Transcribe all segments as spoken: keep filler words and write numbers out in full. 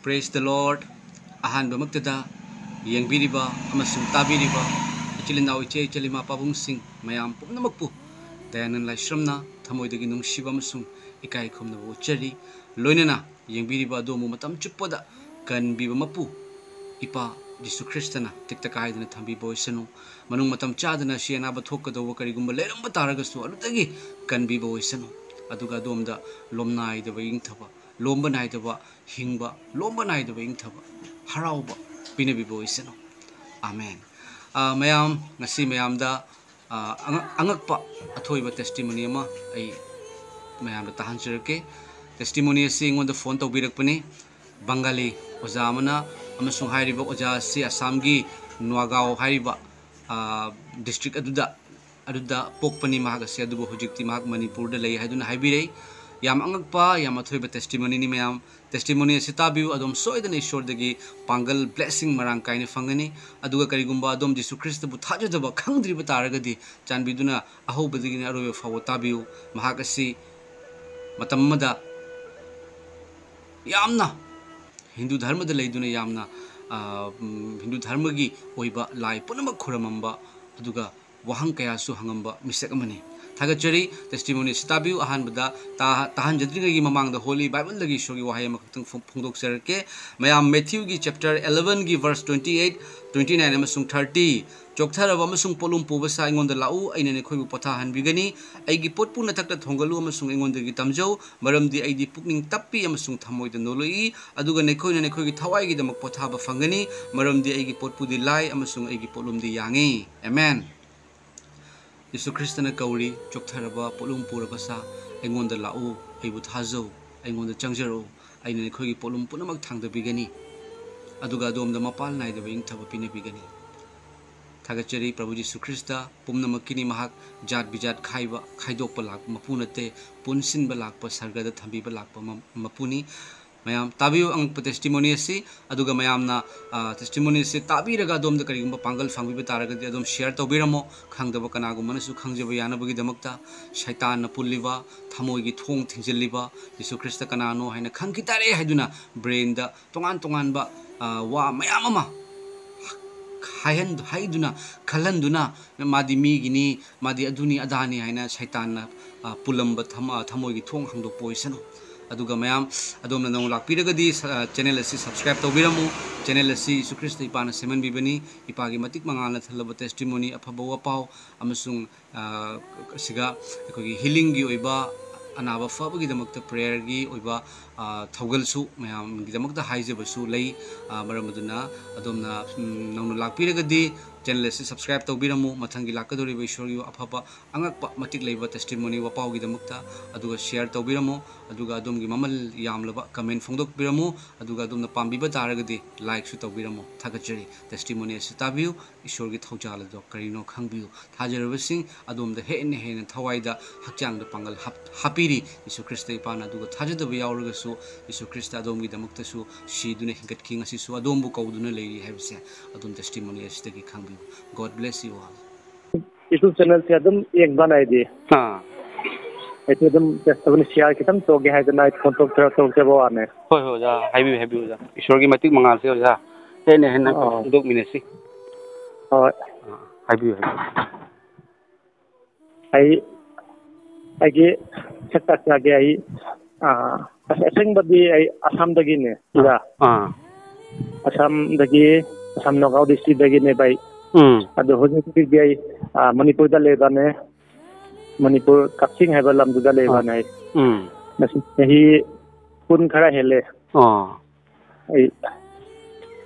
Praise the Lord. ꯑꯍꯥꯟꯕꯃꯛꯇꯗ ꯌꯦꯡꯕꯤꯔꯤꯕ ꯑꯃꯁꯨꯡ ꯇꯥꯕꯤꯔꯤꯕ ꯏꯆꯤꯜ ꯏꯅꯥꯎ, ꯏꯆꯦ ꯏꯆꯜ, ꯏꯃꯥ ꯄꯥꯕꯨꯡꯁꯤꯡ ꯃꯌꯥꯝ ꯄꯨꯝꯅꯃꯛꯄꯨ ꯗꯌꯥꯅꯟ ꯂꯥꯏꯁ꯭ꯔꯝꯅ ꯊꯃꯣꯏꯗꯒꯤ ꯅꯨꯡꯁꯤꯕ ꯑꯃꯁꯨꯡ ꯏꯀꯥꯏ ꯈꯨꯝꯅꯕ ꯎꯠꯆꯔꯤ꯫ ꯂꯣꯏꯅꯅ ꯌꯦꯡꯕꯤꯔꯤꯕ ꯑꯗꯣꯝꯕꯨ ꯃꯇꯝ ꯆꯨꯞꯄꯗ ꯀꯟꯕꯤꯕ ꯃꯄꯨ ꯏꯄꯥ ꯖꯤꯁꯨ ꯈ꯭ꯔꯤꯁꯇꯅ ꯇꯦꯛꯇ ꯀꯥꯏꯗꯅ ꯊꯝꯕꯤꯕ ꯑꯣꯏꯁꯅꯨ꯫ ꯃꯅꯨꯡ ꯃꯇꯝ ꯆꯥꯗꯅ ꯁꯤ ꯑꯅꯥꯕ ꯊꯣꯛꯀꯗꯧꯕ ꯀꯔꯤꯒꯨꯝꯕ ꯂꯩꯔꯝꯕ ꯇꯥꯔꯒꯁꯨ ꯑꯗꯨꯗꯒꯤ ꯀꯟꯕꯤꯕ ꯑꯣꯏꯁꯅꯨ꯫ ꯑꯗꯨꯒ ꯑꯗꯣꯝꯗ ꯂꯣꯝꯅꯥꯏꯗꯕ ꯏꯪꯊꯕ, ꯂꯣꯝꯕ ꯅꯥꯏꯗꯕ ꯍꯤꯡꯕ, ꯂꯣꯝꯕ ꯅꯥꯏꯗꯕ ꯏꯪꯊꯕ, ꯍꯔꯥꯎꯕ ꯄꯤꯅꯕꯤꯕ ꯑꯣꯏꯁꯅꯨ꯫ ꯑꯥꯃꯦꯟ꯫ ꯑ, ꯃꯌꯥꯝ, ꯉꯁꯤ ꯃꯌꯥꯝꯗ, ꯑ, ꯑꯉꯛ-, ꯑꯉꯛꯄ ꯑꯊꯣꯏꯕ testimony ꯑꯃ ꯑꯩ ꯃꯌꯥꯝꯗ ꯇꯥꯍꯟꯖꯔꯛꯀꯦ꯫ Testimony ꯑꯁꯤ ꯑꯩꯉꯣꯟꯗ phone ꯇꯧꯕꯤꯔꯛꯄꯅꯤ꯫ ꯕꯪꯒꯥꯂꯤ ꯑꯣꯖꯥ ꯑꯃꯅ, ꯑꯃꯁꯨꯡ ꯍꯥꯏꯔꯤꯕ ꯑꯣꯖꯥ ꯑꯁꯤ ꯑꯁꯥꯝꯒꯤ ꯅ꯭ꯋꯥꯒꯥꯎ ꯍꯥꯏꯔꯤꯕ, ꯑ, district ꯑꯗꯨꯗ, ꯑꯗꯨꯗ ꯄꯣꯛꯄꯅꯤ ꯃꯍꯥꯛ ꯑꯁꯤ, ꯑꯗꯨꯕꯨ ꯍꯧꯖꯤꯛꯇꯤ ꯃꯍꯥꯛ ꯃꯅꯤꯄꯨꯔꯗ ꯂꯩ ꯍꯥꯏꯗꯨꯅ ꯍꯥꯏꯕꯤꯔꯛꯏ꯫ ꯌꯥꯝ ꯑꯉꯛꯄ, ꯌꯥꯝ ꯑꯊꯣꯏꯕ testimonyꯅꯤ ꯃꯌꯥꯝ꯫ Testimony ꯑꯁꯤ ꯇꯥꯕꯤꯌꯨ, ꯑꯗꯣꯝ ꯁꯣꯏꯗꯅ ꯏꯁꯣꯔꯗꯒꯤ ꯄꯥꯡꯒꯜ, blessing ꯃꯔꯥꯡ ꯀꯥꯏꯅ ꯐꯪꯒꯅꯤ꯫ ꯑꯗꯨꯒ ꯀꯔꯤꯒꯨꯝꯕ ꯑꯗꯣꯝ ꯖꯤꯁꯨ ꯈ꯭ꯔꯤꯁꯇꯕꯨ ꯊꯥꯖꯗꯕ, ꯈꯪꯗ꯭ꯔꯤꯕ ꯇꯥꯔꯒꯗꯤ, ꯆꯥꯟꯕꯤꯗꯨꯅ ꯑꯍꯧꯕꯗꯒꯤꯅ ꯑꯔꯣꯏꯕ ꯐꯥꯎꯕ ꯇꯥꯕꯤꯌꯨ꯫ ꯃꯍꯥꯛ ꯑꯁꯤ ꯃꯇꯝ ꯑꯃꯗ ꯌꯥꯝꯅ ꯍꯤꯟꯗꯨ ꯙꯔꯃꯗ ꯂꯩꯗꯨꯅ ꯌꯥꯝꯅ, ꯑ, ꯎꯝ, ꯍꯤꯟꯗꯨ ꯙꯔꯃꯒꯤ ꯑꯣꯏꯕ ꯂꯥꯏ ꯄꯨꯝꯅꯃꯛ ꯈꯨꯔꯝꯃꯝꯕ, ꯑꯗꯨꯒ ꯋꯥꯍꯪ ꯀꯌꯥꯁꯨ ꯍꯪꯉꯝꯕ ꯃꯤꯁꯛ ꯑꯃꯅꯤ꯫ ꯊꯥꯒꯠꯆꯔꯤ꯫ Testimony ꯑꯁꯤ ꯇꯥꯕꯤꯌꯨ꯫ ꯑꯍꯥꯟꯕꯗ ꯇꯥ-, ꯇꯥꯍꯟꯖꯗ꯭ꯔꯤꯉꯩꯒꯤ ꯃꯃꯥꯡꯗ Holy Bibleꯗꯒꯤ ꯏꯁꯣꯔꯒꯤ ꯋꯥꯍꯩ ꯑꯃꯈꯛꯇꯪ ꯐꯣꯡ-, ꯐꯣꯡꯗꯣꯛꯆꯔꯛꯀꯦ꯫ ꯃꯌꯥꯝ, Matthewꯒꯤ chapter elevenꯒꯤ verse twenty eight, twenty nine ꯑꯃꯁꯨꯡ thirty, "ꯆꯣꯛꯊꯔꯕ ꯑꯃꯁꯨꯡ ꯄꯣꯠꯂꯨꯝ ꯄꯨꯕ ꯁꯥ ꯑꯩꯉꯣꯟꯗ ꯂꯥꯛꯎ, ꯑꯩꯅ ꯅꯈꯣꯏꯕꯨ ꯄꯣꯊꯥꯍꯟꯕꯤꯒꯅꯤ꯫ ꯑꯩꯒꯤ ꯄꯣꯠꯄꯨ ꯅꯊꯛꯇ ꯊꯣꯡꯒꯠꯂꯨ ꯑꯃꯁꯨꯡ ꯑꯩꯉꯣꯟꯗꯒꯤ ꯇꯝꯖꯧ, ꯃꯔꯝꯗꯤ ꯑꯩꯗꯤ ꯄꯨꯛꯅꯤꯡ ꯇꯞꯄꯤ ꯑꯃꯁꯨꯡ ꯊꯃꯣꯏꯗ ꯅꯣꯜꯂꯛꯏ, ꯑꯗꯨꯒ ꯅꯈꯣꯏꯅ ꯅꯈꯣꯏꯒꯤ ꯊꯋꯥꯏꯒꯤꯗꯃꯛ ꯄꯣꯊꯥꯕ ꯐꯪꯒꯅꯤ, ꯃꯔꯝꯗꯤ ꯑꯩꯒꯤ ꯄꯣꯠꯄꯨꯗꯤ ꯂꯥꯏ ꯑꯃꯁꯨꯡ ꯑꯩꯒꯤ ꯄꯣꯠꯂꯨꯝꯗꯤ ꯌꯥꯡꯉꯤ꯫" ꯑꯦꯃꯦꯟ꯫ ꯌꯤꯁꯨ ꯈ꯭ꯔꯤꯁꯇꯅ ꯀꯧꯔꯤ, "ꯆꯣꯛꯊꯔꯕ, ꯄꯣꯠꯂꯨꯝ ꯄꯨꯔꯕ ꯁꯥ, ꯑꯩꯉꯣꯟꯗ ꯂꯥꯛꯎ, ꯑꯩꯕꯨ ꯊꯥꯖꯧ, ꯑꯩꯉꯣꯟꯗ ꯆꯪꯖꯔꯛꯎ, ꯑꯩꯅ ꯅꯈꯣꯏꯒꯤ ꯄꯣꯠꯂꯨꯝ ꯄꯨꯝꯅꯃꯛ ꯊꯥꯡꯗꯕꯤꯒꯅꯤ, ꯑꯗꯨꯒ ꯑꯗꯣꯝꯗ ꯃꯄꯥꯜ ꯅꯥꯏꯗꯕ ꯏꯪꯊꯕ ꯄꯤꯅꯕꯤꯒꯅꯤ꯫" ꯊꯥꯒꯠꯆꯔꯤ ꯄ꯭ꯔꯚꯨ ꯖꯤꯁꯨ ꯈ꯭ꯔꯤꯁꯇ꯫ ꯄꯨꯝꯅꯃꯛꯀꯤꯅꯤ ꯃꯍꯥꯛ꯫ ꯖꯥꯠ ꯕꯤꯖꯥꯠ ꯈꯥꯏꯕ, ꯈꯥꯏꯗꯣꯛꯄ ꯂꯥꯛꯄ ꯃꯄꯨ ꯅꯠꯇꯦ, ꯄꯨꯟꯁꯤꯟꯕ ꯂꯥꯛꯄ, ꯁꯔꯒꯗ ꯊꯝꯕꯤꯕ ꯂꯥꯛꯄ ꯃ-, ꯃꯄꯨꯅꯤ꯫ ꯃꯌꯥꯝ ꯇꯥꯕꯤꯌꯨ ꯑꯉꯛꯄ testimony ꯑꯁꯤ꯫ ꯑꯗꯨꯒ ꯃꯌꯥꯝꯅ testimony ꯑꯁꯤ ꯇꯥꯕꯤꯔꯒ ꯑꯗꯣꯝꯗ ꯀꯔꯤꯒꯨꯝꯕ ꯄꯥꯡꯒꯜ ꯐꯪꯕꯤꯕ ꯇꯥꯔꯒꯗꯤ ꯑꯗꯨꯝ share ꯇꯧꯕꯤꯔꯝꯃꯣ꯫ ꯈꯪꯗꯕ ꯀꯅꯥꯒꯨꯝꯕꯅꯁꯨ ꯈꯪꯖꯕ ꯌꯥꯅꯕꯒꯤꯗꯃꯛꯇ꯫ ꯁꯩꯇꯥꯟꯅ ꯄꯨꯜꯂꯤꯕ, ꯊꯃꯣꯏꯒꯤ ꯊꯣꯡ ꯊꯤꯡꯖꯤꯜꯂꯤꯕ ꯖꯤꯁꯨ ꯈ꯭ꯔꯤꯁꯇ ꯀꯅꯥꯅꯣ ꯍꯥꯏꯅ ꯈꯪꯈꯤ ꯇꯥꯔꯦ ꯍꯥꯏꯗꯨꯅ brainꯗ ꯇꯣꯉꯥꯟ ꯇꯣꯉꯥꯟꯕ, ꯑ, ꯋꯥ ꯃꯌꯥꯝ ꯑꯃ ꯍꯥꯏꯍꯟ-, ꯍꯥꯏꯗꯨꯅ, ꯈꯜꯍꯟꯗꯨꯅ, ꯃꯥꯗꯤ ꯃꯤꯒꯤꯅꯤ, ꯃꯥꯗꯤ ꯑꯗꯨꯅꯤ ꯑꯗꯥꯅꯤ ꯍꯥꯏꯅ ꯁꯩꯇꯥꯟꯅ, ꯑ, ꯄꯨꯜꯂꯝꯕ ꯊꯝ-, ꯑ, ꯊꯃꯣꯏꯒꯤ ꯊꯣꯡ ꯍꯥꯡꯗꯣꯛꯄ ꯑꯣꯏꯁꯅꯨ꯫ ꯑꯗꯨꯒ ꯃꯌꯥꯝ ꯑꯗꯣꯝꯅ ꯅꯧꯅ ꯂꯥꯛꯄꯤꯔꯒꯗꯤ ꯁ-, ꯑ, channel ꯑꯁꯤ subscribe ꯇꯧꯕꯤꯔꯝꯃꯨ꯫ Channel ꯑꯁꯤ ꯌꯤꯁꯨ ꯈ꯭ꯔꯤꯁꯇ ꯏꯄꯥꯅ ꯁꯦꯝꯍꯟꯕꯤꯕꯅꯤ꯫ ꯏꯄꯥꯒꯤ ꯃꯇꯤꯛ ꯃꯉꯥꯜꯅ ꯊꯜꯂꯕ testimony, ꯑꯐꯕ ꯋꯥꯄꯥꯎ ꯑꯃꯁꯨꯡ, ꯑ, ꯑꯁꯤꯒ ꯑꯩꯈꯣꯏꯒꯤ healingꯒꯤ ꯑꯣꯏꯕ, ꯑꯅꯥꯕ ꯐꯕꯒꯤꯗꯃꯛꯇ prayerꯒꯤ ꯑꯣꯏꯕ, ꯑ, ꯊꯧꯒꯜꯁꯨ ꯃꯌꯥꯝꯒꯤꯗꯃꯛꯇ ꯍꯥꯏꯖꯕꯁꯨ ꯂꯩ꯫ ꯑ, ꯃꯔꯝ ꯑꯗꯨꯅ ꯑꯗꯣꯝꯅ, ꯎꯝ, ꯅꯧꯅ ꯂꯥꯛꯄꯤꯔꯒꯗꯤ channel ꯑꯁꯤ subscribe ꯇꯧꯕꯤꯔꯝꯃꯨ꯫ ꯃꯊꯪꯒꯤ ꯂꯥꯛꯀꯗꯧꯔꯤꯕ ꯏꯁꯣꯔꯒꯤ ꯑꯐꯕ, ꯑꯉꯛꯄ, ꯃꯇꯤꯛ ꯂꯩꯕ testimony ꯋꯥꯄꯥꯎꯒꯤꯗꯃꯛꯇ꯫ ꯑꯗꯨꯒ share ꯇꯧꯕꯤꯔꯝꯃꯨ꯫ ꯑꯗꯨꯒ ꯑꯗꯣꯝꯒꯤ ꯃꯃꯜ ꯌꯥꯝꯂꯕ comment ꯐꯣꯡꯗꯣꯛꯄꯤꯔꯝꯃꯨ꯫ ꯑꯗꯨꯒ ꯑꯗꯣꯝꯅ ꯄꯥꯝꯕꯤꯕ ꯇꯥꯔꯒꯗꯤ likeꯁꯨ ꯇꯧꯕꯤꯔꯝꯃꯨ꯫ ꯊꯥꯒꯠꯆꯔꯤ꯫ Testimony ꯑꯁꯤ ꯇꯥꯕꯤꯌꯨ꯫ ꯏꯁꯣꯔꯒꯤ ꯊꯧꯖꯥꯜ ꯑꯗꯣ ꯀꯔꯤꯅꯣ ꯈꯪꯕꯤꯌꯨ꯫ ꯊꯥꯖꯔꯕꯁꯤꯡ ꯑꯗꯣꯝꯗ ꯍꯦꯟꯅ ꯍꯦꯟꯅ ꯊꯋꯥꯏꯗ, ꯍꯛꯆꯥꯡꯗ ꯄꯥꯡꯒꯜ ꯍꯥꯞ-, ꯍꯥꯞꯄꯤꯔꯤ꯫ ꯌꯤꯁꯨ ꯈ꯭ꯔꯤꯁꯇ ꯏꯄꯥꯅ ꯑꯗꯨꯒ ꯊꯥꯖꯗꯕ ꯌꯥꯎꯔꯒꯁꯨ ꯌꯤꯁꯨ ꯈ꯭ꯔꯤꯁꯇ ꯑꯗꯣꯝꯒꯤꯗꯃꯛꯇꯁꯨ ꯁꯤꯗꯨꯅ ꯍꯤꯡꯒꯠꯈꯤ, ꯉꯁꯤꯁꯨ ꯑꯗꯣꯝꯕꯨ ꯀꯧꯗꯨꯅ ꯂꯩꯔꯤ ꯍꯥꯏꯕꯁꯦ ꯑꯗꯣꯝ testimony ꯑꯁꯤꯗꯒꯤ ꯈꯪꯕꯤꯌꯨ꯫ God bless you all꯫ YouTube channelꯁꯦ ꯑꯗꯨꯝ ꯌꯦꯡꯕ ꯅꯥꯏꯗꯦ꯫ ꯑꯥ꯫ ꯑꯩꯁꯨ ꯑꯗꯨꯝ ꯇꯧꯕꯅꯤ, share ꯈꯤꯇꯪ ꯇꯧꯒꯦ ꯍꯥꯏꯗꯅ ꯑꯩ phone ꯇꯧꯔꯛꯆ-, ꯇꯧꯔꯛꯆꯕ ꯋꯥꯅꯦ꯫ ꯍꯣꯏ, ꯍꯣꯏ, ꯑꯣꯖꯥ, ꯍꯥꯏꯕꯤꯌꯨ, ꯍꯥꯏꯕꯤꯌꯨ, ꯑꯣꯖꯥ꯫ ꯏꯁꯣꯔꯒꯤ ꯃꯇꯤꯛ ꯃꯉꯥꯜꯁꯦ, ꯑꯣꯖꯥ, ꯍꯦꯟꯅ ꯍꯦꯟꯅ ꯑꯣ꯫ ꯐꯣꯡꯗꯣꯛꯃꯤꯟꯅꯁꯤ꯫ ꯍꯣꯏ꯫ ꯑꯥ, ꯍꯥꯏꯕꯤꯌꯨ, ꯍꯥꯏꯕꯤꯌꯨ꯫ ꯑꯩ, ꯑꯩꯒꯤ ꯁꯛ ꯇꯥꯛꯆꯒꯦ꯫ ꯑꯩ, ꯑꯥ, ꯑꯁ-, ꯑꯁꯦꯡꯕꯗꯤ ꯑꯩ ꯑꯁꯥꯝꯗꯒꯤꯅꯦ, ꯑꯣꯖꯥ꯫ ꯑꯥ꯫ ꯑꯁꯥꯝꯗꯒꯤ, ꯑꯁꯥꯝ ꯅꯥꯒꯥꯎ districtꯇꯒꯤꯅꯦ ꯚꯥꯏ꯫ ꯎꯝ꯫ ꯑꯗꯣ ꯍꯧꯖꯤꯛ ꯍꯧꯖꯤꯛꯇꯤ ꯑꯩ, ꯑꯥ, ꯃꯅꯤꯄꯨꯔꯗ ꯂꯩꯕꯅꯦ꯫ ꯃꯅꯤꯄꯨꯔ ꯀꯛꯆꯤꯡ ꯍꯥꯏꯕ ꯂꯝꯗꯨꯗ ꯂꯩꯕꯅꯦ ꯑꯩ꯫ ꯎꯝ꯫ ꯉꯁꯤ ꯆꯍꯤ ꯀꯨꯟ ꯈꯔ ꯍꯦꯜꯂꯦ꯫ ꯑꯣ꯫ ꯑꯩ,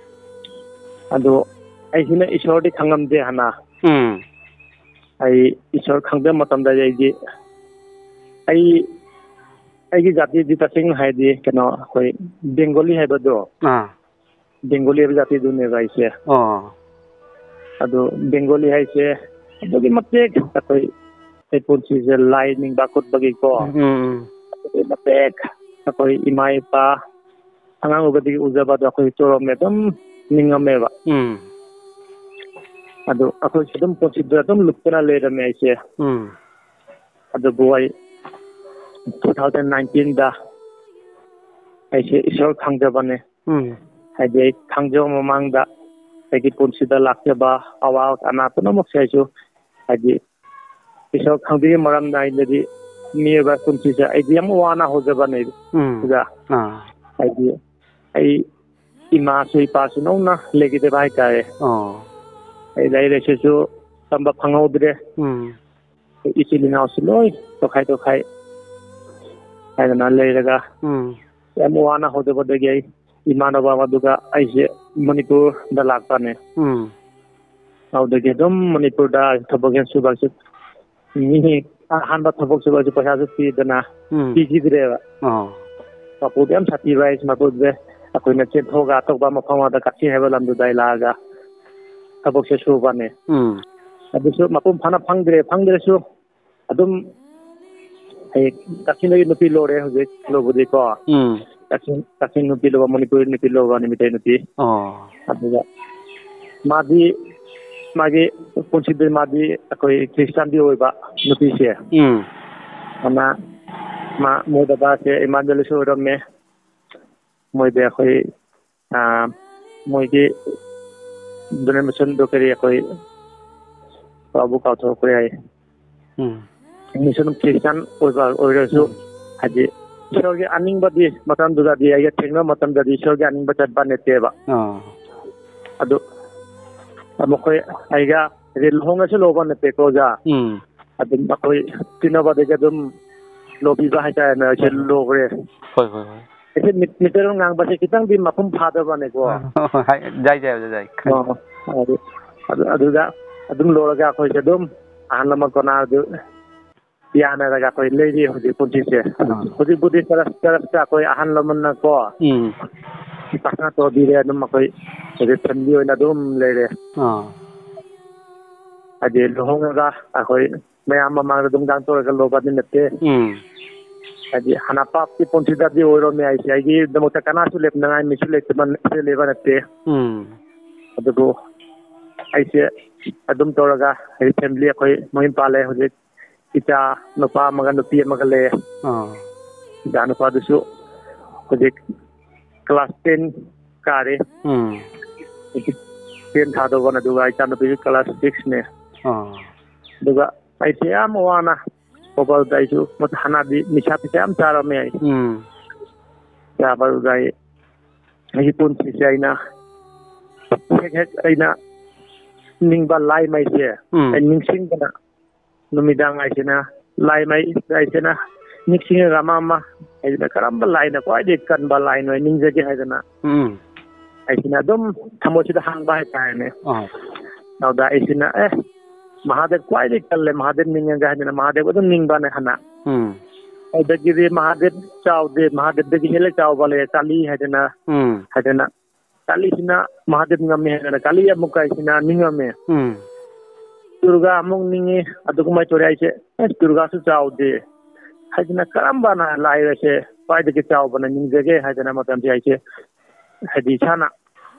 ꯑꯗꯣ ꯑꯩꯁꯤꯅ ꯏꯁꯣꯔꯗꯤ ꯈꯪꯉꯝꯗꯦ ꯍꯥꯟꯅ꯫ ꯎꯝ꯫ ꯑꯩ ꯏꯁꯣꯔ ꯈꯪꯗꯕ ꯃꯇꯝꯗꯗꯤ ꯑꯩꯗꯤ, ꯑꯩ, ꯑꯩꯒꯤ ꯖꯥꯇꯤꯗꯤ ꯇꯁꯦꯡꯅ ꯍꯥꯏꯔꯗꯤ ꯀꯩꯅꯣ, ꯑꯩꯈꯣꯏ ꯕꯦꯡꯒꯣꯂꯤ ꯍꯥꯏꯕꯗꯣ, ꯑꯥ꯫ ꯕꯦꯡꯒꯣꯂꯤ ꯍꯥꯏꯕ ꯖꯥꯇꯤꯗꯨꯅꯦꯕ ꯑꯩꯁꯦ꯫ ꯑꯣ꯫ ꯑꯗꯨ ꯕꯦꯡꯒꯣꯂꯤ ꯍꯥꯏꯁꯦ ꯑꯗꯨꯛꯀꯤ ꯃꯇꯤꯛ ꯑꯩꯈꯣꯏ, ꯑꯩ ꯄꯨꯟꯁꯤꯁꯦ ꯂꯥꯏ ꯅꯤꯡꯕ ꯈꯣꯠꯄꯒꯤꯀꯣ, ꯎꯝ, ꯎꯝ꯫ ꯑꯗꯨꯛꯀꯤ ꯃꯇꯤꯛ ꯑꯩꯈꯣꯏ ꯏꯃꯥ ꯏꯄꯥ ꯑꯉꯥꯡ ꯑꯣꯏꯕꯗꯒꯤ ꯎꯖꯕ ꯑꯗꯣ ꯑꯩꯈꯣꯏ ꯆꯣꯔꯝꯃꯦ, ꯑꯗꯨꯝ ꯅꯤꯡꯉꯝꯃꯦꯕ꯫ ꯎꯝ꯫ ꯑꯗꯨ ꯑꯩꯈꯣꯏꯁꯨ ꯑꯗꯨꯝ ꯄꯨꯟꯁꯤꯗ ꯑꯗꯨꯝ ꯂꯨꯞꯇꯅ ꯂꯩꯔꯝꯃꯦ ꯑꯩꯁꯦ꯫ ꯎꯝ꯫ ꯑꯗꯨꯕꯨ ꯑꯩ two thousand nineteenꯗ ꯑꯩꯁꯦ ꯏꯁꯣꯔ ꯈꯪꯖꯕꯅꯦ꯫ ꯎꯝ꯫ ꯍꯥꯏꯗꯤ ꯑꯩ ꯈꯪꯖꯕ ꯃꯃꯥꯡꯗ ꯑꯩꯒꯤ ꯄꯨꯟꯁꯤꯗ ꯂꯥꯛꯆꯕ ꯑꯋꯥ ꯑꯅꯥ ꯄꯨꯝꯅꯃꯛꯁꯦ ꯑꯩꯁꯨ ꯍꯥꯏꯗꯤ ꯏꯁꯣꯔ ꯈꯪꯕꯤꯕ ꯃꯔꯝꯅ ꯑꯩꯅꯗꯤ ꯃꯤꯑꯣꯏꯕ ꯄꯨꯟꯁꯤꯁꯦ ꯑꯩꯗꯤ ꯌꯥꯝ ꯋꯥꯅ ꯍꯧꯖꯕꯅꯦ꯫ ꯎꯝ꯫ ꯑꯗꯨꯒ ꯑꯥ꯫ ꯍꯥꯏꯗꯤ ꯑꯩ ꯏꯃꯥꯁꯨ ꯏꯄꯥꯁꯨ ꯅꯧꯅ ꯂꯩꯈꯤꯗꯕ ꯍꯥꯏꯇꯥꯔꯦ꯫ ꯑꯣ꯫ ꯑꯩ ꯂꯥꯏꯔꯤꯛ ꯂꯥꯏꯁꯨꯁꯨ ꯇꯝꯕ ꯐꯪꯍꯧꯗ꯭ꯔꯦ꯫ ꯎꯝ꯫ ꯑꯩ ꯏꯆꯤꯜ ꯏꯅꯥꯎꯁꯨ ꯂꯣꯏ ꯇꯣꯈꯥꯏ ꯇꯣꯈꯥꯏ ꯍꯥꯏꯗꯅ ꯂꯩꯔꯒ ꯎꯝ꯫ ꯌꯥꯝ ꯋꯥꯅ ꯍꯧꯖꯕꯗꯒꯤ ꯑꯩ ꯏꯃꯥꯟꯅꯕ ꯑꯗꯨꯒ ꯑꯩꯁꯦ ꯃꯅꯤꯄꯨꯔꯗ ꯂꯥꯛꯄꯅꯦ꯫ ꯎꯝ꯫ ꯑꯗꯨꯗꯒꯤ ꯑꯗꯨꯝ ꯃꯅꯤꯄꯨꯔꯗ ꯊꯕꯛ ꯍꯦꯛ ꯁꯨꯕꯁꯨ ꯃꯤ ꯑꯍꯥꯟꯕ ꯊꯕꯛ ꯁꯨꯕꯁꯨ ꯄꯩꯁꯥꯁꯨ ꯄꯤꯗꯅ ꯎꯝ꯫ ꯄꯤꯈꯤꯗ꯭ꯔꯦꯕ꯫ ꯑꯣ꯫ ꯃꯄꯨꯗꯤ ꯌꯥꯝ ꯁꯥꯊꯤꯕ ꯍꯥꯏꯁꯦ, ꯃꯄꯨꯁꯦ ꯑꯩꯈꯣꯏꯅ ꯆꯦꯟꯊꯣꯛꯑꯒ ꯑꯇꯣꯞꯄ ꯃꯐꯝ ꯑꯃꯗ ꯀꯛꯆꯤꯡ ꯍꯥꯏꯕ ꯂꯝꯗꯨꯗ ꯑꯩ ꯂꯥꯛꯑꯒ ꯊꯕꯛꯁꯦ ꯁꯨꯕꯅꯦ꯫ ꯎꯝ꯫ ꯑꯗꯨꯁꯨ ꯃꯄꯨꯡ ꯐꯥꯅ ꯐꯪꯗ꯭ꯔꯦ, ꯐꯪꯗ꯭ꯔꯁꯨ ꯑꯗꯨꯝ ꯍꯌꯦꯡ ꯀꯛꯆꯤꯡꯗꯒꯤ ꯅꯨꯄꯤ ꯂꯧꯔꯦ ꯍꯧꯖꯤꯛ ꯂꯧꯕꯗꯤꯀꯣ꯫ ꯎꯝ꯫ ꯀꯛꯆꯤꯡ, ꯀꯛꯆꯤꯡ ꯅꯨꯄꯤ ꯂꯧꯕ, ꯃꯅꯤꯄꯨꯔꯤ ꯅꯨꯄꯤ ꯂꯧꯕ, ꯃꯤꯇꯩ ꯅꯨꯄꯤ꯫ ꯑꯣ꯫ ꯑꯗꯨꯒ ꯃꯥꯗꯤ, ꯃꯥꯒꯤ ꯄꯨꯟꯁꯤꯗꯤ ꯃꯥꯗꯤ ꯑꯩꯈꯣꯏ ꯈ꯭ꯔꯤꯁꯇꯥꯟꯗꯤ ꯑꯣꯏꯕ ꯅꯨꯄꯤꯁꯦ꯫ ꯎꯝ꯫ ꯑꯗꯨꯅ ꯃꯥ, ꯃꯣꯏ ꯗꯗꯥꯁꯦ evangelist ꯑꯣꯏꯔꯝꯃꯦ꯫ ꯃꯣꯏꯗꯤ ꯑꯩꯈꯣꯏ, ꯑꯥ, ꯃꯣꯏꯒꯤ denominationꯗꯣ ꯀꯔꯤ ꯑꯩꯈꯣꯏ ꯀꯥꯎꯕꯨ ꯀꯥꯎꯊꯣꯛꯈ꯭ꯔꯦ ꯍꯥꯏ꯫ ꯎꯝ꯫ ꯃꯤꯁꯨ ꯑꯗꯨꯝ ꯈ꯭ꯔꯤꯁꯇꯥꯟ ꯑꯣꯏꯕ ꯑꯣꯏꯔꯁꯨ, ꯎꯝ꯫ ꯍꯥꯏꯗꯤ, ꯏꯁꯣꯔꯒꯤ ꯑꯅꯤꯡꯕꯗꯤ ꯃꯇꯝꯗꯨꯗꯗꯤ, ꯑꯩꯒ ꯊꯦꯡꯅꯕ ꯃꯇꯝꯗꯗꯤ ꯏꯁꯣꯔꯒꯤ ꯑꯅꯤꯡꯕ ꯆꯠꯄ ꯅꯠꯇꯦꯕ꯫ ꯑꯥ꯫ ꯑꯗꯨ ꯃꯈꯣꯏ ꯑꯩꯒ ꯍꯥꯏꯗꯤ ꯂꯨꯍꯣꯡꯉꯁꯨ ꯂꯧꯕ ꯅꯠꯇꯦꯀꯣ, ꯑꯣꯖꯥ꯫ ꯎꯝ꯫ ꯑꯗꯨꯝ ꯑꯩꯈꯣꯏ ꯇꯤꯟꯅꯕꯗꯒꯤ ꯑꯗꯨꯝ ꯂꯧꯕꯤꯕ ꯍꯥꯏꯇꯥꯔꯦꯅꯦ, ꯑꯩꯁꯦ ꯍꯣꯏ, ꯍꯣꯏ꯫ ꯂꯧꯈ꯭ꯔꯦ꯫ ꯍꯣꯏ, ꯍꯣꯏ, ꯍꯣꯏ꯫ ꯑꯩꯁꯦ ꯃꯤꯠ-, ꯃꯤꯇꯩꯂꯣꯟ ꯉꯥꯡꯕꯁꯦ ꯈꯤꯇꯪꯗꯤ ꯃꯄꯨꯡ ꯐꯥꯗꯕꯅꯦꯀꯣ꯫ ꯍꯣꯏ, ꯍꯣꯏ, ꯍꯣꯏ, ꯌꯥꯏ, ꯌꯥꯏ, ꯑꯣꯖꯥ, ꯌꯥꯏ, ꯈꯪꯉꯦ꯫ ꯑꯣ, ꯑꯗꯨ, ꯑꯗꯨ, ꯑꯗꯨꯗ ꯑꯗꯨꯝ ꯂꯧꯔꯒ ꯑꯩꯈꯣꯏꯁꯦ ꯑꯗꯨꯝ ꯑꯍꯜ ꯂꯃꯟ ꯀꯣꯟꯅ ꯑꯗꯨ ꯌꯥꯅꯔꯒ ꯑꯩꯈꯣꯏ ꯂꯩꯔꯤ ꯍꯧꯖꯤꯛ ꯄꯨꯟꯁꯤꯁꯦ꯫ ꯑꯗꯨ ꯑꯥ꯫ ꯍꯧꯖꯤꯛꯄꯨꯗꯤ ꯆꯔꯆ, ꯆꯔꯆꯇ ꯑꯩꯈꯣꯏ ꯑꯍꯜ ꯂꯃꯟꯅꯀꯣ ꯎꯝ꯫ ꯄ꯭ꯔꯊꯅꯥ ꯇꯧꯕꯤꯔꯦ, ꯑꯗꯨꯝ ꯑꯩꯈꯣꯏ ꯍꯧꯖꯤꯛ family ꯑꯣꯏꯅ ꯑꯗꯨꯝ ꯂꯩꯔꯦ꯫ ꯑꯥ꯫ ꯍꯥꯏꯗꯤ ꯂꯨꯍꯣꯡꯉꯒ ꯑꯩꯈꯣꯏ ꯃꯌꯥꯝ ꯃꯃꯥꯡꯗ ꯑꯗꯨꯝ ꯗꯥꯟꯁ ꯇꯧꯔꯒ ꯂꯧꯕꯗꯤ ꯅꯠꯇꯦ꯫ ꯎꯝ꯫ ꯍꯥꯏꯗꯤ ꯍꯥꯟꯅ ꯄꯥꯞꯀꯤ ꯄꯨꯟꯁꯤꯗꯗꯤ ꯑꯣꯏꯔꯝꯃꯦ ꯑꯩꯁꯦ꯫ ꯑꯩꯒꯤꯗꯃꯛꯇ ꯀꯅꯥꯁꯨ ꯂꯦꯞꯅꯉꯥꯏ ꯃꯤꯁꯨ ꯂꯩꯇꯕ, ꯂꯩꯕ ꯅꯠꯇꯦ꯫ ꯎꯝ꯫ ꯑꯗꯨꯕꯨ ꯑꯩꯁꯦ ꯑꯗꯨꯝ ꯇꯧꯔꯒ, ꯑꯩ ꯐꯦꯃꯤꯂꯤ, ꯑꯩꯈꯣꯏ ꯃꯌꯨꯝ ꯄꯥꯜꯂꯦ ꯍꯧꯖꯤꯛ꯫ ꯏꯆꯥ ꯅꯨꯄꯥ ꯑꯃꯒ ꯅꯨꯄꯤ ꯑꯃꯒ ꯂꯩꯌꯦ꯫ ꯑꯥ꯫ ꯏꯆꯥ ꯅꯨꯄꯥꯗꯨꯁꯨ ꯍꯧꯖꯤꯛ ꯀ꯭ꯂꯥꯁ ꯇꯦꯟ ꯀꯥꯔꯤ꯫ ꯎꯝ꯫ ꯍꯧꯖꯤꯛ ꯇꯦꯟ ꯊꯥꯗꯧꯕꯅ, ꯑꯗꯨꯒ ꯏꯆꯥ ꯅꯨꯄꯤꯁꯨ ꯀ꯭ꯂꯥꯁ ꯁꯤꯛꯁꯅꯦ꯫ ꯑꯥ꯫ ꯑꯗꯨꯒ ꯑꯩꯁꯦ ꯌꯥꯝ ꯋꯥꯅ ꯃꯣꯕꯥꯏꯜꯗ ꯑꯩꯁꯨ ꯍꯥꯟꯅꯗꯤ ꯅꯤꯁꯥ ꯄꯤꯁꯥ ꯌꯥꯝ ꯆꯥꯔꯝꯃꯦ ꯑꯩ꯫ ꯎꯝ꯫ ꯆꯥꯕꯗꯨꯗ ꯑꯩ, ꯑꯩꯒꯤ ꯄꯨꯟꯁꯤꯁꯦ ꯑꯩꯅ ꯍꯦꯛ ꯍꯦꯛ ꯑꯩꯅ ꯅꯤꯡꯕ ꯂꯥꯏꯃꯩꯁꯦ, ꯎꯝ꯫ ꯑꯩ ꯅꯤꯡꯁꯤꯡꯗꯅ ꯅꯨꯃꯤꯗꯥꯡ ꯍꯥꯏꯁꯤꯅ ꯂꯥꯏꯃꯩ ꯍꯥꯏꯁꯤꯅ ꯅꯤꯡꯁꯤꯡꯉꯒ ꯑꯃ ꯑꯃ ꯍꯥꯏꯗꯅ ꯀꯔꯝꯕ ꯂꯥꯏꯅ ꯈ꯭ꯋꯥꯏꯗꯒꯤ ꯀꯟꯕ ꯂꯥꯏꯅꯣ ꯍꯥꯏ ꯅꯤꯡꯖꯒꯦ ꯍꯥꯏꯗꯅ ꯎꯝ꯫ ꯑꯩꯁꯤꯅ ꯑꯗꯨꯝ ꯊꯃꯣꯏꯁꯤꯗ ꯍꯪꯕ ꯍꯥꯏꯇꯥꯔꯦꯅꯦ꯫ ꯑꯥ꯫ ꯑꯗꯨꯗ ꯑꯩꯁꯤꯅ, "ꯑꯦ, ꯃꯍꯥꯗꯦꯕ ꯈ꯭ꯋꯥꯏꯗꯒꯤ ꯀꯜꯂꯦ, ꯃꯍꯥꯗꯦꯕ ꯅꯤꯡꯉꯒ" ꯍꯥꯏꯗꯅ ꯃꯍꯥꯗꯦꯕ ꯑꯗꯨꯝ ꯅꯤꯡꯕꯅꯦ ꯍꯥꯟꯅ꯫ ꯎꯝ꯫ ꯑꯗꯒꯤꯗꯤ ꯃꯍꯥꯗꯦꯕ ꯆꯥꯎꯗꯦ, ꯃꯍꯥꯗꯦꯕꯗꯒꯤ ꯍꯦꯜꯂ ꯆꯥꯎꯕ ꯂꯩꯌꯦ, ꯀꯥꯂꯤ ꯍꯥꯏꯗꯅ, ꯎꯝ꯫ ꯍꯥꯏꯗꯅ ꯀꯥꯂꯤꯁꯤꯅ ꯃꯍꯥꯗꯦꯕ ꯉꯝꯃꯦ ꯍꯥꯏꯗꯅ ꯀꯥꯂꯤ ꯑꯃꯨꯛꯀ ꯑꯩꯁꯤꯅ ꯅꯤꯡꯉꯝꯃꯦ꯫ ꯎꯝ꯫ ꯗꯨꯔꯒꯥ ꯑꯃꯨꯛ ꯅꯤꯡꯉꯤ, ꯑꯗꯨꯒꯨꯝꯕ ꯇꯧꯔꯦ ꯑꯩꯁꯦ꯫ "ꯑꯁ, ꯗꯨꯔꯒꯥꯁꯨ ꯆꯥꯎꯗꯦ" ꯍꯥꯏꯗꯅ ꯀꯔꯝꯕꯅ ꯂꯥꯏ ꯑꯁꯦ ꯈ꯭ꯋꯥꯏꯗꯒꯤ ꯆꯥꯎꯕꯅ ꯅꯤꯡꯖꯒꯦ ꯍꯥꯏꯗꯅ ꯃꯇꯝꯁꯦ ꯑꯩꯁꯦ ꯍꯥꯏꯗꯤ ꯏꯁꯥꯅ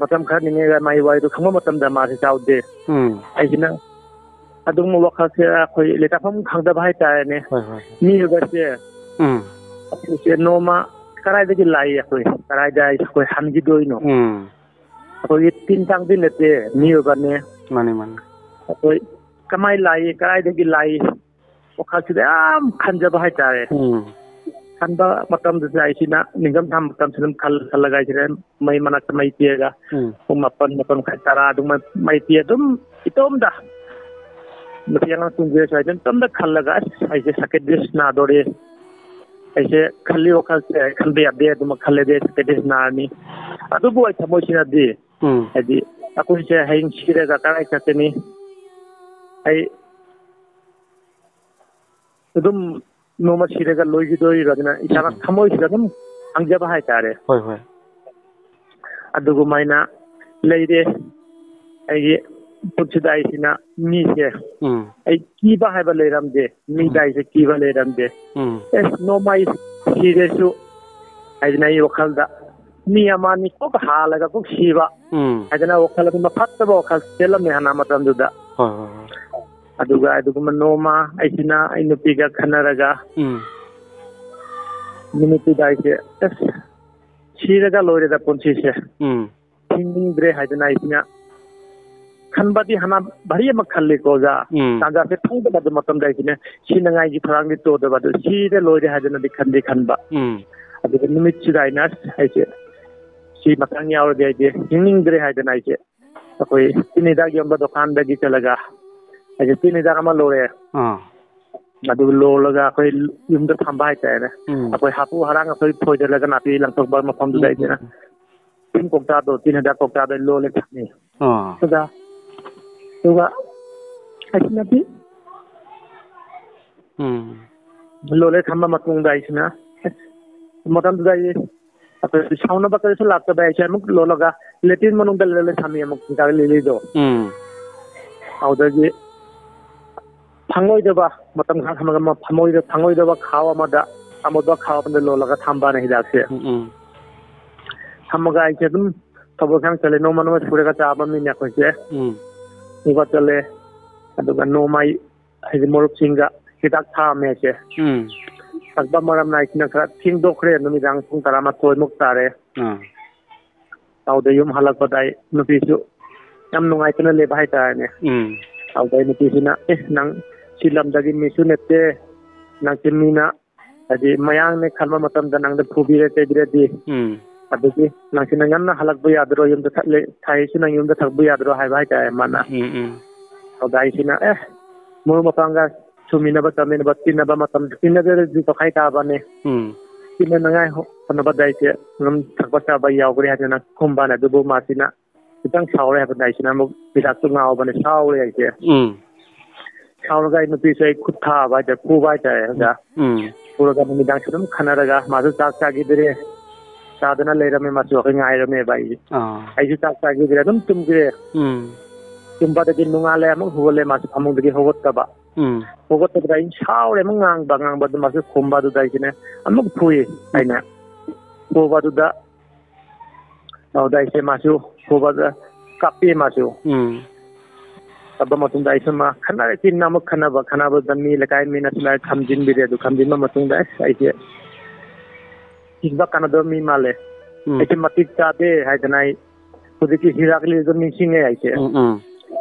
ꯃꯇꯝ ꯈꯔ ꯅꯤꯡꯉꯒ ꯃꯥꯒꯤ ꯋꯥꯔꯤꯗꯣ ꯈꯪꯕ ꯃꯇꯝꯗ ꯃꯥꯁꯦ ꯆꯥꯎꯗꯦ꯫ ꯎꯝ꯫ ꯑꯩꯁꯤꯅ ꯑꯗꯨꯒꯨꯝꯕ ꯋꯥꯈꯜꯁꯦ ꯑꯩꯈꯣꯏ ꯂꯩꯇꯥꯐꯝ ꯈꯪꯗꯕ ꯍꯥꯏꯇꯥꯔꯦꯅꯦ꯫ ꯍꯣꯏ, ꯍꯣꯏ꯫ ꯃꯤꯑꯣꯏꯕꯁꯦ ꯎꯝ꯫ ꯑꯩꯈꯣꯏꯁꯦ ꯅꯣꯡꯃ ꯀꯗꯥꯏꯗꯒꯤ ꯂꯥꯛꯏ, ꯑꯩꯈꯣꯏ ꯀꯗꯥꯏꯗ ꯑꯩꯈꯣꯏ ꯍꯟꯈꯤꯗꯣꯏꯅꯣ? ꯎꯝ꯫ ꯑꯩꯈꯣꯏꯒꯤ ꯇꯤꯟ ꯀꯥꯡꯗꯤ ꯅꯠꯇꯦ, ꯃꯤꯑꯣꯏꯕꯅꯦ꯫ ꯃꯥꯅꯤ, ꯃꯥꯅꯤ꯫ ꯑꯩꯈꯣꯏ ꯀꯃꯥꯏ ꯂꯥꯛꯏ, ꯀꯗꯥꯏꯗꯒꯤ ꯂꯥꯛꯏ? ꯋꯥꯈꯜꯁꯤꯗ ꯌꯥꯝ ꯈꯟꯖꯕ ꯍꯥꯏꯇꯥꯔꯦ꯫ ꯎꯝ꯫ ꯈꯟꯕ ꯃꯇꯝꯗꯨꯗ ꯑꯩꯁꯤꯅ ꯅꯤꯡꯊꯝꯊꯥ ꯃꯇꯝꯁꯤꯗ ꯑꯗꯨꯝ ꯈꯜ-, ꯈꯜꯂꯒ ꯑꯩꯁꯤꯅ ꯃꯩ ꯃꯅꯥꯛꯇ ꯃꯩ ꯄꯤꯔꯒ ꯎꯝ꯫ ꯄꯨꯡ ꯃꯥꯄꯟ, ꯃꯥꯄꯟ ꯃꯈꯥꯏ, ꯇꯔꯥ ꯑꯗꯨꯃꯥꯏ ꯃꯩ ꯄꯤ ꯑꯗꯨꯝ ꯏꯇꯣꯝꯗ ꯅꯨꯄꯤ ꯑꯉꯥꯡ ꯇꯨꯝꯈ꯭ꯔꯦ ꯁ꯭ꯋꯥꯏꯗ ꯏꯇꯣꯝꯗ ꯈꯜꯂꯒ, "ꯑꯁ, ꯑꯩꯁꯦ ꯁꯥꯏꯀꯦꯗ꯭ꯔꯤꯁ ꯅꯥꯗꯣꯔꯦ꯫ ꯑꯩꯁꯦ ꯈꯜꯂꯤ ꯋꯥꯈꯜꯁꯦ ꯈꯟꯕ ꯌꯥꯗꯦ, ꯑꯗꯨꯃꯛ ꯈꯜꯂꯗꯤ ꯑꯩ ꯁꯥꯏꯀꯦꯗ꯭ꯔꯤꯁ ꯅꯥꯔꯅꯤ"꯫ ꯑꯗꯨꯕꯨ ꯑꯩ ꯊꯃꯣꯏꯁꯤꯅꯗꯤ ꯎꯝ꯫ ꯍꯥꯏꯗꯤ ꯑꯩꯈꯣꯏꯁꯦ ꯍꯌꯦꯡ ꯁꯤꯔꯒ ꯀꯗꯥꯏ ꯆꯠꯀꯅꯤ? ꯑꯩ ꯑꯗꯨꯝ ꯅꯣꯡꯃ ꯁꯤꯔꯒ ꯂꯣꯏꯈꯤꯗꯣꯏꯔꯣ ꯑꯗꯨꯅ ꯏꯁꯥꯅ ꯎꯝ꯫ ꯊꯃꯣꯏꯁꯤꯗ ꯑꯗꯨꯝ ꯈꯪꯖꯕ ꯍꯥꯏꯇꯥꯔꯦ꯫ ꯍꯣꯏ, ꯍꯣꯏ꯫ ꯑꯗꯨꯒꯨꯃꯥꯏꯅ ꯂꯩꯔꯦ꯫ ꯑꯩꯒꯤ ꯄꯨꯟꯁꯤꯗ ꯑꯩꯁꯤꯅ ꯃꯤꯁꯦ, ꯎꯝ꯫ ꯑꯩ ꯀꯤꯕ ꯍꯥꯏꯕ ꯂꯩꯔꯝꯗꯦ, ꯃꯤꯗ ꯎꯝ꯫ ꯑꯩꯁꯦ ꯀꯤꯕ ꯂꯩꯔꯝꯗꯦ꯫ ꯎꯝ꯫ ꯑꯦ, ꯅꯣꯡꯃ ꯑꯩ ꯁꯤꯔꯁꯨ ꯍꯥꯏꯗꯅ ꯑꯩ ꯋꯥꯈꯜꯗ ꯃꯤ ꯑꯃ ꯑꯅꯤ ꯀꯣꯛ ꯍꯥꯜꯂꯒ ꯀꯣꯛ ꯁꯤꯕ ꯎꯝ꯫ ꯍꯥꯏꯗꯅ ꯋꯥꯈꯜ ꯑꯗꯨꯝ ꯐꯠꯇꯕ ꯋꯥꯈꯜ ꯆꯦꯜꯂꯝꯃꯦ ꯍꯥꯟꯅ ꯃꯇꯝꯗꯨꯗ꯫ ꯍꯣꯏ, ꯍꯣꯏ, ꯍꯣꯏ꯫ ꯑꯗꯨꯒ ꯑꯗꯨꯒꯨꯝꯕ ꯅꯣꯡꯃ ꯑꯩꯁꯤꯅ ꯑꯩ ꯅꯨꯄꯤꯒ ꯈꯟꯅꯔꯒ ꯎꯝ꯫ ꯅꯨꯃꯤꯠꯇꯨꯗ ꯑꯩꯁꯦ, "ꯑꯁ, ꯁꯤꯔꯒ ꯂꯣꯏꯔꯦꯗ ꯄꯨꯟꯁꯤꯁꯦ꯫ ꯎꯝ꯫ ꯍꯤꯡꯅꯤꯡꯗ꯭ꯔꯦ" ꯍꯥꯏꯗꯅ ꯑꯩꯁꯤꯅ ꯈꯟꯕꯗꯤ ꯍꯥꯟꯅ ꯚꯥꯔꯤ ꯑꯃ ꯈꯜꯂꯤꯀꯣ, ꯑꯣꯖꯥ꯫ ꯎꯝ꯫ ꯇꯥꯟꯖꯥꯁꯦ ꯐꯪꯗꯕ ꯑꯗꯨ ꯃꯇꯝꯗ ꯑꯩꯁꯤꯅ ꯁꯤꯅꯉꯥꯏꯒꯤ ꯊꯧꯔꯥꯡꯗꯤ ꯇꯧꯗꯕ, ꯑꯗꯨ ꯁꯤꯔꯦ ꯂꯣꯏꯔꯦ ꯍꯥꯏꯗꯅꯗꯤ ꯈꯟꯗꯤ ꯈꯟꯕ꯫ ꯎꯝ꯫ ꯑꯗꯨꯒ ꯅꯨꯃꯤꯠꯁꯤꯗ ꯑꯩꯅ ꯑꯩꯁꯦ ꯁꯤ ꯃꯇꯥꯡ ꯌꯥꯎꯔꯗꯤ ꯑꯩꯗꯤ ꯍꯤꯡꯅꯤꯡꯗ꯭ꯔꯦ ꯍꯥꯏꯗꯅ ꯑꯩꯁꯦ ꯑꯩꯈꯣꯏ ꯇꯤꯟ ꯍꯤꯗꯥꯛ ꯌꯣꯟꯕ ꯗꯨꯀꯥꯟꯗꯒꯤ ꯆꯠꯂꯒ ꯑꯩꯁꯦ ꯇꯤꯟ ꯍꯤꯗꯥꯛ ꯑꯃ ꯂꯧꯔꯦ꯫ ꯑꯥ꯫ ꯑꯗꯨ ꯂꯣꯜꯂꯒ ꯑꯩꯈꯣꯏ ꯌꯨꯝꯗ ꯊꯝꯕ ꯍꯥꯏꯇꯥꯔꯦꯅꯦ꯫ ꯎꯝ꯫ ꯑꯩꯈꯣꯏ ꯍꯥꯄꯨ ꯍꯔꯥꯡ ꯑꯩꯈꯣꯏ ꯐꯣꯏꯗꯠꯂꯒ ꯅꯥꯄꯤ ꯂꯪꯊꯣꯛꯄ ꯃꯐꯝꯗꯨꯗ ꯎꯝ, ꯑꯩꯁꯤꯅ ꯎꯝ, ꯎꯝ꯫ ꯇꯤꯟ ꯀꯧꯇꯥꯗꯣ, ꯇꯤꯟ ꯍꯤꯗꯥꯛ ꯀꯧꯇꯥꯗꯣ ꯂꯣꯜꯂꯦ ꯊꯝꯃꯦ꯫ ꯑꯥ꯫ ꯑꯗꯨꯒ, ꯑꯗꯨꯒ ꯑꯩꯁꯤꯅꯗꯤ ꯎꯝ꯫ ꯂꯣꯜꯂꯦ ꯊꯝꯕ ꯃꯇꯨꯡꯗ ꯑꯩꯁꯤꯅ, ꯃꯇꯝꯗꯨꯗ ꯑꯩ ꯑꯩꯈꯣꯏ ꯁꯥꯎꯅꯕ ꯀꯔꯤꯁꯨ ꯂꯥꯛꯇꯕ ꯑꯩꯁꯦ ꯑꯃꯨꯛ ꯂꯣꯜꯂꯒ ꯂꯦꯇ꯭ꯔꯤꯟ ꯃꯅꯨꯡꯗ ꯂꯩꯔ ꯊꯝꯃꯤ ꯑꯃꯨꯛ ꯍꯤꯗꯥꯛ ꯂꯤꯂꯤꯗꯣ꯫ ꯎꯝ꯫ ꯑꯗꯨꯗꯒꯤ ꯐꯪꯉꯣꯏꯗꯕ ꯃꯇꯝ ꯈꯔ ꯊꯝꯃꯒ ꯑꯃ ꯐꯪꯉꯣꯏꯗ-, ꯐꯪꯉꯣꯏꯗꯕ ꯈꯥꯎ ꯑꯃꯗ, ꯑꯃꯣꯠꯄ ꯈꯥꯎ ꯑꯃꯗ ꯂꯣꯜꯂꯒ ꯊꯝꯕꯅꯦ ꯍꯤꯗꯥꯛꯁꯦ꯫ ꯎꯝ, ꯎꯝ꯫ ꯊꯝꯃꯒ ꯑꯩꯁꯦ ꯑꯗꯨꯝ ꯊꯕꯛ ꯏꯪꯈꯥꯡ ꯆꯠꯂꯦ꯫ ꯅꯣꯡꯃ ꯅꯣꯡꯃ ꯁꯨꯔꯒ ꯆꯥꯕ ꯃꯤꯅꯦ ꯑꯩꯈꯣꯏꯁꯦ꯫ ꯎꯝ꯫ ꯁꯨꯕ ꯆꯠꯂꯦ꯫ ꯑꯗꯨꯒ ꯅꯣꯡꯃ ꯑꯩ ꯍꯥꯏꯗꯤ ꯃꯔꯨꯞꯁꯤꯡꯒ ꯍꯤꯗꯥꯛ ꯊꯥꯛꯑꯝꯃꯦ ꯑꯩꯁꯦ꯫ ꯎꯝ꯫ ꯊꯛꯄ ꯃꯔꯝꯅ ꯑꯩꯁꯤꯅ ꯈꯔ ꯊꯦꯡꯗꯣꯛꯈ꯭ꯔꯦ, ꯅꯨꯃꯤꯗꯥꯡ ꯄꯨꯡ ꯇꯔꯥꯃꯥꯊꯣꯏꯃꯨꯛ ꯇꯥꯔꯦ꯫ ꯑꯥ꯫ ꯑꯗꯨꯗ ꯌꯨꯝ ꯍꯜꯂꯛꯄꯗ ꯑꯩ ꯅꯨꯄꯤꯁꯨ ꯌꯥꯝ ꯅꯨꯡꯉꯥꯏꯇꯅ ꯂꯩꯕ ꯍꯥꯏꯇꯥꯔꯦꯅꯦ꯫ ꯎꯝ꯫ ꯑꯗꯨꯗ ꯑꯩ ꯅꯨꯄꯤꯁꯤꯅ, "ꯑꯦ, ꯅꯪ ꯁꯤ ꯂꯝꯗꯒꯤ ꯃꯤꯁꯨ ꯅꯠꯇꯦ, ꯅꯪꯁꯦ ꯃꯤꯅ ꯍꯥꯏꯗꯤ ꯃꯌꯥꯡꯅꯦ ꯈꯟꯕ ꯃꯇꯝꯗ ꯅꯪꯗ ꯐꯨꯕꯤꯔꯦ ꯆꯩꯕꯤꯔꯗꯤ, ꯎꯝ꯫ ꯑꯗꯨꯗꯤ ꯅꯪꯁꯤ ꯅꯪ ꯉꯟꯅ ꯍꯜꯂꯛꯄ ꯌꯥꯗ꯭ꯔꯣ? ꯌꯨꯝꯗ ꯊꯛꯂꯦ, ꯊꯥꯏꯁꯤ ꯅꯪ ꯌꯨꯝꯗ ꯊꯛꯄ ꯌꯥꯗ꯭ꯔꯣ?" ꯍꯥꯏꯕ ꯍꯥꯏꯇꯥꯔꯦ ꯃꯥꯅ꯫ ꯎꯝ, ꯎꯝ꯫ ꯑꯗꯨꯗ ꯑꯩꯁꯤꯅ, ꯑꯦ, ꯃꯔꯨꯞ ꯃꯄꯥꯡꯒ ꯁꯨꯃꯤꯟꯅꯕ ꯆꯥꯃꯤꯟꯅꯕ ꯇꯤꯟꯅꯕ ꯃꯇꯝꯗ ꯇꯤꯟꯅꯗ꯭ꯔꯗꯤ ꯇꯣꯈꯥꯏ ꯇꯥꯕꯅꯤ꯫ ꯎꯝ꯫ ꯇꯤꯟꯅꯅꯉꯥꯏ ꯍꯣ-, ꯍꯣꯠꯅꯕꯗ ꯑꯩꯁꯦ ꯑꯗꯨꯝ ꯊꯛꯄ ꯆꯥꯕ ꯌꯥꯎꯈ꯭ꯔꯦ ꯍꯥꯏꯗꯅ ꯈꯨꯝꯕꯅꯦ꯫ ꯑꯗꯨꯕꯨ ꯃꯥꯁꯤꯅ ꯈꯤꯇꯪ ꯁꯥꯎꯔꯦ ꯍꯥꯏꯕꯗ ꯑꯩꯁꯤꯅ ꯑꯃꯨꯛ ꯍꯤꯗꯥꯛꯇꯨ ꯉꯥꯎꯕꯅꯦ, ꯁꯥꯎꯔꯦ ꯑꯩꯁꯦ꯫ ꯎꯝ꯫ ꯁꯥꯎꯔꯒ ꯑꯩ ꯅꯨꯄꯤꯁꯦ ꯑꯩ ꯈꯨꯠ ꯊꯥꯕ ꯍꯥꯏꯇꯥꯔꯦ, ꯐꯨꯕ ꯍꯥꯏꯇꯥꯔꯦ ꯑꯣꯖꯥ꯫ ꯎꯝ꯫ ꯐꯨꯔꯒ ꯅꯨꯃꯤꯗꯥꯡꯁꯦ ꯑꯗꯨꯝ ꯈꯟꯅꯔꯒ ꯃꯥꯁꯨ ꯆꯥꯛ ꯆꯥꯈꯤꯗ꯭ꯔꯦ, ꯆꯥꯗꯅ ꯂꯩꯔꯝꯃꯦ, ꯃꯥꯁꯨ ꯑꯩꯈꯣꯏ ꯉꯥꯏꯔꯝꯃꯦꯕ ꯑꯩꯁꯦ꯫ ꯑꯥ꯫ ꯑꯩꯁꯨ ꯆꯥꯛ ꯆꯥꯈꯤꯗ꯭ꯔꯦ, ꯑꯗꯨꯝ ꯇꯨꯝꯈ꯭ꯔꯦ꯫ ꯎꯝ꯫ ꯇꯨꯝꯕꯗꯒꯤ ꯅꯣꯡꯉꯥꯜꯂꯦ, ꯑꯃꯨꯛ ꯍꯧꯒꯠꯂꯦ, ꯃꯥꯁꯨ ꯐꯃꯨꯡꯗꯒꯤ ꯍꯧꯒꯠꯇꯕ꯫ ꯎꯝ꯫ ꯍꯧꯒꯠꯇꯕꯗ ꯑꯩꯅ ꯁꯥꯎꯔꯦ, ꯑꯃꯨꯛ ꯉꯥꯡꯕ, ꯉꯥꯡꯕꯗ ꯃꯥꯁꯨ ꯈꯨꯝꯕꯗꯨꯗ ꯑꯩꯁꯤꯅ ꯑꯃꯨꯛ ꯐꯨꯏ꯫ ꯑꯩꯅ ꯐꯨꯕꯗꯨꯗ, ꯑꯗꯨꯗ ꯑꯩꯁꯦ ꯃꯥꯁꯨ ꯐꯨꯕꯗ ꯀꯥꯞꯄꯤ ꯃꯥꯁꯨ꯫ ꯎꯝ꯫ ꯀꯥꯞꯄ ꯃꯇꯨꯡꯗ ꯑꯩꯁꯨ ꯃꯥ ꯈꯠꯅꯔꯦ, ꯆꯤꯟꯅ ꯑꯃꯨꯛ ꯈꯠꯅꯕ, ꯈꯠꯅꯕꯗ ꯃꯤ ꯂꯩꯀꯥꯏ ꯃꯤꯅꯁꯨ ꯂꯥꯏ ꯈꯝꯖꯤꯟꯕꯤꯔꯦ꯫ ꯑꯗꯨ ꯈꯝꯖꯤꯟꯕ ꯃꯇꯨꯡꯗ ꯑꯁ ꯑꯩꯁꯦ ꯁꯤꯕ ꯀꯥꯟꯅꯗꯕ ꯃꯤ ꯃꯥꯜꯂꯦ꯫ ꯎꯝ꯫ ꯑꯩꯁꯦ ꯃꯇꯤꯛ ꯆꯥꯗꯦ ꯍꯥꯏꯗꯅ ꯑꯩ ꯍꯧꯖꯤꯛꯀꯤ ꯍꯤꯗꯥꯛ ꯂꯤꯗꯣ ꯅꯤꯡꯁꯤꯡꯉꯦ ꯑꯩꯁꯦ꯫ ꯎꯝ, ꯎꯝ꯫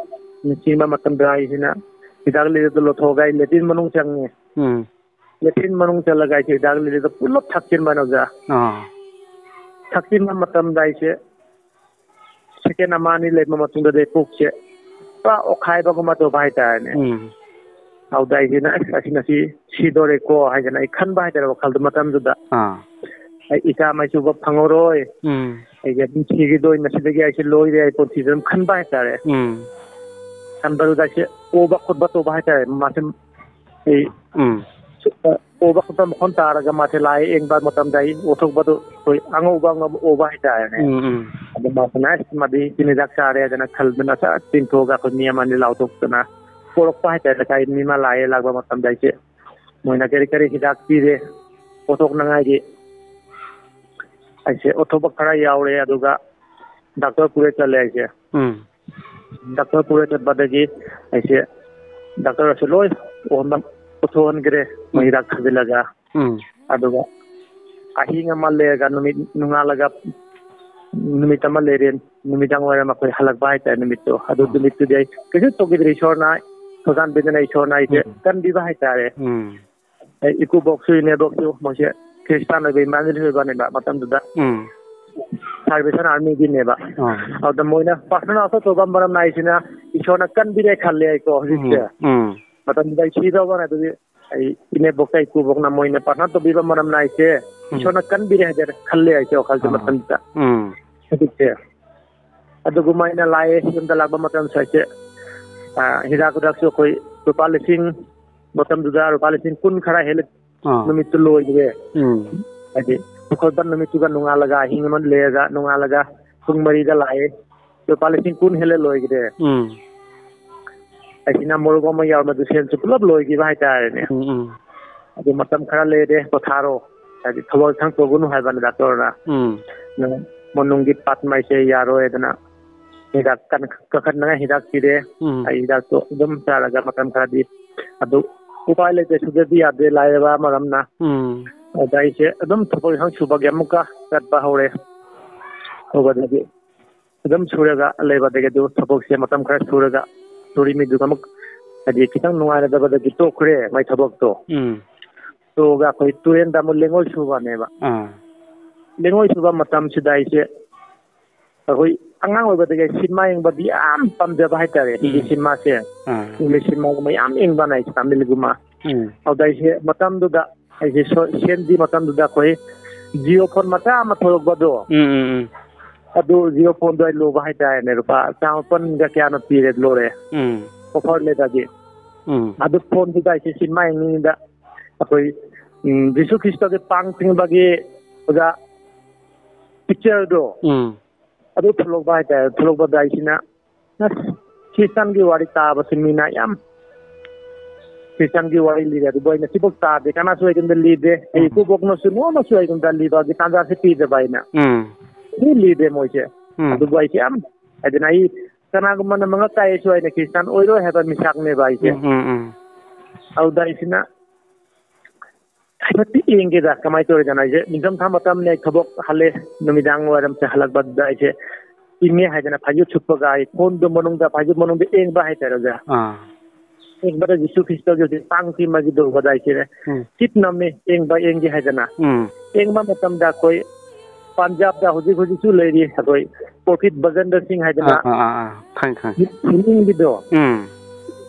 ꯅꯤꯡꯁꯤꯡꯕ ꯃꯇꯝꯗ ꯑꯩꯁꯤꯅ ꯍꯤꯗꯥꯛ ꯂꯤꯗꯣ ꯂꯧꯊꯣꯛꯑꯒ ꯑꯩ ꯂꯦꯇ꯭ꯔꯤꯟ ꯃꯅꯨꯡ ꯆꯪꯉꯦ꯫ ꯎꯝ꯫ ꯂꯦꯇ꯭ꯔꯤꯟ ꯃꯅꯨꯡ ꯆꯠꯂꯒ ꯑꯩꯁꯦ ꯍꯤꯗꯥꯛ ꯂꯤꯗꯣ ꯄꯨꯂꯞ ꯊꯛꯆꯤꯟꯕꯅꯦ ꯑꯣꯖꯥ꯫ ꯑꯥ꯫ ꯊꯛꯆꯤꯟꯕ ꯃꯇꯝꯗ ꯑꯩꯁꯦ ꯁꯦꯀꯦꯟ ꯑꯃ ꯑꯅꯤ ꯂꯩꯕ ꯃꯇꯨꯡꯗꯗꯤ ꯄꯨꯛꯁꯦ ꯄꯨꯔꯥ ꯑꯣꯠꯈꯥꯏꯕꯒꯨꯝꯕ ꯇꯧꯕ ꯍꯥꯏꯇꯥꯔꯦꯅꯦ꯫ ꯎꯝ꯫ ꯑꯗꯨꯗ ꯑꯩꯁꯤꯅ ꯑꯁ ꯑꯁꯤ ꯉꯁꯤ ꯁꯤꯗꯣꯔꯦꯀꯣ ꯍꯥꯏꯗꯅ ꯑꯩ ꯈꯟꯕ ꯍꯥꯏꯇꯥꯔꯦ ꯋꯥꯈꯜꯗ ꯃꯇꯝꯗꯨꯗ꯫ ꯑꯥ꯫ ꯑꯩ ꯏꯆꯥ ꯃꯥꯏꯆꯨꯕ ꯐꯪꯉꯔꯣꯏ꯫ ꯎꯝ꯫ ꯑꯩꯁꯦ ꯑꯗꯨꯝ ꯁꯤꯈꯤꯗꯣꯏ, ꯃꯁꯤꯗꯒꯤ ꯑꯩꯁꯦ ꯂꯣꯏꯔꯦ ꯑꯩ ꯄꯨꯟꯁꯤꯁꯦ ꯑꯗꯨꯝ ꯈꯟꯕ ꯍꯥꯏꯇꯥꯔꯦ꯫ ꯎꯝ꯫ ꯈꯟꯕꯗꯨꯗ ꯑꯩꯁꯦ ꯑꯣꯕ ꯈꯣꯠꯄ ꯇꯧꯕ ꯍꯥꯏꯇꯥꯔꯦ꯫ ꯃꯥꯁꯦ ꯑꯩ ꯎꯝ꯫ ꯑꯣꯕ ꯈꯣꯠꯄ ꯃꯈꯣꯟ ꯇꯥꯔꯒ ꯃꯥꯁꯦ ꯂꯥꯏ ꯌꯦꯡꯕ ꯃꯇꯝꯗ ꯑꯩ ꯑꯣꯊꯣꯛꯄꯗꯨ ꯑꯩꯈꯣꯏ ꯑꯉꯧꯕ ꯑꯉꯧꯕ ꯑꯣꯕ ꯍꯥꯏꯇꯥꯔꯦꯅꯦ꯫ ꯎꯝ, ꯎꯝ꯫ ꯑꯗꯨ ꯃꯥꯁꯤꯅ ꯑꯁ ꯃꯥꯗꯤ ꯇꯤꯟ ꯍꯤꯗꯥꯛ ꯆꯥꯔꯦ ꯍꯥꯏꯗꯅ ꯈꯜꯗꯅ ꯁꯠ ꯆꯤꯡꯊꯣꯛꯑꯒ ꯑꯩꯈꯣꯏ ꯃꯤ ꯑꯃꯅꯤ ꯂꯥꯎꯊꯣꯛꯇꯅ ꯄꯣꯔꯛꯄ ꯍꯥꯏꯇꯥꯔꯦ꯫ ꯂꯩꯀꯥꯏ ꯃꯤ ꯑꯃ ꯂꯥꯛꯑꯦ, ꯂꯥꯛꯄ ꯃꯇꯝꯗ ꯑꯩꯁꯦ ꯃꯣꯏꯅ ꯀꯔꯤ ꯀꯔꯤ ꯍꯤꯗꯥꯛ ꯄꯤꯔꯦ ꯑꯣꯊꯣꯛꯅꯉꯥꯏꯒꯤ꯫ ꯑꯩꯁꯦ ꯑꯣꯊꯣꯛꯄ ꯈꯔ ꯌꯥꯎꯔꯦ, ꯑꯗꯨꯒ ꯗꯥꯛꯇꯔ ꯄꯨꯔꯦ ꯆꯠꯂꯦ ꯑꯩꯁꯦ꯫ ꯎꯝ꯫ ꯗꯥꯛꯇꯔ ꯄꯨꯔꯦ ꯆꯠꯄꯗꯒꯤ ꯑꯩꯁꯦ ꯗꯥꯛꯇꯔ ꯑꯁꯦ ꯂꯣꯏ ꯑꯣꯟꯕ-, ꯄꯨꯊꯣꯛꯍꯟꯈ꯭ꯔꯦ, ꯃꯣꯏ ꯎꯝ꯫ ꯍꯤꯗꯥꯛ ꯊꯥꯖꯤꯜꯂꯒ꯫ ꯎꯝ꯫ ꯑꯗꯨꯒ ꯑꯍꯤꯡ ꯑꯃ ꯂꯩꯔꯒ ꯅꯨꯃꯤꯠ ꯅꯣꯡꯉꯥꯜꯂꯒ ꯅꯨꯃꯤꯠ ꯑꯃ ꯂꯩꯔꯦ, ꯅꯨꯃꯤꯗꯥꯡ ꯋꯥꯏꯔꯝ ꯑꯩꯈꯣꯏ ꯍꯜꯂꯛꯄ ꯍꯥꯏꯇꯥꯔꯦ ꯅꯨꯃꯤꯠꯇꯣ꯫ ꯑꯗꯨ ꯎꯝ꯫ ꯅꯨꯃꯤꯠꯇꯨꯗꯤ ꯑꯩ ꯀꯩꯁꯨ ꯇꯧꯈꯤꯗ꯭ꯔꯦ, ꯏꯁꯣꯔꯅ ꯊꯧꯖꯥꯟꯕꯤꯗꯅ ꯏꯁꯣꯔꯅ ꯑꯩꯁꯦ ꯎꯝ꯫ ꯀꯟꯕꯤꯕ ꯍꯥꯏꯇꯥꯔꯦ꯫ ꯎꯝ꯫ ꯑꯩ ꯏꯀꯨꯕꯣꯛꯁꯨ ꯏꯅꯦꯕꯣꯛꯁꯨ ꯃꯣꯏꯁꯦ ꯈ꯭ꯔꯤꯁꯇꯥꯟ ꯑꯣꯏꯕ ꯏꯃꯥꯟꯖꯦꯜ ꯑꯣꯏꯕꯅꯦꯕ ꯃꯇꯝꯗꯨꯗ꯫ ꯎꯝ꯫ ꯁꯥꯔꯕꯦꯁꯟ ꯑꯥꯔꯃꯤꯒꯤꯅꯦꯕ꯫ ꯑꯥ꯫ ꯑꯗꯨꯗ ꯃꯣꯏꯅ ꯄ꯭ꯔꯥꯊꯅꯥ ꯑꯇꯣꯞꯄ ꯃꯔꯝ ꯅꯥꯏꯁꯤꯅ ꯏꯁꯣꯔꯅ ꯀꯟꯕꯤꯔꯦ ꯈꯜꯂꯦ ꯑꯩꯀꯣ ꯍꯧꯖꯤꯛꯁꯦ꯫ ꯎꯝ꯫ ꯎꯝ꯫ ꯃꯇꯝꯗꯨꯗ ꯑꯩ ꯁꯤꯗꯧꯕꯅ ꯑꯗꯨꯗꯤ ꯑꯩ ꯏꯅꯦꯕꯣꯛꯀ ꯏꯀꯨꯕꯣꯛꯅ ꯃꯣꯏꯅ ꯄ꯭ꯔꯥꯊꯅꯥ ꯇꯧꯕꯤꯕ ꯃꯔꯝ ꯅꯥꯏꯁꯦ ꯎꯝ꯫ ꯏꯁꯣꯔꯅ ꯀꯟꯕꯤꯔꯦ ꯍꯥꯏꯖꯔꯦ ꯈꯜꯂꯦ ꯑꯩꯁꯦ ꯋꯥꯈꯜꯁꯦ ꯑꯥ꯫ ꯃꯇꯝꯗꯨꯗ꯫ ꯎꯝ꯫ ꯍꯧꯖꯤꯛꯁꯦ꯫ ꯑꯗꯨꯒꯨꯝꯕ ꯑꯩꯅ ꯂꯥꯛꯑꯦ, ꯌꯨꯝꯗ ꯂꯥꯛꯄ ꯃꯇꯝꯁꯨ ꯑꯩꯁꯦ, ꯑ, ꯍꯤꯗꯥꯛ ꯍꯤꯗꯥꯛꯁꯨ ꯑꯩꯈꯣꯏ ꯂꯨꯄꯥ ꯂꯤꯁꯤꯡ, ꯃꯇꯝꯗꯨꯗ ꯂꯨꯄꯥ ꯂꯤꯁꯤꯡ ꯀꯨꯟ ꯈꯔ ꯍꯦꯜꯂꯦ꯫ ꯑꯥ꯫ ꯅꯨꯃꯤꯠꯇꯨ ꯂꯣꯏꯈ꯭ꯔꯦ꯫ ꯎꯝ꯫ ꯍꯥꯏꯗꯤ, ꯄꯨꯈꯠꯄ ꯅꯨꯃꯤꯠꯇꯨꯒ ꯅꯣꯡꯉꯥꯜꯂꯒ ꯑꯍꯤꯡ ꯑꯃ ꯂꯦꯛꯑꯒ ꯅꯣꯡꯉꯥꯜꯂꯒ ꯄꯨꯡ ꯃꯔꯤꯗ ꯂꯥꯛꯑꯦ꯫ ꯂꯨꯄꯥ ꯂꯤꯁꯤꯡ ꯀꯨꯟ ꯍꯦꯜꯂꯦ ꯂꯣꯏꯈ꯭ꯔꯦ꯫ ꯎꯝ꯫ ꯑꯩꯁꯤꯅ ꯃꯣꯔꯣꯛ ꯑꯃ ꯌꯥꯎꯔꯝꯕꯗꯨ ꯁꯦꯜꯁꯨ ꯄꯨꯂꯞ ꯂꯣꯏꯈꯤꯕ ꯍꯥꯏꯇꯥꯔꯦꯅꯦ꯫ ꯎꯝ, ꯎꯝ꯫ ꯑꯗꯨ ꯃꯇꯝ ꯈꯔ ꯂꯩꯔꯦ, ꯄꯣꯊꯥꯔꯣ꯫ ꯍꯥꯏꯗꯤ ꯊꯕꯛ ꯏꯪꯈꯥꯡ ꯇꯧꯒꯅꯨ ꯍꯥꯏꯕꯅꯤ ꯗꯥꯛꯇꯔꯅ꯫ ꯎꯝ꯫ ꯅꯪ ꯃꯅꯨꯡꯒꯤ ꯄꯥꯠ ꯃꯩꯁꯦ ꯌꯥꯔꯣꯏ ꯍꯥꯏꯗꯅ ꯍꯤꯗꯥꯛ ꯀꯟ-, ꯀꯟꯈꯠꯅꯉꯥꯏ ꯍꯤꯗꯥꯛ ꯄꯤꯔꯦ꯫ ꯎꯝ꯫ ꯑꯩ ꯍꯤꯗꯥꯛꯇꯣ ꯑꯗꯨꯝ ꯆꯥꯔꯒ ꯃꯇꯝ ꯈꯔꯗꯤ ꯑꯗꯨ ꯎꯄꯥꯏ ꯂꯩꯇꯦ, ꯁꯨꯗ꯭ꯔꯗꯤ ꯌꯥꯗꯦ, ꯂꯥꯏꯔꯕ ꯑꯃꯔꯝꯅ꯫ ꯎꯝ꯫ ꯑꯗ ꯑꯩꯁꯦ ꯑꯗꯨꯝ ꯊꯕꯛ ꯏꯪꯈꯥꯡ ꯁꯨꯕꯒꯤ ꯑꯃꯨꯛꯀ ꯆꯠꯄ ꯍꯧꯔꯦ꯫ ꯍꯧꯕꯗꯒꯤ ꯑꯗꯨꯝ ꯁꯨꯔꯒ ꯂꯩꯕꯗꯒꯤ ꯑꯗꯨ ꯊꯕꯛꯁꯦ ꯃꯇꯝ ꯈꯔ ꯁꯨꯔꯒ ꯁꯨꯔꯤꯃꯤꯗꯨꯒ ꯑꯃꯨꯛ ꯍꯥꯏꯗꯤ ꯈꯤꯇꯪ ꯅꯨꯡꯉꯥꯏꯅꯗꯕꯗꯒꯤ ꯇꯣꯛꯈ꯭ꯔꯦ ꯃꯥꯏ ꯊꯕꯛꯇꯣ꯫ ꯎꯝ꯫ ꯇꯣꯛꯑꯒ ꯑꯩꯈꯣꯏ ꯇꯨꯔꯦꯟꯗ ꯑꯃꯨꯛ ꯂꯦꯡꯉꯣꯏ ꯁꯨꯕꯅꯦꯕ꯫ ꯑꯥ꯫ ꯂꯦꯡꯉꯣꯏ ꯁꯨꯕ ꯃꯇꯝꯁꯤꯗ ꯑꯩꯁꯦ ꯑꯩꯈꯣꯏ ꯑꯉꯥꯡ ꯑꯣꯏꯕꯗꯒꯤ ꯁꯤꯅꯦꯃꯥ ꯌꯦꯡꯕꯗꯤ ꯌꯥꯝ ꯄꯥꯝꯖꯕ ꯍꯥꯏꯇꯥꯔꯦ꯫ ꯍꯤꯟꯗꯤ ꯎꯝ꯫ ꯁꯤꯅꯦꯃꯥꯁꯦ, ꯑꯥ꯫ ꯏꯪꯂꯤꯁ ꯁꯤꯅꯦꯃꯥꯒꯨꯝꯕ ꯌꯥꯝ ꯌꯦꯡꯕꯅ ꯑꯩꯁꯦ ꯇꯥꯃꯤꯜꯒꯨꯝꯕ꯫ ꯎꯝ꯫ ꯑꯗꯨꯗ ꯑꯩꯁꯦ ꯃꯇꯝꯗꯨꯗ ꯑꯩꯁꯦ ꯁꯣ-, ꯁꯦꯝꯗꯤ ꯃꯇꯝꯗꯨꯗ ꯑꯩꯈꯣꯏ Jio phone ꯃꯆꯥ ꯑꯃ ꯊꯣꯛꯂꯛꯄꯗꯣ, ꯎꯝ, ꯎꯝ, ꯎꯝ꯫ ꯑꯗꯨ Jio phoneꯗꯣ ꯑꯩ ꯂꯧꯕ ꯍꯥꯏꯇꯥꯔꯦꯅꯦ꯫ ꯂꯨꯄꯥ ꯆꯥꯃꯥꯄꯟꯒ ꯀꯌꯥꯅꯣ ꯄꯤꯔꯦ, ꯂꯧꯔꯦ꯫ ꯎꯝ꯫ Offer ꯂꯩꯕꯒꯤ꯫ ꯎꯝ꯫ ꯑꯗꯨ phoneꯗꯨꯗ ꯑꯩꯁꯦ ꯁꯤꯅꯦꯃꯥ ꯌꯦꯡꯅꯤꯡꯉꯤꯗ ꯑꯩꯈꯣꯏ, ꯎꯝ, ꯖꯤꯁꯨ ꯈ꯭ꯔꯤꯁꯇꯒꯤ ꯄꯥꯡ ꯆꯤꯡꯕꯒꯤ ꯑꯣꯖꯥ pictureꯗꯣ, ꯎꯝ꯫ ꯑꯗꯨ ꯊꯣꯛꯂꯛꯄ ꯍꯥꯏꯇꯥꯔꯦ꯫ ꯊꯣꯛꯂꯛꯄꯗ ꯑꯩꯁꯤꯅ, ꯑꯁ, ꯈ꯭ꯔꯤꯁꯇꯥꯟꯒꯤ ꯋꯥꯔꯤ ꯇꯥꯕꯁꯤ ꯃꯤꯅ ꯌꯥꯝ, ꯈ꯭ꯔꯤꯁꯇꯥꯟꯒꯤ ꯋꯥꯔꯤ ꯂꯤꯔꯦ꯫ ꯑꯗꯨꯕꯨ ꯑꯩꯅ ꯁꯤꯐꯥꯎ ꯇꯥꯗꯦ, ꯀꯅꯥꯁꯨ ꯑꯩꯉꯣꯟꯗ ꯂꯤꯗꯦ꯫ ꯑꯩ ꯎꯝ꯫ ꯏꯀꯨꯕꯣꯛꯅꯁꯨ ꯅꯣꯡꯃꯁꯨ ꯑꯩꯉꯣꯟꯗ ꯂꯤꯕꯒꯤ ꯇꯥꯟꯖꯥꯁꯤ ꯄꯤꯗꯕ ꯑꯩꯅ꯫ ꯎꯝ꯫ ꯃꯤ ꯂꯤꯗꯦ ꯃꯣꯏꯁꯦ꯫ ꯎꯝ꯫ ꯑꯗꯨꯕꯨ ꯑꯩꯁꯦ ꯌꯥꯝ, ꯍꯥꯏꯗꯅ ꯑꯩ ꯀꯅꯥꯒꯨꯝꯕꯅ ꯃꯉꯛ ꯀꯥꯏꯔꯁꯨ ꯑꯩꯅ ꯈ꯭ꯔꯤꯁꯇꯥꯟ ꯑꯣꯏꯔꯣꯏ ꯍꯥꯏꯕ ꯃꯤꯁꯛꯅꯦꯕ ꯑꯩꯁꯦ꯫ ꯎꯝ, ꯎꯝ, ꯎꯝ꯫ ꯑꯗꯨꯗ ꯑꯩꯁꯤꯅ ꯍꯥꯏꯐꯦꯠꯇꯤ ꯌꯦꯡꯒꯦꯗ, ꯀꯃꯥꯏꯅ ꯇꯧꯔꯤꯗꯅ ꯑꯩꯁꯦ ꯅꯤꯡꯊꯝꯊꯥ ꯃꯇꯝꯅꯦ, ꯑꯩ ꯊꯕꯛ ꯍꯜꯂꯦ, ꯅꯨꯃꯤꯗꯥꯡ ꯋꯥꯏꯔꯝꯁꯦ ꯍꯜꯂꯛꯄꯗ ꯑꯩꯁꯦ ꯏꯪꯉꯦ ꯍꯥꯏꯗꯅ ꯐꯩꯖꯨꯞ ꯁꯨꯞꯄꯒ ꯑꯩ phoneꯗꯣ ꯃꯅꯨꯡꯗ, ꯐꯩꯖꯨꯞ ꯃꯅꯨꯡꯗ ꯌꯦꯡꯕ ꯍꯥꯏꯇꯥꯔꯦ ꯑꯣꯖꯥ꯫ ꯑꯥ꯫ ꯌꯦꯡꯕꯗ ꯖꯤꯁꯨ ꯈ꯭ꯔꯤꯁꯇꯒꯤ ꯍꯧꯖꯤꯛ ꯇꯥꯡ ꯊꯤꯃꯒꯤꯗꯣ ꯑꯣꯖꯥ ꯑꯩꯁꯦ ꯎꯝ꯫ ꯆꯤꯠ ꯅꯝꯃꯦ, ꯌꯦꯡꯕ ꯌꯦꯡꯒꯦ ꯍꯥꯏꯗꯅ꯫ ꯎꯝ꯫ ꯌꯦꯡꯕ ꯃꯇꯝꯗ ꯑꯩꯈꯣꯏ ꯄꯟꯖꯥꯕꯇ ꯍꯧꯖꯤꯛ ꯍꯧꯖꯤꯛꯁꯨ ꯂꯩꯔꯤ ꯑꯩꯈꯣꯏ ꯄ꯭ꯔꯣꯐꯤꯠ ꯕꯖꯦꯟꯗ꯭ꯔ ꯁꯤꯡ ꯍꯥꯏꯗꯅ ꯑꯥ, ꯑꯥ, ꯑꯥ, ꯑꯥ꯫ ꯈꯪꯉꯦ, ꯈꯪꯉꯦ꯫ ꯐꯤꯂꯝꯒꯤꯗꯣ ꯎꯝ꯫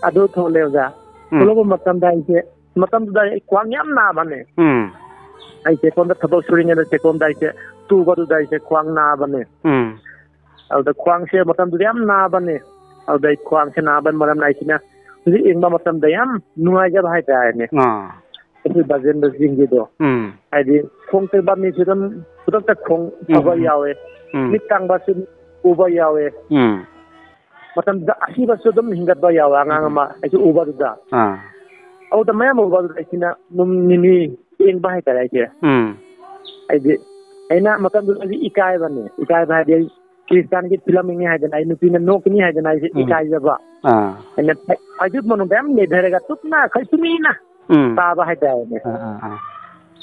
ꯑꯗꯨ ꯊꯣꯛꯂꯦ ꯑꯣꯖꯥ꯫ ꯎꯝ꯫ ꯊꯣꯛꯂꯛꯄ ꯃꯇꯝꯗ ꯑꯩꯁꯦ ꯃꯇꯝꯗꯨꯗ ꯑꯩ ꯈ꯭ꯋꯥꯡ ꯌꯥꯝ ꯅꯥꯕꯅꯦ꯫ ꯎꯝ꯫ ꯑꯩꯁꯦ ꯁꯣꯝꯗ ꯊꯕꯛ ꯁꯨꯔꯤꯉꯩꯗ ꯆꯦꯛꯀꯣꯟꯗ ꯑꯩꯁꯦ ꯇꯨꯕꯗꯨꯗ ꯑꯩꯁꯦ ꯈ꯭ꯋꯥꯡ ꯅꯥꯕꯅꯦ꯫ ꯎꯝ꯫ ꯑꯗꯨꯗ ꯈ꯭ꯋꯥꯡꯁꯦ ꯃꯇꯝꯗꯨꯗ ꯌꯥꯝ ꯅꯥꯕꯅꯦ꯫ ꯑꯗꯨꯗ ꯑꯩ ꯈ꯭ꯋꯥꯡꯁꯦ ꯅꯥꯕꯅ ꯃꯔꯝꯅ ꯑꯩꯁꯤꯅ ꯍꯧꯖꯤꯛ ꯌꯦꯡꯕ ꯃꯇꯝꯗ ꯌꯥꯝ ꯅꯨꯡꯉꯥꯏꯖꯕ ꯍꯥꯏꯇꯥꯔꯦꯅꯦ꯫ ꯑꯥ꯫ ꯑꯩꯈꯣꯏ ꯕꯥꯖꯦꯟꯗ꯭ꯔ ꯁꯤꯡꯒꯤꯗꯣ꯫ ꯎꯝ꯫ ꯍꯥꯏꯗꯤ ꯈꯣꯡ ꯇꯦꯛꯄ ꯃꯤꯁꯨ ꯑꯗꯨꯝ ꯈꯨꯗꯛꯇ ꯈꯣꯡ ꯎꯝ, ꯐꯕ ꯎꯝ꯫ ꯌꯥꯎꯋꯦ꯫ ꯎꯝ꯫ ꯃꯤꯠ ꯇꯥꯡꯕꯁꯨ ꯎꯕ ꯌꯥꯎꯋꯦ꯫ ꯎꯝ꯫ ꯃꯇꯝꯗꯨꯗ ꯑꯁꯤꯕꯁꯨ ꯑꯗꯨꯝ ꯍꯤꯡꯒꯠꯄ ꯌꯥꯎꯋꯦ, ꯑꯉꯥꯡ ꯎꯝ꯫ ꯑꯃ ꯑꯩꯁꯨ ꯎꯕꯗꯨꯗ꯫ ꯑꯥ꯫ ꯑꯗꯨꯗ ꯃꯌꯥꯝ ꯎꯕꯗꯨꯗ ꯑꯩꯁꯤꯅ ꯑꯗꯨꯝ ꯅꯤꯅꯤ ꯌꯦꯡꯕ ꯍꯥꯏꯇꯥꯔꯦ ꯑꯩꯁꯦ꯫ ꯎꯝ꯫ ꯑꯩꯗꯤ, ꯑꯩꯅ ꯃꯇꯝꯗꯨꯗꯗꯤ ꯏꯀꯥꯏꯕꯅꯦ꯫ ꯏꯀꯥꯏꯕ ꯍꯥꯏꯗꯤ ꯑꯩ ꯈ꯭ꯔꯤꯁꯇꯥꯟꯒꯤ ꯐꯤꯂꯝ ꯌꯦꯡꯉꯤ ꯍꯥꯏꯗꯅ, ꯑꯩ ꯅꯨꯄꯤꯅ ꯅꯣꯛꯀꯅꯤ ꯍꯥꯏꯗꯅ ꯑꯩꯁꯦ ꯎꯝ꯫ ꯏꯀꯥꯏꯖꯕ꯫ ꯑꯥ꯫ ꯑꯩꯅ ꯐ-, ꯐꯩꯖꯨꯞ ꯃꯅꯨꯡꯗ ꯌꯥꯝ ꯅꯩꯊꯔꯒ ꯇꯨꯞꯅ ꯑꯩꯈꯣꯏ ꯇꯨꯃꯤꯟꯅ ꯎꯝ꯫ ꯇꯥꯕ ꯍꯥꯏꯇꯥꯔꯦꯅꯦ꯫ ꯑꯥ, ꯑꯥ, ꯑꯥ꯫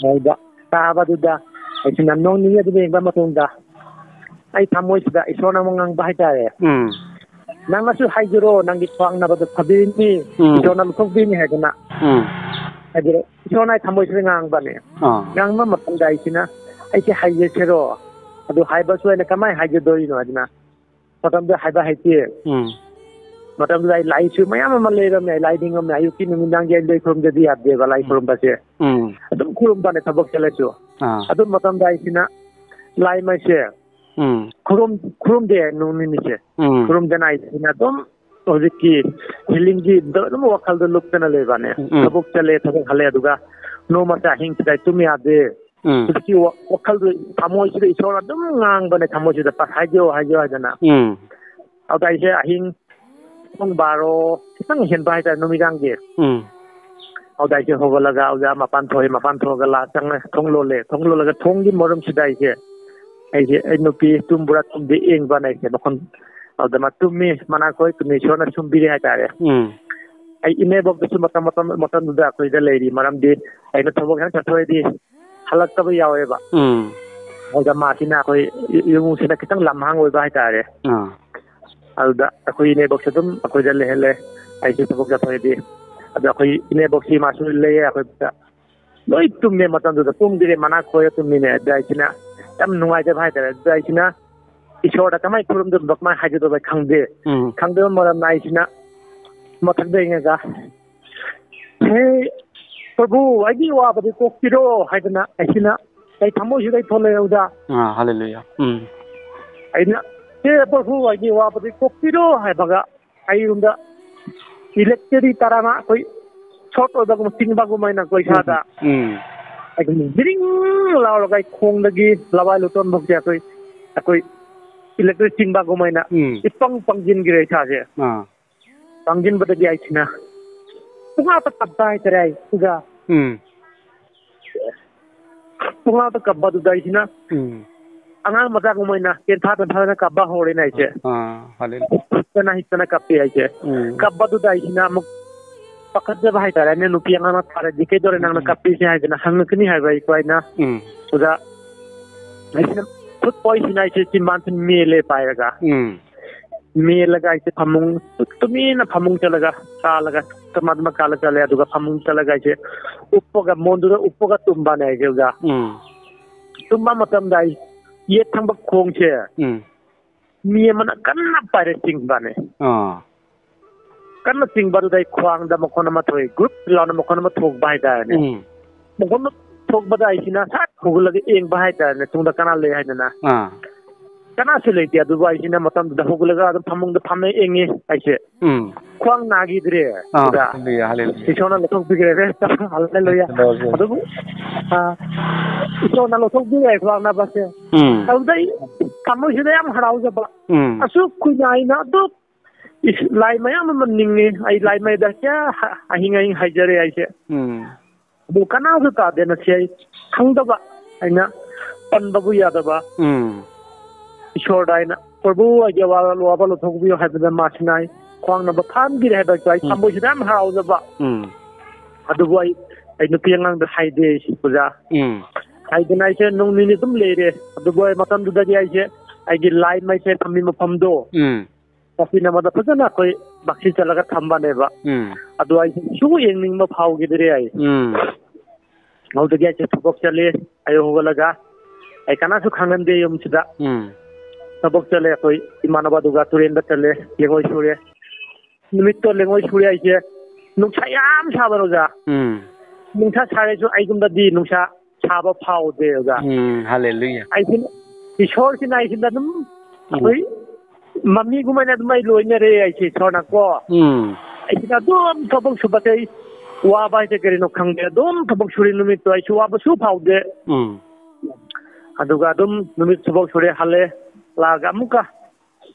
ꯃꯣꯏꯗ ꯇꯥꯕꯗꯨꯗ ꯑꯩꯁꯤꯅ ꯅꯣꯡ ꯅꯤꯅꯤ ꯑꯗꯨꯝ ꯌꯦꯡꯕ ꯃꯇꯨꯡꯗ ꯑꯩ ꯊꯃꯣꯏꯁꯤꯗ ꯏꯁꯣꯔꯅ ꯑꯃꯨꯛ ꯉꯥꯡꯕ ꯍꯥꯏꯇꯥꯔꯦ꯫ ꯎꯝ꯫ "ꯅꯪꯅꯁꯨ ꯍꯥꯏꯖꯔꯣ, ꯅꯪꯒꯤ ꯈ꯭ꯋꯥꯡ ꯅꯥꯕꯗꯣ ꯐꯗꯣꯏꯅꯤ, ꯎꯝ꯫ ꯏꯁꯣꯔꯅ ꯂꯧꯊꯣꯛꯇꯣꯏꯅꯤ" ꯍꯥꯏꯗꯅ ꯎꯝ꯫ ꯍꯥꯏꯖꯔꯣ꯫ ꯏꯁꯣꯔꯅ ꯑꯩ ꯊꯃꯣꯏꯁꯤꯗ ꯉꯥꯡꯕꯅꯦ꯫ ꯑꯥ꯫ ꯉꯥꯡꯕ ꯃꯇꯝꯗ ꯑꯩꯁꯤꯅ, "ꯑꯩꯁꯦ ꯍꯥꯏꯖꯁꯤꯔꯣ?" ꯑꯗꯨ ꯍꯥꯏꯕꯁꯨ ꯑꯩꯅ ꯀꯃꯥꯏꯅ ꯍꯥꯏꯖꯗꯣꯏꯅꯣ ꯍꯥꯏꯗꯅ ꯃꯇꯝꯗꯨꯗ ꯍꯥꯏꯕ ꯍꯩꯇꯦ꯫ ꯎꯝ꯫ ꯃꯇꯝꯗꯨꯗ ꯑꯩ ꯂꯥꯏꯁꯨ ꯃꯌꯥꯝ ꯑꯃ ꯂꯩꯔꯝꯃꯦ, ꯑꯩ ꯂꯥꯏ ꯅꯤꯡꯉꯝꯃꯦ꯫ ꯑꯌꯨꯛꯀꯤ ꯅꯨꯃꯤꯗꯥꯡꯒꯤ ꯑꯩ ꯂꯣꯏ ꯈꯨꯔꯨꯝꯗꯗꯤ ꯌꯥꯗꯦꯕ, ꯂꯥꯏ ꯎꯝ꯫ ꯈꯨꯔꯨꯝꯕꯁꯦ꯫ ꯎꯝ꯫ ꯑꯗꯨꯝ ꯈꯨꯔꯨꯝꯕꯅꯦ ꯊꯕꯛ ꯆꯠꯂꯁꯨ꯫ ꯑꯥ꯫ ꯑꯗꯨ ꯃꯇꯝꯗ ꯑꯩꯁꯤꯅ ꯂꯥꯏ ꯃꯩꯁꯦ ꯎꯝ꯫ ꯈꯨꯔꯨꯝ-, ꯈꯨꯔꯨꯝꯗꯦ ꯅꯨꯃꯤꯠ ꯅꯤꯅꯤꯁꯦ꯫ ꯎꯝ꯫ ꯈꯨꯔꯨꯝꯗꯅ ꯑꯩꯁꯤꯅ ꯑꯗꯨꯝ ꯍꯧꯖꯤꯛꯀꯤ healingꯒꯤ ꯑꯗꯨꯝ ꯋꯥꯈꯜꯗ ꯂꯨꯞꯇꯅ ꯂꯩꯕꯅꯦ꯫ ꯎꯝ, ꯎꯝ꯫ ꯊꯕꯛ ꯆꯠꯂꯦ, ꯊꯕꯛ ꯍꯜꯂꯦ, ꯑꯗꯨꯒ ꯅꯣꯡꯃꯁꯦ ꯑꯍꯤꯡꯁꯤꯗ ꯑꯩ ꯇꯨꯝ ꯌꯥꯗꯦ꯫ ꯎꯝ꯫ ꯍꯧꯖꯤꯛꯀꯤ ꯋꯥ-, ꯋꯥꯈꯜꯗꯨ ꯊꯃꯣꯏꯁꯤꯗ ꯏꯁꯣꯔꯅ ꯑꯗꯨꯝ ꯉꯥꯡꯕꯅꯦ, ꯊꯃꯣꯏꯁꯤꯗ, "ꯄ-, ꯍꯥꯏꯖꯧ, ꯍꯥꯏꯖꯧ" ꯍꯥꯏꯗꯅ꯫ ꯎꯝ꯫ ꯑꯗ ꯑꯩꯁꯦ ꯑꯍꯤꯡ ꯄꯨꯡ ꯕꯥꯔꯣ ꯈꯤꯇꯪ ꯍꯦꯟꯕ ꯍꯥꯏꯇꯥꯔꯦ, ꯅꯨꯃꯤꯗꯥꯡꯒꯤ꯫ ꯎꯝ꯫ ꯑꯗ ꯑꯩꯁꯦ ꯍꯧꯒꯠꯂꯒ ꯑꯣꯖꯥ ꯃꯄꯥꯟ ꯊꯣꯛꯑꯦ, ꯃꯄꯥꯟ ꯊꯣꯛꯑꯒ ꯂꯥ ꯆꯪꯉꯦ, ꯊꯣꯡ ꯂꯣꯜꯂꯦ꯫ ꯊꯣꯡ ꯂꯣꯜꯂꯒ ꯊꯣꯡꯒꯤ ꯃꯔꯨꯝꯁꯤꯗ ꯑꯩꯁꯦ, ꯑꯩꯁꯦ, ꯑꯩ ꯅꯨꯄꯤ ꯇꯨꯝꯕ꯭ꯔꯥ ꯇꯨꯝꯗꯦ ꯌꯦꯡꯕꯅ ꯑꯩꯁꯦ ꯃꯈꯣꯟ, ꯑꯗꯨꯗ ꯃꯥ ꯇꯨꯝꯃꯤ, ꯃꯅꯥ ꯈꯣꯏ ꯇꯨꯝꯃꯤ, ꯏꯁꯣꯔꯅ ꯁꯨꯝꯕꯤꯔꯤ ꯍꯥꯏꯇꯥꯔꯦ꯫ ꯎꯝ꯫ ꯑꯩ ꯏꯅꯦꯕꯣꯛꯇꯁꯨ ꯃꯇꯝ, ꯃꯇꯝ, ꯃꯇꯝꯗꯨꯗ ꯑꯩꯈꯣꯏꯗ ꯂꯩꯔꯤ, ꯃꯔꯝꯗꯤ ꯑꯩꯅ ꯊꯕꯛ ꯍꯦꯛ ꯆꯠꯊꯣꯛꯑꯗꯤ ꯍꯜꯂꯛꯇꯕ ꯌꯥꯎꯋꯦꯕ꯫ ꯎꯝ꯫ ꯑꯗꯨꯗ ꯃꯥꯁꯤꯅ ꯑꯩꯈꯣꯏ ꯏ-, ꯏꯃꯨꯡꯁꯤꯅ ꯈꯤꯇꯪ ꯂꯝꯍꯥꯡ ꯑꯣꯏꯕ ꯍꯥꯏꯇꯥꯔꯦ꯫ ꯑꯥ꯫ ꯑꯗꯨꯗ ꯑꯩꯈꯣꯏ ꯏꯅꯦꯕꯣꯛꯁꯦ ꯑꯗꯨꯝ ꯑꯩꯈꯣꯏꯗ ꯂꯩꯍꯜꯂꯦ꯫ ꯑꯩꯁꯨ ꯊꯕꯛ ꯆꯠꯊꯣꯛꯑꯗꯤ꯫ ꯑꯗ ꯑꯩꯈꯣꯏ ꯏꯅꯦꯕꯣꯛꯁꯤ ꯃꯥꯁꯨ ꯂꯩꯌꯦ ꯑꯩꯈꯣꯏꯗ꯫ ꯂꯣꯏ ꯇꯨꯝꯃꯦ ꯃꯇꯝꯗꯨꯗ, ꯇꯨꯝꯗ꯭ꯔꯦ, ꯃꯅꯥ ꯈꯣꯏꯔ ꯇꯨꯝꯃꯤꯅꯦ꯫ ꯑꯗ ꯑꯩꯁꯤꯅ ꯌꯥꯝ ꯅꯨꯡꯉꯥꯏꯇꯕ ꯍꯥꯏꯇꯥꯔꯦ꯫ ꯑꯗ ꯑꯩꯁꯤꯅ ꯏꯁꯣꯔꯗ ꯀꯃꯥꯏꯅ ꯈꯨꯔꯨꯝꯗꯣꯏꯅꯣ, ꯀꯃꯥꯏꯅ ꯍꯥꯏꯖꯗꯣꯏꯅꯣ ꯈꯪꯗꯦ꯫ ꯎꯝ꯫ ꯈꯪꯗꯕ ꯃꯔꯝꯅ ꯑꯩꯁꯤꯅ ꯃꯊꯛꯇ ꯌꯦꯡꯉꯒ, "ꯍꯦ ꯄ꯭ꯔꯚꯨ, ꯑꯩꯒꯤ ꯑꯋꯥꯕꯗꯤ ꯀꯣꯛꯄꯤꯔꯣ" ꯍꯥꯏꯗꯅ ꯑꯩꯁꯤꯅ ꯑꯩ ꯊꯃꯣꯏꯁꯤꯗ ꯑꯩ ꯊꯣꯛꯂꯛꯑꯦ ꯑꯣꯖꯥ꯫ ꯑꯥ, ꯍꯜꯂꯦꯂꯨꯌꯥ꯫ ꯎꯝ꯫ ꯑꯩꯅ, "ꯍꯦ ꯄ꯭ꯔꯚꯨ, ꯑꯩꯒꯤ ꯑꯋꯥꯕꯗꯤ ꯀꯣꯛꯄꯤꯔꯣ" ꯍꯥꯏꯕꯒ ꯑꯩꯉꯣꯟꯗ electric ꯇꯔꯥꯅ ꯑꯩꯈꯣꯏ short ꯑꯣꯏꯕꯒꯨꯝ, ꯆꯤꯡꯕꯒꯨꯝ ꯍꯥꯏꯅ ꯑꯩꯈꯣꯏ ꯏꯁꯥꯗ ꯎꯝ꯫ ꯑꯩꯈꯣꯏ ꯕꯤꯔꯤꯡ ꯂꯥꯎꯔꯒ ꯑꯩ ꯈꯣꯡꯗꯒꯤ ꯂꯋꯥꯏ ꯂꯨꯇꯣꯟ ꯐꯥꯎꯁꯦ ꯑꯩꯈꯣꯏ, ꯑꯩꯈꯣꯏ ꯏꯂꯦꯛꯇ꯭ꯔꯤꯛ ꯆꯤꯡꯕꯒꯨꯝ ꯑꯣꯏꯅ ꯎꯝ꯫ ꯏꯄꯪ ꯄꯪꯁꯤꯟꯈ꯭ꯔꯦ ꯏꯁꯥꯁꯦ꯫ ꯑꯥ꯫ ꯄꯪꯁꯤꯟꯕꯗꯒꯤ ꯑꯩꯁꯤꯅ ꯄꯨꯡꯀꯞꯇ ꯀꯞꯄ ꯍꯥꯏꯇꯥꯔꯦ ꯑꯩ, ꯑꯣꯖꯥ꯫ ꯎꯝ꯫ ꯄꯨꯡꯀꯞꯇ ꯀꯞꯄꯗꯨꯗ ꯑꯩꯁꯤꯅ ꯎꯝ꯫ ꯑꯉꯥꯡ ꯃꯆꯥꯒꯨꯝ ꯑꯣꯏꯅ ꯇꯦꯟꯊꯥ ꯇꯦꯟꯊꯥꯗꯅ ꯀꯞꯄ ꯍꯧꯔꯦꯅꯦ ꯑꯩꯁꯦ꯫ ꯑꯥ, ꯍꯜꯂꯦꯂꯨꯌꯥ꯫ ꯍꯤꯞꯇꯅ ꯍꯤꯞꯇꯅ ꯀꯞꯄꯦ ꯑꯩꯁꯦ꯫ ꯎꯝ꯫ ꯀꯞꯄꯗꯨꯗ ꯑꯩꯁꯤꯅ ꯑꯃꯨꯛ ꯄꯥꯈꯠꯆꯕ ꯍꯥꯏꯇꯥꯔꯦꯅꯦ, ꯅꯨꯄꯤ ꯑꯉꯥꯡꯅ ꯊꯥꯔꯗꯤ "ꯀꯩꯗꯧꯔꯦ ꯅꯪꯅ ꯎꯝ꯫ ꯀꯞꯄꯤꯁꯦ?" ꯍꯥꯏꯗꯅ ꯍꯪꯉꯛꯀꯅꯤ ꯍꯥꯏꯕ ꯑꯩꯀꯣ ꯑꯩꯅ꯫ ꯎꯝ꯫ ꯑꯣꯖꯥ, ꯑꯩꯁꯤꯅ ꯈꯨꯠ ꯑꯣꯏꯁꯤꯅ ꯑꯩꯁꯦ ꯆꯤꯝꯕꯥꯟꯁꯤ ꯃꯦꯜꯂꯦ ꯄꯥꯏꯔꯒ꯫ ꯎꯝ꯫ ꯃꯦꯜꯂꯒ ꯑꯩꯁꯦ ꯐꯃꯨꯡ, ꯇꯨꯃꯤꯟꯅ ꯐꯃꯨꯡ ꯆꯠꯂꯒ, ꯀꯥꯜꯂꯒ, ꯇꯃꯥꯗꯃ ꯀꯥꯜꯂ ꯆꯠꯂꯦ꯫ ꯑꯗꯨꯒ ꯐꯃꯨꯡ ꯆꯠꯂꯒ ꯑꯩꯁꯦ ꯎꯞꯄꯒ, ꯃꯣꯟꯗꯨꯗ ꯎꯞꯄꯒ ꯇꯨꯝꯕꯅꯦ ꯑꯩꯁꯦ, ꯑꯣꯖꯥ꯫ ꯎꯝ꯫ ꯇꯨꯝꯕ ꯃꯇꯝꯗ ꯑꯩ ꯌꯦꯠ ꯊꯪꯕ ꯈꯣꯡꯁꯦ ꯎꯝ꯫ ꯃꯤ ꯑꯃꯅ ꯀꯟꯅ ꯄꯥꯏꯔꯦ ꯆꯤꯡꯕꯅꯦ꯫ ꯑꯥ꯫ ꯀꯟꯅ ꯆꯤꯡꯕꯗꯨꯗ ꯑꯩ ꯈ꯭ꯋꯥꯡꯗ ꯃꯈꯣꯟ ꯑꯃ ꯊꯣꯛꯑꯦ, ꯒ꯭ꯔꯨꯞ ꯂꯥꯎꯅ ꯃꯈꯣꯟ ꯑꯃ ꯊꯣꯛꯄ ꯍꯥꯏꯇꯥꯔꯦꯅꯦ꯫ ꯎꯝ꯫ ꯃꯈꯣꯟ ꯊꯣꯛꯄꯗ ꯑꯩꯁꯤꯅ ꯁꯠ ꯍꯧꯒꯠꯂꯒ ꯌꯦꯡꯕ ꯍꯥꯏꯇꯥꯔꯦꯅꯦ, ꯇꯨꯡꯗ ꯀꯅꯥ ꯂꯩ ꯍꯥꯏꯗꯅ꯫ ꯑꯥ꯫ ꯀꯅꯥꯁꯨ ꯂꯩꯇꯦ꯫ ꯑꯗꯨꯕꯨ ꯑꯩꯁꯤꯅ ꯃꯇꯝꯗꯨꯗ ꯍꯧꯒꯠꯂꯒ ꯑꯗꯨꯝ ꯐꯃꯨꯡꯗ ꯐꯝꯃ ꯌꯦꯡꯉꯦ ꯑꯩꯁꯦ꯫ ꯎꯝ꯫ ꯈ꯭ꯋꯥꯡ ꯅꯥꯈꯤꯗ꯭ꯔꯦ꯫ ꯑꯥ, ꯑꯗꯨꯗ ꯍꯜꯂꯦꯂꯨꯌꯥ, ꯍꯜꯂꯦꯂꯨꯌꯥ꯫ ꯏꯁꯣꯔꯅ ꯂꯧꯊꯣꯛꯄꯤꯈ꯭ꯔꯦ꯫ ꯍꯜꯂꯦꯂꯨꯌꯥ꯫ ꯍꯜꯂꯦꯂꯨꯌꯥ꯫ ꯑꯗꯨꯕꯨ, ꯑꯥ, ꯏꯁꯣꯔꯅ ꯂꯧꯊꯣꯛꯄꯤꯈ꯭ꯔꯦ ꯈ꯭ꯋꯥꯡ ꯅꯥꯕꯁꯦ꯫ ꯎꯝ꯫ ꯑꯗꯨꯗꯩ ꯊꯃꯣꯏꯁꯤꯗ ꯌꯥꯝ ꯍꯔꯥꯎꯖꯕ꯫ ꯎꯝ꯫ ꯑꯁꯨꯛ ꯀꯨꯏꯅ ꯑꯩꯅ ꯑꯗꯨꯛ ꯏꯁ-, ꯂꯥꯏ ꯃꯌꯥꯝ ꯑꯃ ꯅꯤꯡꯉꯤ꯫ ꯑꯩ ꯂꯥꯏ ꯃꯩꯗ ꯀꯌꯥ ꯍ-, ꯑꯍꯤꯡ ꯑꯍꯤꯡ ꯍꯥꯏꯖꯔꯦ ꯑꯩꯁꯦ꯫ ꯎꯝ꯫ ꯑꯗꯨ ꯀꯅꯥꯁꯨ ꯇꯥꯗꯦ꯫ ꯃꯁꯤ ꯑꯩ ꯈꯪꯗꯕ, ꯑꯩꯅ ꯄꯟꯕꯕꯨ ꯌꯥꯗꯕ꯫ ꯎꯝ꯫ ꯏꯁꯣꯔꯗ ꯑꯩꯅ, "ꯄ꯭ꯔꯚꯨ, ꯑꯩꯒꯤ ꯑꯋꯥꯕ, ꯑꯋꯥꯕ ꯂꯧꯊꯣꯛꯄꯤꯌꯨ" ꯍꯥꯏꯕꯗ ꯃꯥꯁꯤꯅ ꯑꯩ ꯈ꯭ꯋꯥꯡ ꯅꯥꯕ ꯐꯍꯟꯕꯤꯔꯦ ꯍꯥꯏꯕ ꯑꯩ ꯎꯝ꯫ ꯊꯃꯣꯏꯁꯤꯗ ꯌꯥꯝ ꯍꯔꯥꯎꯖꯕ꯫ ꯎꯝ꯫ ꯑꯗꯨꯕꯨ ꯑꯩ, ꯑꯩ ꯅꯨꯄꯤ ꯑꯉꯥꯡꯗ ꯍꯥꯏꯗꯦ ꯑꯩꯁꯦ, ꯑꯣꯖꯥ꯫ ꯎꯝ꯫ ꯍꯥꯏꯗꯅ ꯑꯩꯁꯦ ꯅꯣꯡ ꯅꯤꯅꯤ ꯑꯗꯨꯝ ꯂꯩꯔꯦ꯫ ꯑꯗꯨꯕꯨ ꯑꯩ ꯃꯇꯝꯗꯨꯗꯗꯤ ꯑꯩꯁꯦ ꯑꯩꯒꯤ ꯂꯥꯏ ꯃꯩꯁꯦ ꯊꯝꯃꯤ ꯃꯐꯝꯗꯣ ꯎꯝ꯫ ꯇꯥꯁꯤꯟꯅꯕꯗ ꯐꯖꯅ ꯑꯩꯈꯣꯏ ꯕꯥꯛꯁꯤ ꯆꯠꯂꯒ ꯊꯝꯕꯅꯦꯕ꯫ ꯎꯝ꯫ ꯑꯗꯨ ꯑꯩ ꯁꯨꯝ ꯌꯦꯡꯅꯤꯡꯕ ꯐꯥꯎꯈꯤꯗ꯭ꯔꯦ ꯑꯩ꯫ ꯎꯝ꯫ ꯑꯗꯨꯗꯒꯤ ꯑꯩꯁꯦ ꯊꯕꯛ ꯆꯠꯂꯦ꯫ ꯑꯌꯨꯛ ꯍꯧꯒꯠꯂꯒ ꯑꯩ ꯀꯅꯥꯁꯨ ꯈꯪꯍꯟꯗꯦ ꯌꯨꯝꯁꯤꯗ꯫ ꯎꯝ꯫ ꯊꯕꯛ ꯆꯠꯂꯦ꯫ ꯑꯩꯈꯣꯏ ꯏꯃꯥꯟꯅꯕꯗꯨꯒ ꯇꯨꯔꯦꯟꯗ ꯆꯠꯂꯦ꯫ ꯂꯦꯡꯉꯣꯏ ꯁꯨꯔꯦ꯫ ꯅꯨꯃꯤꯠꯇꯣ ꯂꯦꯡꯉꯣꯏ ꯁꯨꯔꯦ ꯑꯩꯁꯦ꯫ ꯅꯨꯡꯁꯥ ꯌꯥꯝ ꯁꯥꯕ, ꯑꯣꯖꯥ꯫ ꯎꯝ꯫ ꯅꯨꯡꯁꯥ ꯁꯥꯔꯁꯨ ꯑꯩꯉꯣꯟꯗꯗꯤ ꯅꯨꯡꯁꯥ ꯁꯥꯕ ꯐꯥꯎꯗꯦ, ꯑꯣꯖꯥ꯫ ꯎꯝ, ꯍꯜꯂꯦꯂꯨꯌꯥ꯫ ꯑꯩꯁꯤꯅ, ꯏꯁꯣꯔꯁꯤꯅ ꯑꯩꯁꯤꯅ ꯑꯗꯨꯝ ꯎꯝ꯫ ꯑꯩꯈꯣꯏ ꯃꯃꯤꯒꯨꯝꯕꯅ ꯑꯗꯨꯝ ꯑꯩ ꯂꯣꯏꯅꯔꯦ ꯑꯩꯁꯦ, ꯏꯁꯣꯔꯅꯀꯣ꯫ ꯎꯝ꯫ ꯑꯩꯁꯤꯅ ꯑꯗꯨꯝ ꯊꯕꯛ ꯁꯨꯕꯁꯦ ꯑꯩ ꯋꯥꯕ ꯍꯥꯏꯁꯦ ꯀꯔꯤꯅꯣ ꯈꯪꯗꯦ꯫ ꯑꯗꯨꯝ ꯊꯕꯛ ꯁꯨꯔꯤ ꯅꯨꯃꯤꯠꯇꯣ ꯑꯩꯁꯨ ꯋꯥꯕ ꯁꯨ ꯐꯥꯎꯗꯦ꯫ ꯎꯝ꯫ ꯑꯗꯨꯒ ꯑꯗꯨꯝ ꯅꯨꯃꯤꯠ ꯊꯕꯛ ꯁꯨꯔꯦ, ꯍꯜꯂꯦ꯫ ꯂꯥꯛꯑꯒ ꯑꯃꯨꯛꯀ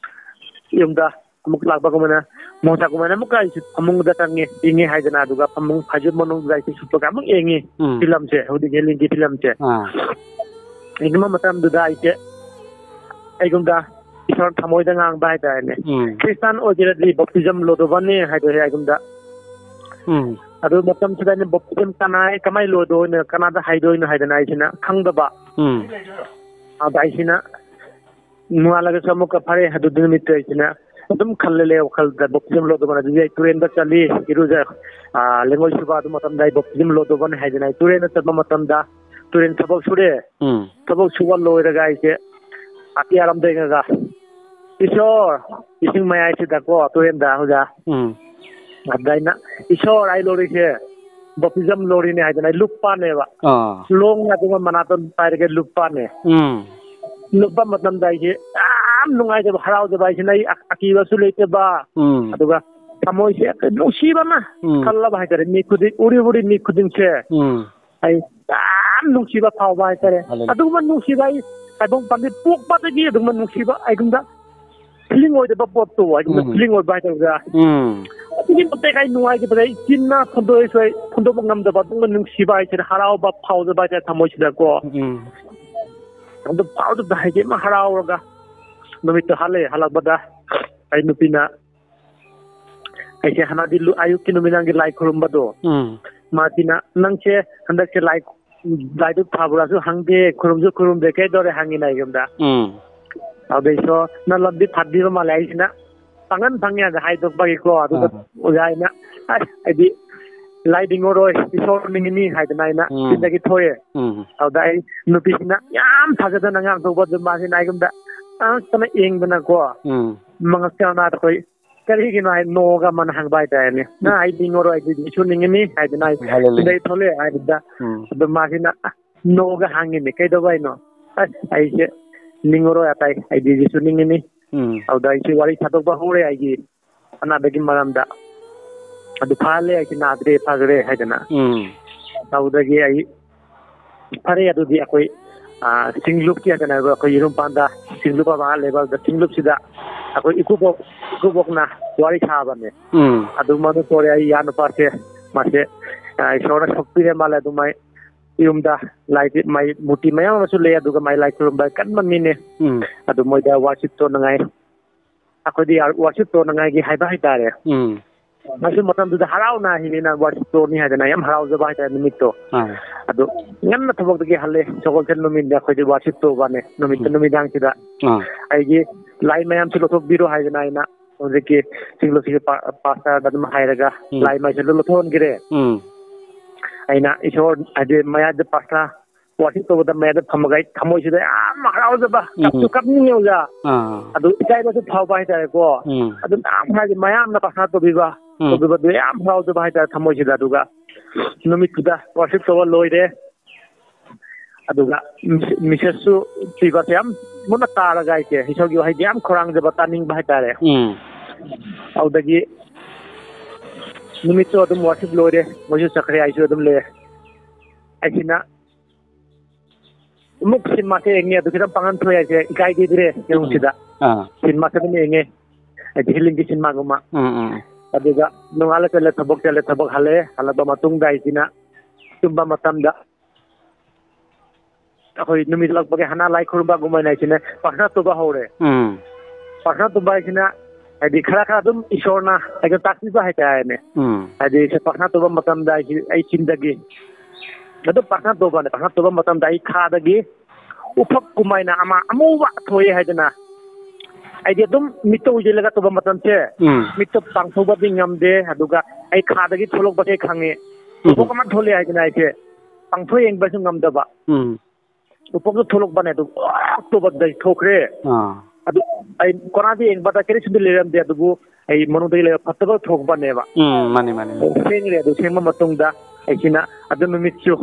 ꯌꯨꯝꯗ ꯑꯃꯨꯛ ꯂꯥꯛꯄꯒꯨꯝꯕꯅ, ꯃꯣꯟꯊꯥꯒꯨꯝꯕꯅ ꯑꯃꯨꯛꯀ ꯑꯩꯁꯦ ꯐꯃꯨꯡꯗ ꯆꯪꯉꯦ, ꯏꯪꯉꯦ ꯍꯥꯏꯗꯅ, ꯑꯗꯨꯒ ꯐꯃꯨꯡ ꯐꯩꯖꯨꯞ ꯃꯅꯨꯡꯗ ꯑꯩꯁꯦ ꯁꯨꯞꯄꯒ ꯑꯃꯨꯛ ꯌꯦꯡꯉꯤ꯫ ꯎꯝ꯫ ꯐꯤꯂꯝꯁꯦ, ꯍꯧꯖꯤꯛ ꯍꯦꯂꯤꯡꯒꯤ ꯐꯤꯂꯝꯁꯦ꯫ ꯑꯥ꯫ ꯌꯦꯡꯕ ꯃꯇꯝꯗꯨꯗ ꯑꯩꯁꯦ ꯑꯩꯉꯣꯟꯗ ꯏꯁꯣꯔ ꯊꯃꯣꯏꯗ ꯉꯥꯡꯕ ꯍꯥꯏꯇꯥꯔꯦꯅꯦ꯫ ꯎꯝ꯫ "ꯈ꯭ꯔꯤꯁꯇꯥꯟ ꯑꯣꯏꯒꯦꯔꯗꯤ ꯕꯞꯇꯤꯖꯝ ꯂꯧꯗꯧꯕꯅꯤ" ꯍꯥꯏꯗꯣ ꯑꯩꯉꯣꯟꯗ꯫ ꯎꯝ꯫ ꯑꯗꯨ ꯃꯇꯝꯁꯤꯗ ꯑꯩꯅ ꯕꯞꯇꯤꯖꯝ ꯀꯅꯥ, ꯀꯃꯥꯏꯅ ꯂꯧꯗꯣꯏꯅꯣ, ꯀꯅꯥꯗ ꯍꯥꯏꯗꯣꯏꯅꯣ ꯍꯥꯏꯗꯅ ꯑꯩꯁꯤꯅ ꯈꯪꯗꯕ꯫ ꯎꯝ꯫ ꯑꯗ ꯑꯩꯁꯤꯅ ꯅꯣꯡꯉꯥꯜꯂꯒꯁꯨ ꯑꯃꯨꯛꯀ ꯐꯔꯦ, ꯑꯗꯨ ꯅꯨꯃꯤꯠꯇꯨ ꯑꯩꯁꯤꯅ ꯑꯗꯨꯝ ꯈꯜꯂ ꯂꯩ ꯋꯥꯈꯜꯗ, ꯕꯞꯇꯤꯖꯝ ꯂꯧꯗꯧꯕꯅꯤ꯫ ꯑꯗꯨꯗꯤ ꯑꯩ ꯇꯨꯔꯦꯟꯗ ꯆꯠꯂꯤ, ꯏꯔꯨꯖ-, ꯑ, ꯂꯦꯡꯉꯣꯏ ꯁꯨꯕ, ꯑꯗꯨ ꯃꯇꯝꯗ ꯑꯩ ꯕꯞꯇꯤꯖꯝ ꯂꯧꯗꯧꯕꯅꯤ ꯍꯥꯏꯗꯅ ꯑꯩ ꯇꯨꯔꯦꯟꯗ ꯆꯠꯄ ꯃꯇꯝꯗ ꯇꯨꯔꯦꯟ ꯊꯕꯛ ꯁꯨꯔꯦ꯫ ꯎꯝ꯫ ꯊꯕꯛ ꯁꯨꯕ ꯂꯣꯏꯔꯒ ꯑꯩꯁꯦ ꯑꯇꯤꯌꯥꯔꯣꯝꯗ ꯌꯦꯡꯉꯒ, "ꯏꯁꯣꯔ, ꯏꯁꯤꯡ ꯃꯌꯥꯏꯁꯤꯗꯀꯣ, ꯇꯨꯔꯦꯟꯗ ꯍꯧꯖꯤꯛ ꯎꯝ꯫ ꯑꯗ ꯑꯩꯅ, "ꯏꯁꯣꯔ, ꯑꯩ ꯂꯧꯔꯤꯁꯦ ꯕꯞꯇꯤꯖꯝ ꯂꯧꯔꯤꯅꯦ" ꯍꯥꯏꯗꯅ ꯑꯩ ꯂꯨꯞꯄꯅꯦꯕ꯫ ꯑꯥ꯫ ꯂꯣꯡ ꯑꯗꯨꯒ ꯃꯅꯥꯇꯣꯟ ꯄꯥꯏꯔꯒ ꯂꯨꯞꯄꯅꯦ꯫ ꯎꯝ꯫ ꯂꯨꯞꯄ ꯃꯇꯝꯗ ꯑꯩꯁꯦ ꯌꯥꯝ ꯅꯨꯡꯉꯥꯏꯖꯕ, ꯍꯔꯥꯎꯖꯕ ꯍꯥꯏꯁꯤꯅ ꯑꯩ ꯑ-, ꯑꯀꯤꯕꯁꯨ ꯂꯩꯇꯕ꯫ ꯎꯝ꯫ ꯑꯗꯨꯒ ꯊꯃꯣꯏꯁꯦ ꯅꯨꯡꯁꯤꯕ ꯑꯃ ꯎꯝ꯫ ꯈꯜꯂꯕ ꯍꯥꯏꯇꯥꯔꯦ꯫ ꯃꯤ ꯈꯨꯗꯤꯡ, ꯎꯔꯤ ꯎꯔꯤ ꯃꯤ ꯈꯨꯗꯤꯡꯁꯦ ꯎꯝ꯫ ꯑꯩ ꯌꯥꯝ ꯅꯨꯡꯁꯤꯕ ꯐꯥꯎꯕ ꯍꯥꯏꯇꯥꯔꯦ꯫ ꯍꯜꯂꯦꯂꯨꯌꯥ꯫ ꯑꯗꯨꯒꯨꯝꯕ ꯅꯨꯡꯁꯤꯕ ꯑꯩ ꯇꯥꯏꯕꯪ ꯄꯥꯟꯕꯤ ꯄꯣꯛꯄꯗꯒꯤ ꯑꯗꯨꯒꯨꯝꯕ ꯅꯨꯡꯁꯤꯕ ꯑꯩꯉꯣꯟꯗ feeling ꯑꯣꯏꯗꯕ ꯄꯣꯠꯇꯣ, ꯑꯩꯉꯣꯟꯗ ꯎꯝ꯫ Feeling ꯑꯣꯏꯕ ꯍꯥꯏꯇꯥꯔꯦ ꯑꯣꯖꯥ꯫ ꯎꯝ꯫ ꯑꯗꯨꯒꯤ ꯃꯇꯤꯛ ꯑꯩ ꯅꯨꯡꯉꯥꯏꯈꯤꯕꯗ ꯑꯩ ꯆꯤꯟꯅ ꯐꯣꯡꯗꯣꯛꯑꯁꯨ ꯑꯩ ꯐꯣꯡꯗꯣꯛꯄ ꯉꯝꯗꯕ ꯑꯗꯨꯒꯨꯝꯕ ꯅꯨꯡꯁꯤꯕ ꯍꯥꯏꯇꯥꯔꯦ, ꯍꯔꯥꯎꯕ ꯐꯥꯎꯖꯕ ꯍꯥꯏꯇꯥꯔꯦ ꯊꯃꯣꯏꯁꯤꯗꯀꯣ꯫ ꯎꯝ꯫ ꯑꯗꯨ ꯐꯥꯎꯖꯕꯗ ꯍꯥꯏꯗꯤ ꯑꯃ ꯍꯔꯥꯎꯔꯒ ꯅꯨꯃꯤꯠꯇꯨ ꯍꯜꯂꯛꯑꯦ꯫ ꯍꯜꯂꯛꯄꯗ ꯑꯩ ꯅꯨꯄꯤꯅ ꯑꯩꯁꯦ ꯍꯥꯟꯅꯗꯤ ꯂꯨ-, ꯑꯌꯨꯛꯀꯤ ꯅꯨꯃꯤꯗꯥꯡꯒꯤ ꯂꯥꯏ ꯈꯨꯔꯨꯝꯕꯗꯣ, ꯎꯝ꯫ ꯃꯥꯁꯤꯅ, "ꯅꯪꯁꯦ ꯍꯟꯗꯛꯁꯦ ꯂꯥꯏ, ꯂꯥꯏꯗꯨ ꯐꯕ꯭ꯔꯥꯁꯨ ꯍꯪꯗꯦ, ꯈꯨꯔꯨꯝꯁꯨ ꯈꯨꯔꯨꯝꯗꯦ, ꯀꯩꯗꯧꯔꯦ?" ꯍꯪꯉꯤꯅ ꯑꯩꯉꯣꯟꯗ꯫ ꯎꯝ꯫ ꯑꯗꯨꯗꯩꯁꯨ, "ꯅꯪ ꯂꯝꯕꯤ ꯐꯠꯇ꯭ꯔꯤꯕ ꯃꯥꯜꯂꯦ", ꯑꯩꯁꯤꯅ ꯄꯥꯡꯒꯟ ꯐꯪꯉꯦ ꯍꯥꯏꯅ ꯍꯥꯏꯗꯣꯛꯄꯒꯤꯀꯣ, ꯑꯗꯨꯒ ꯑꯥ꯫ ꯑꯣꯖꯥ ꯑꯩꯅ, "ꯑꯁ, ꯑꯩꯗꯤ ꯂꯥꯏ ꯅꯤꯡꯉꯔꯣꯏ, ꯏꯁꯣꯔ ꯅꯤꯡꯉꯤꯅꯤ" ꯍꯥꯏꯗꯅ ꯑꯩꯅ ꯎꯝ꯫ ꯆꯤꯟꯗꯒꯤ ꯊꯣꯛꯑꯦ꯫ ꯎꯝ꯫ ꯑꯗꯨꯗ ꯑꯩ ꯅꯨꯄꯤꯁꯤꯅ ꯌꯥꯝ ꯊꯥꯖꯗꯅ ꯉꯥꯡꯊꯣꯛꯄꯗꯨ ꯃꯥꯁꯤꯅ ꯑꯩꯉꯣꯟꯗ, ꯑ, ꯀꯩꯅꯣ ꯌꯦꯡꯗꯅꯀꯣ, ꯎꯝ꯫ ꯃꯉꯛꯇ ꯃꯥꯗ ꯑꯩꯈꯣꯏ ꯀꯔꯤꯒꯤꯅꯣ ꯍꯥꯏ ꯅꯣꯛꯑꯒ ꯃꯥꯅ ꯍꯪꯕ ꯍꯥꯏꯇꯥꯔꯦꯅꯦ꯫ "ꯅꯪ ꯑꯩ ꯅꯤꯡꯉꯔꯣꯏ, ꯑꯩꯗꯤ ꯖꯤꯁꯨ ꯅꯤꯡꯉꯤꯅꯤ" ꯍꯥꯏꯗꯅ ꯑꯩ ꯍꯜꯂꯦꯂꯨꯌꯥ꯫ ꯁꯤꯗꯩ ꯊꯣꯛꯂꯛꯑꯦ ꯍꯥꯏꯕꯗ, ꯎꯝ꯫ ꯑꯗꯨ ꯃꯥꯁꯤꯅ, ꯑ, ꯅꯣꯛꯑꯒ ꯍꯪꯉꯤꯅꯦ, "ꯀꯩꯗꯧꯕ ꯍꯥꯏꯅꯣ?" "ꯑꯁ, ꯑꯩꯁꯦ ꯅꯤꯡꯉꯔꯣꯏ ꯑꯇꯩ, ꯑꯩꯗꯤ ꯖꯤꯁꯨ ꯅꯤꯡꯉꯤꯅꯤ"꯫ ꯎꯝ꯫ ꯑꯗꯨꯗ ꯑꯩꯁꯦ ꯋꯥꯔꯤ ꯁꯥꯗꯣꯛꯄ ꯍꯧꯔꯦ ꯑꯩꯒꯤ ꯑꯅꯥꯕꯒꯤ ꯃꯔꯝꯗ꯫ ꯑꯗꯨ ꯐꯍꯜꯂꯦ, ꯑꯩꯁꯦ ꯅꯥꯗ꯭ꯔꯦ, ꯐꯈ꯭ꯔꯦ ꯍꯥꯏꯗꯅ꯫ ꯎꯝ꯫ ꯑꯗꯨꯗꯒꯤ ꯑꯩ ꯐꯔꯦ, ꯑꯗꯨꯗꯤ ꯑꯩꯈꯣꯏ ꯑꯥ, ꯆꯤꯡꯂꯨꯞꯀꯤ ꯀꯩꯅꯣ, ꯑꯩꯈꯣꯏ ꯏꯔꯨꯝꯄꯥꯟꯗ ꯆꯤꯡꯂꯨꯞ ꯑꯃ ꯂꯩꯕ, ꯑꯗꯨꯗ ꯆꯤꯡꯂꯨꯞꯁꯤꯗ ꯑꯩꯈꯣꯏ ꯏꯀꯨꯕꯣꯛ, ꯏꯀꯨꯕꯣꯛꯅ ꯋꯥꯔꯤ ꯁꯥꯕꯅꯦ꯫ ꯎꯝ꯫ ꯑꯗꯨ ꯃꯗꯨ ꯇꯧꯔꯦ, ꯑꯩ ꯏꯌꯥ ꯅꯨꯄꯥꯁꯦ, ꯃꯥꯁꯦ, ꯑꯥ, ꯏꯁꯣꯔꯅ ꯁꯣꯛꯄꯤꯔꯦ ꯃꯥꯜꯂꯦ꯫ ꯑꯗꯨ ꯃꯥꯏ ꯌꯨꯝꯗ ꯂꯥꯏ, ꯃꯥꯏ ꯃꯨꯔꯇꯤ ꯃꯌꯥꯝ ꯑꯃꯁꯨ ꯂꯩ, ꯑꯗꯨꯒ ꯃꯥꯏ ꯂꯥꯏ ꯈꯨꯔꯨꯝꯕ ꯀꯟꯕ ꯃꯤꯅꯦ꯫ ꯎꯝ꯫ ꯑꯗꯨ ꯃꯣꯏꯗ ꯋꯥꯔꯁꯤꯞ ꯇꯧꯅꯉꯥꯏ ꯑꯩꯈꯣꯏꯗꯤ ꯋꯥꯔꯁꯤꯞ ꯇꯧꯅꯉꯥꯏꯒꯤ ꯍꯥꯏꯕ ꯍꯥꯏꯇꯥꯔꯦ꯫ ꯎꯝ꯫ ꯃꯁꯤ ꯃꯇꯝꯗꯨꯗ ꯍꯔꯥꯎꯅ ꯍꯤꯡꯉꯦꯅ ꯋꯥꯔꯁꯤꯞ ꯇꯧꯅꯤ ꯍꯥꯏꯗꯅ ꯌꯥꯝ ꯍꯔꯥꯎꯖꯕ ꯍꯥꯏꯇꯥꯔꯦ ꯅꯨꯃꯤꯠꯇꯣ꯫ ꯑꯥ꯫ ꯑꯗꯨ ꯉꯟꯅ ꯊꯕꯛꯇꯒꯤ ꯍꯜꯂꯦ, ꯁꯒꯣꯜꯁꯦꯟ ꯅꯨꯃꯤꯠꯅ ꯑꯩꯈꯣꯏꯗꯤ ꯋꯥꯔꯁꯤꯞ ꯇꯧꯕꯅꯦ ꯅꯨꯃꯤꯠꯇ ꯎꯝ꯫ ꯅꯨꯃꯤꯗꯥꯡꯁꯤꯗ꯫ ꯑꯥ꯫ ꯑꯩꯒꯤ ꯂꯥꯏ ꯃꯌꯥꯝꯁꯤ ꯂꯧꯊꯣꯛꯄꯤꯔꯣ ꯍꯥꯏꯗꯅ ꯑꯩꯅ ꯍꯧꯖꯤꯛꯀꯤ ꯁꯤꯡꯂꯨꯁꯤꯒꯤ ꯄꯥ-, ꯄꯥꯁꯇꯔꯗ ꯑꯗꯨꯝ ꯍꯥꯏꯔꯒ ꯎꯝ꯫ ꯂꯥꯏ ꯃꯩꯁꯦ ꯂꯣꯏ ꯂꯧꯊꯣꯛꯍꯟꯈ꯭ꯔꯦ꯫ ꯎꯝ꯫ ꯑꯩꯅ ꯏꯁꯣꯔ ꯍꯥꯏꯗꯤ ꯃꯌꯥꯗ ꯄꯥꯁꯇꯔ ꯋꯥꯔꯁꯤꯞ ꯇꯧꯕꯗ ꯃꯌꯥꯗ ꯐꯝꯃꯒ ꯑꯩ ꯊꯃꯣꯏꯁꯤꯗ ꯌꯥꯝ ꯍꯔꯥꯎꯖꯕ, ꯎꯝ꯫ ꯀꯞꯁꯨ ꯀꯞꯅꯤꯡꯉꯦ ꯑꯣꯖꯥ꯫ ꯑꯥ꯫ ꯑꯗꯨ ꯏꯀꯥꯏꯕꯁꯨ ꯐꯥꯎꯕ ꯍꯥꯏꯇꯥꯔꯦꯀꯣ꯫ ꯎꯝ꯫ ꯑꯗꯨ ꯃꯌꯥꯝ ꯍꯥꯏꯗꯤ ꯃꯌꯥꯝꯅ ꯄꯥꯁꯇꯔ ꯇꯧꯕꯤꯕ, ꯎꯝ꯫ ꯇꯧꯕꯤꯕꯗꯨ ꯌꯥꯝ ꯍꯔꯥꯎꯖꯕ ꯍꯥꯏꯇꯥꯔꯦ ꯊꯃꯣꯏꯁꯤꯗ꯫ ꯑꯗꯨꯒ ꯅꯨꯃꯤꯠꯇꯨꯗ ꯋꯥꯔꯁꯤꯞ ꯇꯧꯕ ꯂꯣꯏꯔꯦ꯫ ꯑꯗꯨꯒ ꯃꯤꯁ-, ꯃꯤꯁꯦꯁꯁꯨ ꯄꯤꯕꯁꯦ ꯌꯥꯝ ꯃꯨꯟꯅ ꯇꯥꯔꯒ ꯑꯩꯁꯦ ꯏꯁꯣꯔꯒꯤ ꯋꯥꯍꯩꯗꯤ ꯌꯥꯝ ꯈꯧꯔꯥꯡꯖꯕ, ꯇꯥꯅꯤꯡꯕ ꯍꯥꯏꯇꯥꯔꯦ꯫ ꯎꯝ꯫ ꯑꯗꯨꯗꯒꯤ ꯅꯨꯃꯤꯠꯇꯣ ꯑꯗꯨꯝ ꯋꯥꯔꯁꯤꯞ ꯂꯣꯏꯔꯦ, ꯃꯣꯏꯁꯨ ꯆꯠꯈ꯭ꯔꯦ, ꯑꯩꯁꯨ ꯑꯗꯨꯝ ꯂꯩꯔꯦ꯫ ꯑꯩꯁꯤꯅ ꯑꯃꯨꯛ ꯁꯤꯅꯦꯃꯥꯁꯦ ꯌꯦꯡꯉꯦ, ꯑꯗꯨ ꯈꯤꯇꯪ ꯄꯥꯡꯒꯟ ꯊꯣꯛꯑꯦ ꯍꯥꯏꯁꯦ, ꯏꯀꯥꯏꯗꯦꯗ꯭ꯔꯦ ꯌꯦꯡꯉꯨꯁꯤꯗ꯫ ꯑꯥ꯫ ꯁꯤꯅꯦꯃꯥꯁꯦ ꯑꯗꯨꯝ ꯌꯦꯡꯉꯦ, ꯍꯥꯏꯗꯤ ꯍꯤꯂꯤꯡꯒꯤ ꯁꯤꯅꯦꯃꯥꯒꯨꯝꯕ꯫ ꯎꯝ, ꯎꯝ꯫ ꯑꯗꯨꯒ ꯅꯣꯡꯉꯥꯜꯂ ꯆꯠꯂꯦ, ꯊꯕꯛ ꯆꯠꯂꯦ, ꯊꯕꯛ ꯍꯜꯂꯛꯑꯦ, ꯍꯜꯂꯛꯄ ꯃꯇꯨꯡꯗ ꯑꯩꯁꯤꯅ ꯇꯨꯝꯕ ꯃꯇꯝꯗ ꯑꯩꯈꯣꯏ ꯅꯨꯃꯤꯠ ꯂꯛꯄꯒꯤ ꯍꯅꯥ ꯂꯥꯏ ꯈꯨꯔꯨꯝꯕꯒꯨꯝꯕꯅ ꯑꯩꯁꯤꯅ ꯄ꯭ꯔꯥꯊꯅꯥ ꯇꯧꯕ ꯍꯧꯔꯦ꯫ ꯎꯝ꯫ ꯄ꯭ꯔꯥꯊꯅꯥ ꯇꯧꯕ ꯍꯥꯏꯁꯤꯅ ꯍꯥꯏꯗꯤ ꯈꯔ ꯈꯔ ꯑꯗꯨꯝ ꯏꯁꯣꯔꯅ ꯑꯩꯒ ꯇꯥꯛꯄꯤꯕ ꯍꯥꯏꯇꯥꯔꯦꯅꯦ꯫ ꯎꯝ꯫ ꯍꯥꯏꯗꯤ ꯁꯤ ꯄ꯭ꯔꯥꯊꯅꯥ ꯇꯧꯕ ꯃꯇꯝꯗ ꯑꯩꯁꯤ, ꯑꯩ ꯆꯤꯟꯗꯒꯤ ꯑꯗꯨꯝ ꯄ꯭ꯔꯥꯊꯅꯥ ꯇꯧꯕꯅꯦ꯫ ꯄ꯭ꯔꯥꯊꯅꯥ ꯇꯧꯕ ꯃꯇꯝꯗ ꯑꯩ ꯈꯥꯗꯒꯤ ꯎꯐꯛ ꯀꯨꯝꯃꯥꯏꯅ ꯑꯃ ꯑꯃꯨꯕ ꯊꯣꯛꯑꯦ ꯍꯥꯏꯗꯅ ꯑꯩꯗꯤ ꯑꯗꯨꯝ ꯃꯤꯠꯇ ꯎꯏꯁꯤꯜꯂꯒ ꯇꯧꯕ ꯃꯇꯝꯁꯦ, ꯎꯝ꯫ ꯃꯤꯠꯇ ꯄꯥꯡꯊꯣꯛꯄꯗꯤ ꯉꯝꯗꯦ꯫ ꯑꯗꯨꯒ ꯑꯩ ꯈꯥꯗꯒꯤ ꯊꯣꯛꯂꯛꯄꯁꯦ ꯈꯪꯉꯦ꯫ ꯎꯝ꯫ ꯎꯐꯛ ꯑꯃ ꯊꯣꯛꯂꯛꯑꯦ ꯍꯥꯏꯗꯅ ꯑꯩꯁꯦ ꯄꯥꯡꯊꯣꯛ ꯌꯦꯡꯕꯁꯨ ꯉꯝꯗꯕ꯫ ꯎꯝ꯫ ꯎꯐꯛꯇꯣ ꯊꯣꯛꯂꯛꯄꯅꯦ, ꯑꯗꯨ ꯇꯣꯕꯛꯇ ꯊꯣꯛꯈ꯭ꯔꯦ꯫ ꯑꯥ꯫ ꯑꯗꯨ ꯑꯩ ꯀꯣꯅꯥꯗ ꯌꯦꯡꯕꯗ ꯀꯔꯤꯁꯨꯗꯤ ꯂꯩꯔꯝꯗꯦ, ꯑꯗꯨꯕꯨ ꯑꯩ ꯃꯅꯨꯡꯗꯒꯤ ꯂꯩꯕ ꯐꯠꯇꯕ ꯊꯣꯛꯄꯅꯦꯕ꯫ ꯎꯝ, ꯃꯥꯅꯤ, ꯃꯥꯅꯤ, ꯃꯥꯅꯤ꯫ ꯁꯦꯡꯈ꯭ꯔꯦ꯫ ꯑꯗꯨ ꯁꯦꯡꯕ ꯃꯇꯨꯡꯗ ꯑꯩꯁꯤꯅ ꯑꯗꯨ ꯅꯨꯃꯤꯠꯁꯨ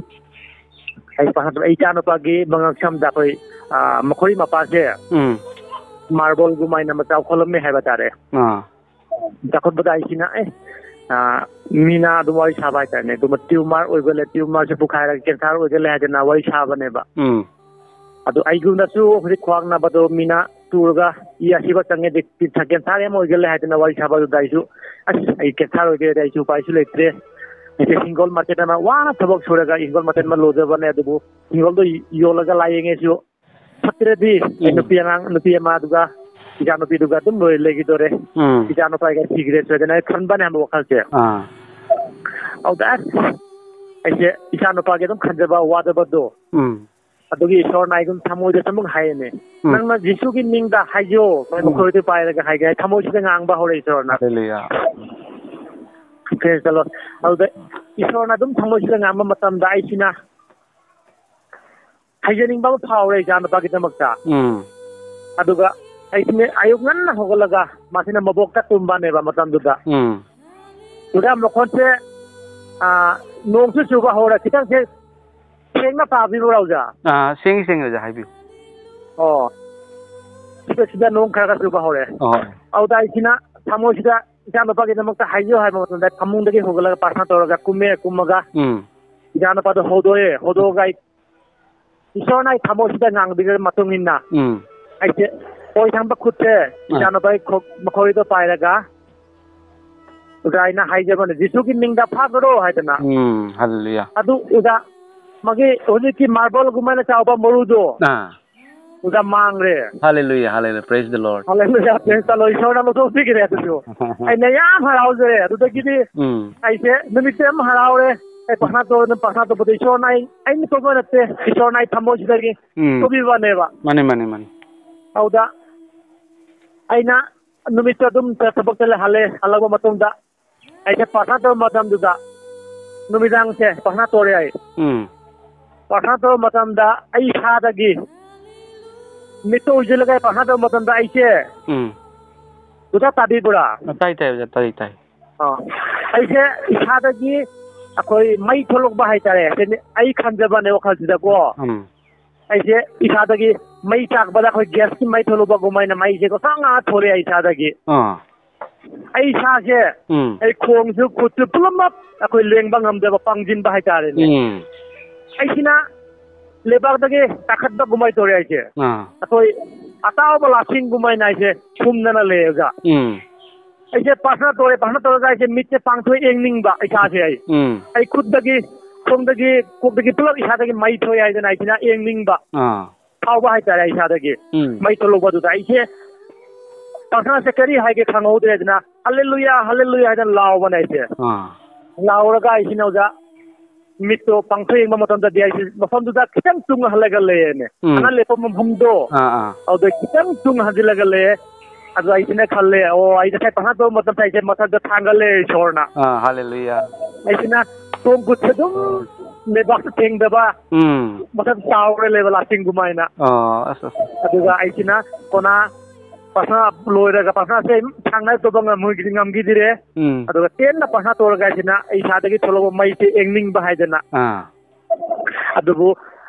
ꯑꯩ ꯄꯥꯈꯠ-, ꯑꯩ ꯏꯆꯥꯅꯨꯄꯥꯒꯤ ꯃꯉꯛ ꯁꯝꯗ ꯑꯩꯈꯣꯏ, ꯑꯥ, ꯃꯈꯣꯏ ꯃꯄꯥꯁꯦ ꯎꯝ꯫ ꯃꯥꯔꯕꯜꯒꯨꯝ ꯍꯥꯏꯅ ꯃꯆꯥ ꯈꯣꯠꯂꯝꯃꯦ ꯍꯥꯏꯕ ꯇꯥꯔꯦ꯫ ꯑꯥ꯫ ꯆꯥꯎꯈꯠꯄꯗ ꯑꯩꯁꯤꯅ, ꯑꯦ, ꯑꯥ, ꯃꯤꯅ ꯑꯗꯨꯝ ꯋꯥꯔꯤ ꯁꯥꯕ ꯍꯥꯏꯇꯥꯔꯦꯅꯦ꯫ ꯑꯗꯨꯝ ꯇ꯭ꯌꯨꯃꯔ ꯑꯣꯏꯒꯜꯂꯦ, ꯇ꯭ꯌꯨꯃꯔꯁꯦ ꯄꯣꯛꯈꯥꯏꯔꯒ ꯀꯦꯟꯁꯔ ꯑꯣꯏꯒꯜꯂꯦ ꯍꯥꯏꯗꯅ ꯋꯥꯔꯤ ꯁꯥꯕꯅꯦꯕ꯫ ꯎꯝ꯫ ꯑꯗꯨ ꯑꯩꯉꯣꯟꯗꯁꯨ ꯍꯧꯖꯤꯛ ꯈ꯭ꯋꯥꯡ ꯅꯥꯕꯗꯣ ꯃꯤꯅ ꯇꯨꯔꯒ ꯏ ꯑꯁꯤꯕ ꯆꯪꯉꯦ, ꯑꯗꯩ ꯀꯦꯟꯁꯔ, ꯀꯦꯟꯁꯔ ꯌꯥꯝ ꯑꯣꯏꯒꯜꯂꯦ ꯍꯥꯏꯗꯅ ꯋꯥꯔꯤ ꯁꯥꯕꯗꯨꯗ ꯑꯩꯁꯨ, "ꯑꯁ, ꯑꯩ ꯀꯦꯟꯁꯔ ꯑꯣꯏꯗꯣꯏꯔꯗꯤ ꯑꯩꯁꯨ ꯎꯄꯥꯏꯁꯨ ꯂꯩꯇ꯭ꯔꯦ, ꯑꯩꯁꯦ ꯍꯤꯡꯒꯣꯜ ꯃꯆꯦꯠ ꯑꯃ ꯋꯥꯅ ꯊꯕꯛ ꯁꯨꯔꯒ ꯍꯤꯡꯒꯣꯜ ꯃꯆꯦꯠ ꯑꯃ ꯂꯣꯖꯕꯅꯦ, ꯑꯗꯨꯕꯨ ꯍꯤꯡꯒꯣꯜꯗꯣ ꯌꯣꯜꯂꯒ ꯂꯥꯏꯌꯦꯡꯉꯦꯁꯨ ꯐꯠꯇ꯭ꯔꯗꯤ ꯑꯩ ꯎꯝ꯫ ꯅꯨꯄꯤ ꯑꯉꯥꯡ, ꯅꯨꯄꯤ ꯑꯃꯗꯨꯒ ꯏꯆꯥ ꯅꯨꯄꯤꯗꯨꯒ ꯑꯗꯨꯝ ꯂꯣꯏ ꯂꯩꯈꯤꯗꯣꯔꯦ, ꯎꯝ꯫ ꯏꯆꯥ ꯅꯨꯄꯥꯒ ꯁꯤꯈ꯭ꯔꯦ ꯁꯣꯏꯗꯅ" ꯑꯩ ꯈꯟꯕꯅꯦ ꯍꯥꯏꯕ ꯋꯥꯈꯜꯁꯦ꯫ ꯑꯥ꯫ ꯑꯗꯨꯗ ꯑꯁ, ꯑꯩꯁꯦ ꯏꯆꯥ ꯅꯨꯄꯥꯒꯤ ꯑꯗꯨꯝ ꯈꯟꯖꯕ ꯋꯥꯗꯕꯗꯣ, ꯎꯝ꯫ ꯑꯗꯨꯒꯤ ꯏꯁꯣꯔꯅ ꯑꯩꯒꯨꯝ ꯊꯃꯣꯏꯗ ꯁꯨꯝ ꯍꯥꯏꯌꯦꯅꯦ, ꯎꯝ꯫ "ꯅꯪꯅ ꯖꯤꯁꯨꯒꯤ ꯃꯤꯡꯗ ꯍꯥꯏꯌꯣ, ꯅꯣꯏ ꯎꯝ꯫ ꯃꯈꯣꯏꯗꯨ ꯄꯥꯏꯔꯒ ꯍꯥꯏꯒꯦ" ꯍꯥꯏ ꯊꯃꯣꯏꯁꯤꯗ ꯉꯥꯡꯕ ꯍꯧꯔꯦ ꯏꯁꯣꯔꯅ꯫ ꯍꯜꯂꯦꯂꯨꯌꯥ꯫ Praise the Lord꯫ ꯑꯗꯨꯗ ꯏꯁꯣꯔꯅ ꯑꯗꯨꯝ ꯊꯃꯣꯏꯁꯤꯗ ꯉꯥꯡꯕ ꯃꯇꯝꯗ ꯑꯩꯁꯤꯅ ꯍꯩꯖꯅꯤꯡꯕ ꯑꯃ ꯐꯥꯎꯔꯦ ꯏꯆꯥ ꯅꯨꯄꯥꯒꯤꯗꯃꯛꯇ꯫ ꯎꯝ꯫ ꯑꯗꯨꯒ ꯑꯩꯁꯤꯅ ꯑꯌꯨꯛ ꯉꯟꯅ ꯍꯧꯒꯠꯂꯒ ꯃꯥꯁꯤꯅ ꯃꯕꯣꯛꯇ ꯇꯨꯝꯕꯅꯦꯕ ꯃꯇꯝꯗꯨꯗ꯫ ꯎꯝ꯫ ꯑꯣꯖꯥ, ꯃꯈꯣꯟꯁꯦ, ꯑꯥ, ꯅꯣꯡꯁꯨ ꯆꯨꯕ ꯍꯧꯔꯦ, ꯈꯤꯇꯪꯁꯦ ꯁꯦꯡꯅ ꯇꯥꯕꯤꯕ꯭ꯔꯥ, ꯑꯣꯖꯥ? ꯑꯥ, ꯁꯦꯡꯉꯤ, ꯁꯦꯡꯉꯤ, ꯑꯣꯖꯥ, ꯍꯥꯏꯕꯤꯌꯨ꯫ ꯑꯣ, ꯁꯤꯗ, ꯁꯤꯗ ꯅꯣꯡ ꯈꯔ ꯈꯔ ꯆꯨꯕ ꯍꯧꯔꯦ꯫ ꯑꯍꯣꯏ꯫ ꯑꯗꯨꯗ ꯑꯩꯁꯤꯅ ꯊꯃꯣꯏꯁꯤꯗ ꯏꯆꯥ ꯅꯨꯄꯥꯒꯤꯗꯃꯛꯇ ꯍꯥꯏꯖꯧ ꯍꯥꯏꯕ ꯃꯇꯝꯗ ꯐꯃꯨꯡꯗꯒꯤ ꯍꯧꯒꯠꯂꯒ ꯄ꯭ꯔꯥꯊꯅꯥ ꯇꯧꯔꯒ ꯀꯨꯝꯃꯦ, ꯀꯨꯝꯃꯒ ꯎꯝ꯫ ꯏꯆꯥ ꯅꯨꯄꯥꯗꯣ ꯍꯧꯗꯣꯛꯑꯦ, ꯍꯧꯗꯣꯛꯑꯒ ꯑꯩ ꯏꯁꯣꯔꯅ ꯑꯩ ꯊꯃꯣꯏꯁꯤꯗ ꯉꯥꯡꯕꯤꯔꯕ ꯃꯇꯨꯡ ꯏꯟꯅ ꯎꯝ꯫ ꯑꯩꯁꯦ ꯑꯣꯏ ꯊꯪꯕ ꯈꯨꯠꯁꯦ ꯑꯥ꯫ ꯏꯆꯥ ꯅꯨꯄꯥꯒꯤ ꯈꯣꯛ ꯃꯈꯣꯏꯗꯣ ꯄꯥꯏꯔꯒ ꯑꯣꯖꯥ ꯑꯩꯅ ꯍꯥꯏꯖꯕꯅꯦ, "ꯖꯤꯁꯨꯒꯤ ꯃꯤꯡꯗ ꯐꯥꯈ꯭ꯔꯣ" ꯍꯥꯏꯗꯅ꯫ ꯎꯝ, ꯍꯜꯂꯦꯂꯨꯌꯥ꯫ ꯑꯗꯨ ꯑꯣꯖꯥ, ꯃꯥꯒꯤ ꯍꯧꯖꯤꯛꯀꯤ marble ꯒꯨꯝꯕꯅ ꯆꯥꯎꯕ ꯃꯔꯨꯗꯣ, ꯑꯥ꯫ ꯑꯣꯖꯥ, ꯃꯥꯡꯈ꯭ꯔꯦ꯫ ꯍꯜꯂꯦꯂꯨꯌꯥ, ꯍꯜꯂꯦꯂꯨꯌꯥ, praise the Lord꯫ ꯍꯜꯂꯦꯂꯨꯌꯥ, praise the Lord꯫ ꯏꯁꯣꯔꯅ ꯂꯧꯊꯣꯛꯄꯤꯈ꯭ꯔꯦ ꯑꯗꯨꯁꯨ꯫ ꯑꯩꯅ ꯌꯥꯝ ꯍꯔꯥꯎꯖꯔꯦ꯫ ꯑꯗꯨꯗꯒꯤꯗꯤ ꯎꯝ꯫ ꯑꯩꯁꯦ ꯅꯨꯃꯤꯠꯁꯦ ꯌꯥꯝ ꯍꯔꯥꯎꯔꯦ꯫ ꯑꯩ ꯄ꯭ꯔꯥꯊꯅꯥ ꯇꯧꯔ, ꯄ꯭ꯔꯥꯊꯅꯥ ꯇꯧꯕꯗ ꯏꯁꯣꯔꯅ ꯑꯩ, ꯑꯩꯅ ꯇꯧꯕ ꯅꯠꯇꯦ, ꯏꯁꯣꯔꯅ ꯑꯩ ꯊꯃꯣꯏꯁꯤꯗꯒꯤ ꯎꯝ꯫ ꯇꯧꯕꯤꯕꯅꯦꯕ꯫ ꯃꯥꯅꯦ, ꯃꯥꯅꯦ, ꯃꯥꯅꯦ꯫ ꯑꯗꯨꯗ ꯑꯩꯅ ꯅꯨꯃꯤꯠꯇꯨ ꯑꯗꯨꯝ ꯊꯕꯛ ꯆꯠꯂꯦ, ꯍꯜꯂꯦ꯫ ꯍꯜꯂꯛꯄ ꯃꯇꯨꯡꯗ ꯑꯩꯁꯦ ꯄ꯭ꯔꯥꯊꯅꯥ ꯇꯧꯕ ꯃꯇꯝꯗꯨꯗ ꯅꯨꯃꯤꯗꯥꯡꯁꯦ ꯄ꯭ꯔꯥꯊꯅꯥ ꯇꯧꯔꯦ ꯑꯩ꯫ ꯎꯝ꯫ ꯄ꯭ꯔꯥꯊꯅꯥ ꯇꯧꯕ ꯃꯇꯝꯗ ꯑꯩ ꯏꯁꯥꯗꯒꯤ ꯃꯤꯠꯇ ꯎꯏꯁꯤꯜꯂꯒ ꯄ꯭ꯔꯥꯊꯅꯥ ꯇꯧꯕ ꯃꯇꯝꯗ ꯑꯩꯁꯦ, ꯎꯝ꯫ ꯑꯣꯖꯥ ꯇꯥꯕꯤꯕ꯭ꯔꯥ? ꯇꯥꯏ, ꯇꯥꯏ, ꯑꯣꯖꯥ, ꯇꯥꯏ, ꯇꯥꯏ꯫ ꯑꯥ꯫ ꯑꯩꯁꯦ ꯏꯁꯥꯗꯒꯤ ꯑꯩꯈꯣꯏ ꯃꯩ ꯊꯣꯛꯂꯛꯄ ꯍꯥꯏꯇꯥꯔꯦ꯫ ꯑꯩ ꯈꯟꯖꯕꯅꯦ ꯋꯥꯈꯜꯁꯤꯗꯀꯣ꯫ ꯎꯝ꯫ ꯑꯩꯁꯦ ꯏꯁꯥꯗꯒꯤ ꯃꯩ ꯆꯥꯛꯄꯗ ꯑꯩꯈꯣꯏ gas ꯀꯤ ꯃꯩ ꯊꯣꯛꯂꯛꯄ ꯑꯗꯨꯃꯥꯏꯅ ꯃꯩꯁꯦ ꯉꯥꯡ ꯉꯥꯡ ꯊꯣꯛꯂꯛꯑꯦ ꯏꯁꯥꯗꯒꯤ꯫ ꯑꯥ꯫ ꯑꯩ ꯏꯁꯥꯁꯦ, ꯎꯝ꯫ ꯑꯩ ꯈꯣꯡꯁꯨ ꯈꯨꯠꯁꯨ ꯄꯨꯝꯅꯃꯛ ꯑꯩꯈꯣꯏ ꯂꯦꯡꯕ ꯉꯝꯗꯕ, ꯄꯪꯁꯤꯟꯕ ꯍꯥꯏꯇꯥꯔꯦꯅꯦ꯫ ꯎꯝ꯫ ꯑꯩꯁꯤꯅ ꯂꯩꯕꯥꯛꯇꯒꯤ ꯇꯥꯈꯠꯄ ꯀꯨꯝꯍꯩ ꯇꯧꯔꯦ ꯑꯩꯁꯦ꯫ ꯑꯥ꯫ ꯑꯩꯈꯣꯏ ꯑꯇꯥꯎꯕ ꯂꯥꯁꯤꯡ ꯀꯨꯝꯍꯩꯅ ꯑꯩꯁꯦ ꯍꯨꯝꯗꯅ ꯂꯩ, ꯑꯣꯖꯥ꯫ ꯎꯝ꯫ ꯑꯩꯁꯦ ꯄ꯭ꯔꯥꯊꯅꯥ ꯇꯧꯔꯦ, ꯄ꯭ꯔꯥꯊꯅꯥ ꯇꯧꯔꯒ ꯑꯩꯁꯦ ꯃꯤꯠꯁꯦ ꯄꯥꯡꯊꯣꯛ ꯌꯦꯡꯅꯤꯡꯕ ꯏꯁꯥꯁꯦ ꯑꯩ꯫ ꯎꯝ꯫ ꯑꯩ ꯈꯨꯠꯇꯒꯤ, ꯈꯣꯡꯗꯒꯤ, ꯀꯣꯛꯇꯒꯤ ꯄꯨꯂꯞ ꯏꯁꯥꯗꯒꯤ ꯃꯩ ꯊꯣꯛꯑꯦ ꯍꯥꯏꯗꯅ ꯑꯩꯁꯤꯅ ꯌꯦꯡꯅꯤꯡꯕ꯫ ꯑꯥ꯫ ꯐꯥꯎꯕ ꯍꯥꯏꯇꯥꯔꯦ ꯏꯁꯥꯗꯒꯤ꯫ ꯎꯝ꯫ ꯃꯩ ꯊꯣꯛꯂꯛꯄꯗꯨꯗ ꯑꯩꯁꯦ ꯄ꯭ꯔꯥꯊꯅꯥꯁꯦ ꯀꯔꯤ ꯍꯥꯏꯒꯦ ꯈꯪꯍꯧꯗ꯭ꯔꯦꯗꯅ, "ꯍꯜꯂꯦꯂꯨꯌꯥ, ꯍꯜꯂꯦꯂꯨꯌꯥ" ꯍꯥꯏꯗꯅ ꯂꯥꯎꯕꯅꯦ ꯑꯩꯁꯦ꯫ ꯑꯥ꯫ ꯂꯥꯎꯔꯒ ꯑꯩꯁꯤꯅ ꯑꯣꯖꯥ ꯃꯤꯠꯇꯣ ꯄꯥꯡꯊꯣꯛ ꯌꯦꯡꯕ ꯃꯇꯝꯗꯗꯤ ꯑꯩꯁꯦ ꯃꯐꯝꯗꯨꯗ ꯈꯤꯇꯪ ꯇꯨꯡ ꯍꯜꯂꯒ ꯂꯩꯌꯦꯅꯦ꯫ ꯎꯝ꯫ ꯑꯩꯅ ꯂꯦꯞꯄ ꯃꯐꯝꯗꯣ꯫ ꯑꯥ, ꯑꯥ꯫ ꯑꯗꯨꯗ ꯈꯤꯇꯪ ꯇꯨꯡ ꯍꯟꯖꯤꯜꯂꯒ ꯂꯩꯌꯦ꯫ ꯑꯗꯣ ꯑꯩꯁꯤꯅ ꯈꯜꯂꯦ, "ꯑꯣ, ꯑꯩ ꯉꯁꯥꯏ ꯄ꯭ꯔꯥꯊꯅꯥ ꯇꯧꯕ ꯃꯇꯝꯗ ꯑꯩꯁꯦ ꯃꯊꯛꯇ ꯊꯥꯡꯒꯠꯂꯦ ꯏꯁꯣꯔꯅ"꯫ ꯑꯥ, ꯍꯜꯂꯦꯂꯨꯌꯥ꯫ ꯑꯩꯁꯤꯅ ꯈꯣꯡ ꯈꯨꯠꯁꯦ ꯑꯗꯨꯝ ꯎꯝ꯫ ꯂꯩꯕꯥꯛꯇ ꯊꯦꯡꯗꯕ, ꯎꯝ꯫ ꯃꯊꯛ ꯆꯥꯎꯔ ꯂꯩꯕ ꯂꯥꯁꯤꯡ ꯑꯗꯨꯃꯥꯏꯅ꯫ ꯑꯣ, ꯑꯁ, ꯑꯁ꯫ ꯑꯗꯨꯒ ꯑꯩꯁꯤꯅ ꯀꯣꯟꯅ ꯄ꯭ꯔꯥꯊꯅꯥ ꯂꯣꯏꯔꯒ ꯄ꯭ꯔꯥꯊꯅꯥꯁꯦ ꯊꯥꯡꯅ ꯇꯧꯕ ꯉꯝꯃꯣꯏ-, ꯉꯝꯈꯤꯗ꯭ꯔꯦ꯫ ꯎꯝ꯫ ꯑꯗꯨꯒ ꯇꯦꯟꯅ ꯄ꯭ꯔꯥꯊꯅꯥ ꯇꯧꯔꯒ ꯑꯩꯁꯤꯅ ꯑꯩ ꯏꯁꯥꯗꯒꯤ ꯊꯣꯛꯂꯛꯄ ꯃꯩꯁꯦ ꯌꯦꯡꯅꯤꯡꯕ ꯍꯥꯏꯗꯅ꯫ ꯑꯥ꯫ ꯑꯗꯨꯕꯨ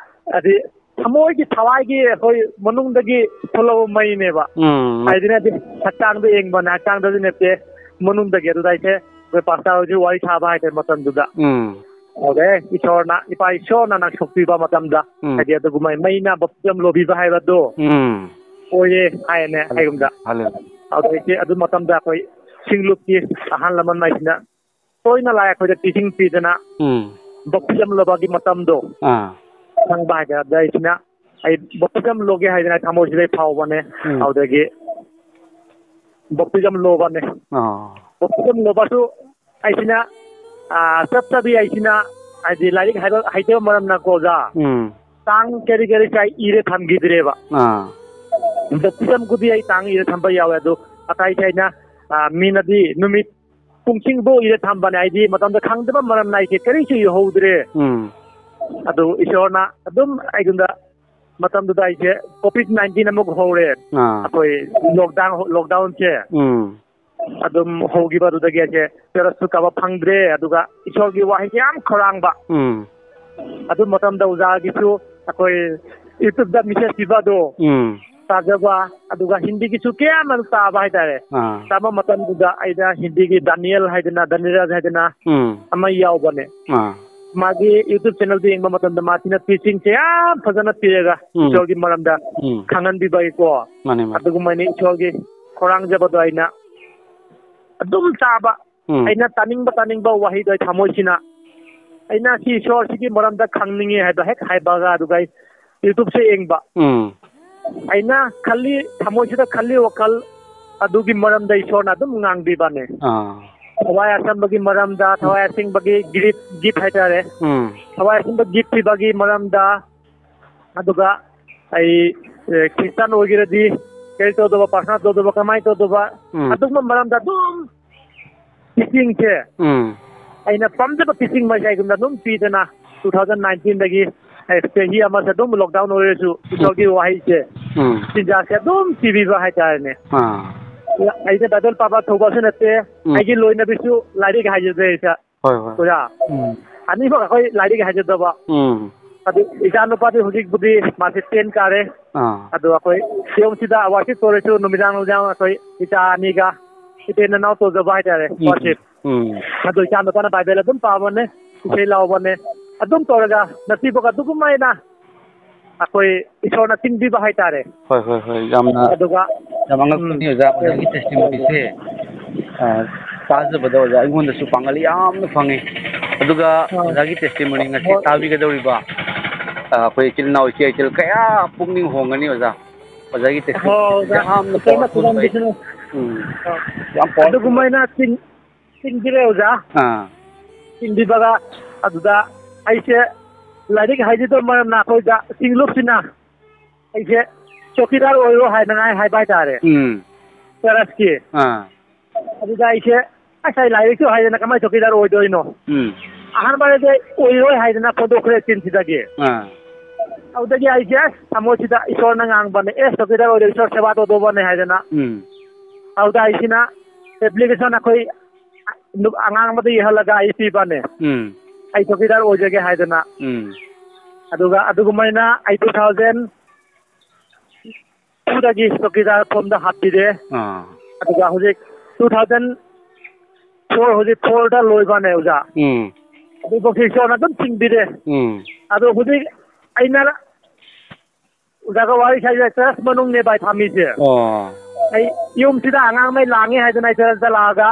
ꯍꯥꯏꯗꯤ ꯊꯃꯣꯏꯒꯤ, ꯊꯋꯥꯏꯒꯤ ꯑꯩꯈꯣꯏ ꯃꯅꯨꯡꯗꯒꯤ ꯊꯣꯛꯂꯛꯄ ꯃꯩꯅꯦꯕ꯫ ꯎꯝ꯫ ꯍꯥꯏꯗꯤ ꯅꯠꯇꯦ, ꯍꯛꯆꯥꯡꯗ ꯌꯦꯡꯕꯅꯦ, ꯍꯛꯆꯥꯡꯗꯁꯨ ꯅꯠꯇꯦ, ꯃꯅꯨꯡꯗꯒꯤ꯫ ꯑꯗꯨꯗ ꯑꯩꯁꯦ ꯑꯩꯈꯣꯏ ꯄꯥꯁꯇꯔ ꯍꯣꯏꯁꯨ ꯋꯥꯔꯤ ꯁꯥꯕ ꯍꯥꯏꯇꯥꯔꯦ ꯃꯇꯝꯗꯨꯗ꯫ ꯎꯝ꯫ ꯑꯗꯨꯗ ꯏꯁꯣꯔꯅ, ꯏꯄꯥ ꯏꯁꯣꯔꯅ ꯅꯪ ꯁꯣꯛꯄꯤꯕ ꯃꯇꯝꯗ, ꯎꯝ꯫ ꯍꯥꯏꯗꯤ ꯑꯗꯨꯒꯨꯝꯕ ꯃꯩꯅ ꯕꯞꯇꯤꯖꯝ ꯂꯧꯕꯤꯕ ꯍꯥꯏꯕꯗꯣ ꯎꯝ꯫ ꯑꯣꯏꯌꯦ ꯍꯥꯏꯅꯦ, ꯍꯥꯏꯒꯨꯝꯗ꯫ ꯍꯜꯂꯦꯂꯨꯌꯥ꯫ ꯑꯗꯨꯗꯩꯗꯤ ꯑꯗꯨ ꯃꯇꯝꯗ ꯑꯩꯈꯣꯏ ꯁꯤꯡꯂꯨꯞꯀꯤ ꯑꯍꯜ ꯂꯃꯟ ꯍꯥꯏꯁꯤꯅ ꯇꯣꯏꯅ ꯂꯥꯛꯑꯦ ꯑꯩꯈꯣꯏꯗ ꯇꯤꯆꯤꯡ ꯄꯤꯗꯅ꯫ ꯎꯝ꯫ ꯕꯞꯇꯤꯖꯝ ꯂꯧꯕꯒꯤ ꯃꯇꯝꯗꯣ ꯑꯥ꯫ ꯈꯪꯕ ꯍꯥꯏꯇꯥꯔꯦ꯫ ꯑꯗ ꯑꯩꯁꯤꯅ ꯑꯩ ꯕꯞꯇꯤꯖꯝ ꯂꯧꯒꯦ ꯍꯥꯏꯗꯅ ꯊꯃꯣꯏꯁꯤꯗ ꯐꯥꯎꯕꯅꯦ꯫ ꯎꯝ꯫ ꯑꯗꯨꯗꯒꯤ ꯕꯞꯇꯤꯖꯝ ꯂꯧꯕꯅꯦ꯫ ꯑꯣ꯫ ꯕꯞꯇꯤꯖꯝ ꯂꯧꯕꯁꯨ ꯑꯩꯁꯤꯅ, ꯑꯥ, ꯆꯞ ꯆꯥꯕꯤ ꯑꯩꯁꯤꯅ ꯍꯥꯏꯗꯤ ꯂꯥꯏꯔꯤꯛ ꯍꯥꯏꯕ ꯍꯩꯇꯕ ꯃꯔꯝꯅꯀꯣ ꯑꯣꯖꯥ꯫ ꯎꯝ꯫ ꯇꯥꯡ ꯀꯔꯤ ꯀꯔꯤ ꯀꯥꯏ ꯏꯔꯦ ꯊꯝꯈꯤꯗ꯭ꯔꯦꯕ꯫ ꯑꯥ꯫ ꯕꯞꯇꯤꯖꯝꯒꯤꯗꯤ ꯑꯩ ꯇꯥꯡ ꯏꯔꯦ ꯊꯝꯕ ꯌꯥꯎꯋꯦ꯫ ꯑꯗꯨ ꯑꯇꯩꯁꯦ ꯑꯩꯅ, ꯑꯥ, ꯃꯤꯅꯗꯤ ꯅꯨꯃꯤꯠ ꯄꯨꯡꯁꯤꯡꯕꯨ ꯏꯔꯦ ꯊꯝꯕꯅꯦ꯫ ꯑꯩꯗꯤ ꯃꯇꯝꯗ ꯈꯪꯗꯕ ꯃꯔꯝꯅ ꯑꯩꯁꯦ ꯀꯔꯤꯁꯨ ꯏꯍꯧꯗ꯭ꯔꯦ꯫ ꯎꯝ꯫ ꯑꯗꯨ ꯏꯁꯣꯔꯅ ꯑꯗꯨꯝ ꯑꯩꯉꯣꯟꯗ ꯃꯇꯝꯗꯨꯗ ꯑꯩꯁꯦ COVID nineteen ꯑꯃꯨꯛ ꯍꯧꯔꯦ꯫ ꯑꯥ꯫ ꯑꯩꯈꯣꯏ lockdown, lockdownꯁꯦ꯫ ꯎꯝ꯫ ꯑꯗꯨꯝ ꯍꯧꯈꯤꯕ ꯑꯗꯨꯗꯒꯤ ꯑꯩꯁꯦ ꯆꯔꯆꯁꯨ ꯀꯥꯕ ꯐꯪꯗ꯭ꯔꯦ, ꯑꯗꯨꯒ ꯏꯁꯣꯔꯒꯤ ꯋꯥꯍꯩꯁꯦ ꯌꯥꯝ ꯈꯧꯔꯥꯡꯕ꯫ ꯎꯝ꯫ ꯑꯗꯨ ꯃꯇꯝꯗ ꯑꯣꯖꯥꯒꯤꯁꯨ ꯑꯩꯈꯣꯏ YouTubeꯇ message ꯄꯤꯕ ꯑꯗꯣ ꯎꯝ꯫ ꯇꯥꯖꯕ, ꯑꯗꯨꯒ ꯍꯤꯟꯗꯤꯒꯤꯁꯨ ꯀꯌꯥ ꯑꯃ ꯇꯥꯕ ꯍꯥꯏꯇꯥꯔꯦ꯫ ꯑꯥ꯫ ꯇꯥꯕ ꯃꯇꯝꯗꯨꯗ ꯑꯩꯅ ꯍꯤꯟꯗꯤꯒꯤ ꯗꯥꯅꯤꯌꯦꯜ ꯍꯥꯏꯗꯅ, ꯗꯥꯅꯤꯔꯥꯖ ꯍꯥꯏꯗꯅ ꯎꯝ꯫ ꯑꯃ ꯌꯥꯎꯕꯅꯦ꯫ ꯑꯥ꯫ ꯃꯥꯒꯤ YouTube channelꯗ ꯌꯦꯡꯕ ꯃꯇꯝꯗ ꯃꯥꯁꯤꯅ teachingꯁꯦ ꯌꯥꯝ ꯐꯖꯅ ꯄꯤꯔꯒ ꯎꯝ꯫ ꯏꯁꯣꯔꯒꯤ ꯃꯔꯝꯗ ꯎꯝ꯫ ꯈꯪꯍꯟꯕꯤꯕꯒꯤꯀꯣ꯫ ꯃꯥꯅꯦ, ꯃꯥꯅꯦ꯫ ꯑꯗꯨꯒꯨꯝꯕ ꯑꯩꯅ ꯏꯁꯣꯔꯒꯤ ꯈꯧꯔꯥꯡꯖꯕꯗꯣ ꯑꯩꯅ ꯑꯗꯨꯝ ꯇꯥꯕ꯫ ꯎꯝ꯫ ꯑꯩꯅ ꯇꯥꯅꯤꯡꯕ, ꯇꯥꯅꯤꯡꯕ ꯋꯥꯍꯩꯗꯣ ꯑꯩ ꯊꯃꯣꯏꯁꯤꯅ, ꯑꯩꯅ ꯁꯤ ꯏꯁꯣꯔꯁꯤꯒꯤ ꯃꯔꯝꯗ ꯈꯪꯅꯤꯡꯉꯦ ꯍꯥꯏꯕ ꯍꯦꯛ ꯍꯥꯏꯕꯒ, ꯑꯗꯨꯒ ꯑꯩ YouTubeꯁꯦ ꯌꯦꯡꯕ꯫ ꯎꯝ꯫ ꯑꯩꯅ ꯈꯜꯂꯤ, ꯊꯃꯣꯏꯁꯤꯗ ꯈꯜꯂꯤ ꯋꯥꯈꯜ ꯑꯗꯨꯒꯤ ꯃꯔꯝꯗ ꯏꯁꯣꯔꯅ ꯑꯗꯨꯝ ꯉꯥꯡꯕꯤꯕꯅꯦ꯫ ꯑꯥ꯫ ꯊꯋꯥꯏ ꯑꯁꯦꯡꯕꯒꯤ ꯃꯔꯝꯗ, ꯊꯋꯥꯏ ꯑꯁꯦꯡꯕꯒꯤ gift, gift ꯍꯥꯏꯇꯥꯔꯦ꯫ ꯎꯝ꯫ ꯊꯋꯥꯏ ꯑꯁꯦꯡꯕ gift ꯄꯤꯕꯒꯤ ꯃꯔꯝꯗ, ꯑꯗꯨꯒ ꯑꯩ, ꯑꯦ, Christian ꯑꯣꯏꯒꯦꯔꯗꯤ ꯀꯔꯤ ꯇꯧꯗꯧꯕ, ꯄ꯭ꯔꯥꯊꯅꯥ ꯇꯧꯗꯧꯕ, ꯀꯃꯥꯏꯅ ꯇꯧꯗꯧꯕ, ꯎꯝ꯫ ꯑꯗꯨꯒꯨꯝꯕ ꯃꯔꯝꯗ ꯑꯗꯨꯝ teachingꯁꯦ ꯎꯝ꯫ ꯑꯩꯅ ꯄꯥꯝꯖꯕ teaching ꯃꯌꯥꯏꯒꯨꯝꯗ ꯑꯗꯨꯝ ꯄꯤꯗꯅ two thousand nineteenꯗꯒꯤ ꯑꯩ ꯆꯍꯤ ꯑꯃꯁꯦ ꯑꯗꯨꯝ lockdown ꯑꯣꯏꯔꯁꯨ ꯏꯁꯣꯔꯒꯤ ꯋꯥꯍꯩꯁꯦ ꯎꯝ꯫ ꯆꯤꯟꯖꯥꯛꯁꯦ ꯑꯗꯨꯝ ꯄꯤꯕꯤꯕ ꯍꯥꯏꯇꯥꯔꯦꯅꯦ꯫ ꯑꯥ꯫ ꯑꯩꯁꯦ Bible ꯄꯥꯕ ꯊꯧꯕꯁꯨ ꯅꯠꯇꯦ, ꯎꯝ꯫ ꯑꯩꯒꯤ ꯂꯣꯏꯅꯕꯤꯁꯨ ꯂꯥꯏꯔꯤꯛ ꯍꯥꯏꯖꯗꯦ ꯑꯩꯁꯦ꯫ ꯍꯣꯏ, ꯍꯣꯏ꯫ ꯑꯣꯖꯥ, ꯎꯝ꯫ ꯑꯅꯤꯃꯛ ꯑꯩꯈꯣꯏ ꯂꯥꯏꯔꯤꯛ ꯍꯥꯏꯖꯗꯕ꯫ ꯎꯝ꯫ ꯑꯗꯨ ꯏꯆꯥ ꯅꯨꯄꯥꯗꯤ ꯍꯧꯖꯤꯛꯄꯨꯗꯤ ꯃꯥꯁꯦ ten ꯀꯥꯔꯦ꯫ ꯑꯥ꯫ ꯑꯗꯨ ꯑꯩꯈꯣꯏ ꯁꯤꯗ worship ꯇꯧꯔꯁꯨ ꯅꯨꯃꯤꯗꯥꯡ ꯅꯨꯃꯤꯗꯥꯡ ꯑꯩꯈꯣꯏ ꯏꯆꯥ ꯑꯅꯤꯒ ꯏꯆꯤꯟ ꯏꯅꯥꯎ ꯇꯧꯖꯕ ꯍꯥꯏꯇꯥꯔꯦ, ꯎꯝ꯫ Worship꯫ ꯎꯝ꯫ ꯑꯗꯨ ꯏꯆꯥ ꯅꯨꯄꯥꯅ Bible ꯑꯗꯨꯝ ꯄꯥꯕꯅꯦ, ꯏꯁꯩ ꯂꯥꯎꯕꯅꯦ, ꯑꯗꯨꯝ ꯇꯧꯔꯒ ꯉꯁꯤꯐꯥꯎ ꯑꯗꯨꯒꯨꯝꯃꯥꯏꯅ ꯑꯩꯈꯣꯏ ꯏꯁꯣꯔꯅ ꯆꯤꯡꯕꯤꯕ ꯍꯥꯏꯇꯥꯔꯦ꯫ ꯍꯣꯏ, ꯍꯣꯏ, ꯍꯣꯏ, ꯌꯥꯝꯅ ꯑꯗꯨꯒ, ꯌꯥꯝ ꯑꯉꯛꯄꯅꯤ ꯎꯝ꯫ ꯑꯣꯖꯥ, ꯑꯣꯖꯥꯒꯤ testimonyꯁꯦ, ꯑ, ꯇꯥꯖꯕꯗ ꯑꯣꯖꯥ ꯑꯩꯉꯣꯟꯗꯁꯨ ꯄꯥꯡꯒꯜ ꯌꯥꯝꯅ ꯐꯪꯉꯤ꯫ ꯑꯗꯨꯒ ꯑꯣꯖꯥꯒꯤ testimony ꯉꯁꯤ ꯍꯣꯏ꯫ ꯇꯥꯕꯤꯒꯗꯧꯔꯤꯕ, ꯑ, ꯑꯩꯈꯣꯏ ꯏꯆꯤꯜ ꯏꯅꯥꯎ ꯏꯆꯦ ꯏꯆꯜ ꯀꯌꯥ ꯄꯨꯛꯅꯤꯡ ꯍꯣꯡꯒꯅꯤ ꯑꯣꯖꯥ꯫ ꯑꯣꯖꯥꯒꯤ testimony ꯍꯣꯏ, ꯑꯣꯖꯥ꯫ ꯌꯥꯝꯅ ꯏꯁꯣꯔꯅ powerful ꯑꯣꯏ꯫ ꯈꯨꯔꯨꯝꯕꯤꯁꯅꯨ꯫ ꯎꯝ꯫ ꯍꯣꯏ꯫ ꯌꯥꯝ powerful ꯑꯗꯨꯒꯨꯝꯕ ꯑꯣꯏ꯫ ꯑꯩꯅ ꯆꯤꯡ-, ꯆꯤꯡꯕꯤꯔꯦ ꯑꯣꯖꯥ꯫ ꯑꯥ꯫ ꯆꯤꯡꯕꯤꯕꯒ ꯑꯗꯨꯗ ꯑꯩꯁꯦ ꯂꯥꯏꯔꯤꯛ ꯍꯩꯖꯗꯕ ꯃꯔꯝꯅ ꯑꯩꯈꯣꯏꯗ ꯆꯤꯡꯂꯨꯞꯁꯤꯅ ꯑꯩꯁꯦ ꯆꯧꯀꯤꯗꯥꯔ ꯑꯣꯏꯔꯣ ꯍꯥꯏꯅꯉꯥꯏ ꯍꯥꯏꯕ ꯍꯥꯏꯇꯥꯔꯦ꯫ ꯎꯝ꯫ Churchꯀꯤ꯫ ꯑꯥ꯫ ꯑꯗꯨꯗ ꯑꯩꯁꯦ, "ꯑꯁ, ꯑꯩ ꯂꯥꯏꯔꯤꯛꯁꯨ ꯍꯩꯗꯅ ꯀꯃꯥꯏꯅ ꯆꯧꯀꯤꯗꯥꯔ ꯑꯣꯏꯗꯣꯏꯅꯣ?" ꯎꯝ꯫ ꯑꯍꯥꯟꯕꯗꯗꯤ ꯑꯩ ꯑꯣꯏꯔꯣꯏ ꯍꯥꯏꯗꯅ ꯐꯣꯡꯗꯣꯛꯈ꯭ꯔꯦ ꯆꯤꯟꯁꯤꯗꯒꯤ꯫ ꯑꯥ꯫ ꯑꯗꯨꯗꯒꯤ ꯑꯩꯁꯦ, ꯑꯁ, ꯊꯃꯣꯏꯁꯤꯗ ꯏꯁꯣꯔꯅ ꯉꯥꯡꯕꯅꯦ, "ꯑꯦ, ꯆꯧꯀꯤꯗꯥꯔ ꯑꯣꯏꯔꯣꯏ, ꯏꯁꯣꯔ ꯁꯦꯕꯥ ꯇꯧꯗꯧꯕꯅꯦ" ꯍꯥꯏꯗꯅ꯫ ꯎꯝ꯫ ꯑꯗꯨꯗ ꯑꯩꯁꯤꯅ application ꯑꯩꯈꯣꯏ ꯅꯨ-, ꯑꯉꯥꯡ ꯑꯃꯗ ꯌꯦꯛꯍꯜꯂꯒ ꯑꯩ ꯄꯤꯕꯅꯦ꯫ ꯎꯝ꯫ ꯑꯩ ꯆꯧꯀꯤꯗꯥꯔ ꯑꯣꯏꯖꯒꯦ ꯍꯥꯏꯗꯅ꯫ ꯎꯝ꯫ ꯑꯗꯨꯒ ꯑꯗꯨꯒꯨꯝꯕ ꯑꯩꯅ ꯑꯩ two thousand twoꯗꯒꯤ ꯆꯧꯀꯤꯗꯥꯔ form ꯗ ꯍꯥꯞꯄꯤꯔꯦ꯫ ꯑꯥ꯫ ꯑꯗꯨꯒ ꯍꯧꯖꯤꯛ two thousand four, ꯍꯧꯖꯤꯛ fourꯗ ꯂꯣꯏꯕꯅꯦ, ꯑꯣꯖꯥ꯫ ꯎꯝ꯫ ꯑꯗꯨꯐꯥꯎꯁꯦ ꯏꯁꯣꯔꯅ ꯑꯗꯨꯝ ꯊꯤꯡꯕꯤꯔꯦ꯫ ꯎꯝ꯫ ꯑꯗꯣ ꯍꯧꯖꯤꯛ ꯑꯩꯅ ꯑꯣꯖꯥꯒ ꯋꯥꯔꯤ ꯁꯥꯏꯁꯦ ꯆꯔꯆ ꯃꯅꯨꯡꯅꯦ ꯚꯥꯏ ꯊꯝꯃꯤꯁꯦ꯫ ꯑꯣ꯫ ꯑꯩ ꯌꯨꯝꯁꯤꯗ ꯑꯉꯥꯡꯃꯩ ꯂꯥꯡꯉꯦ ꯍꯥꯏꯗꯅ ꯑꯩ ꯆꯔꯆꯇ ꯂꯥꯛꯑꯒ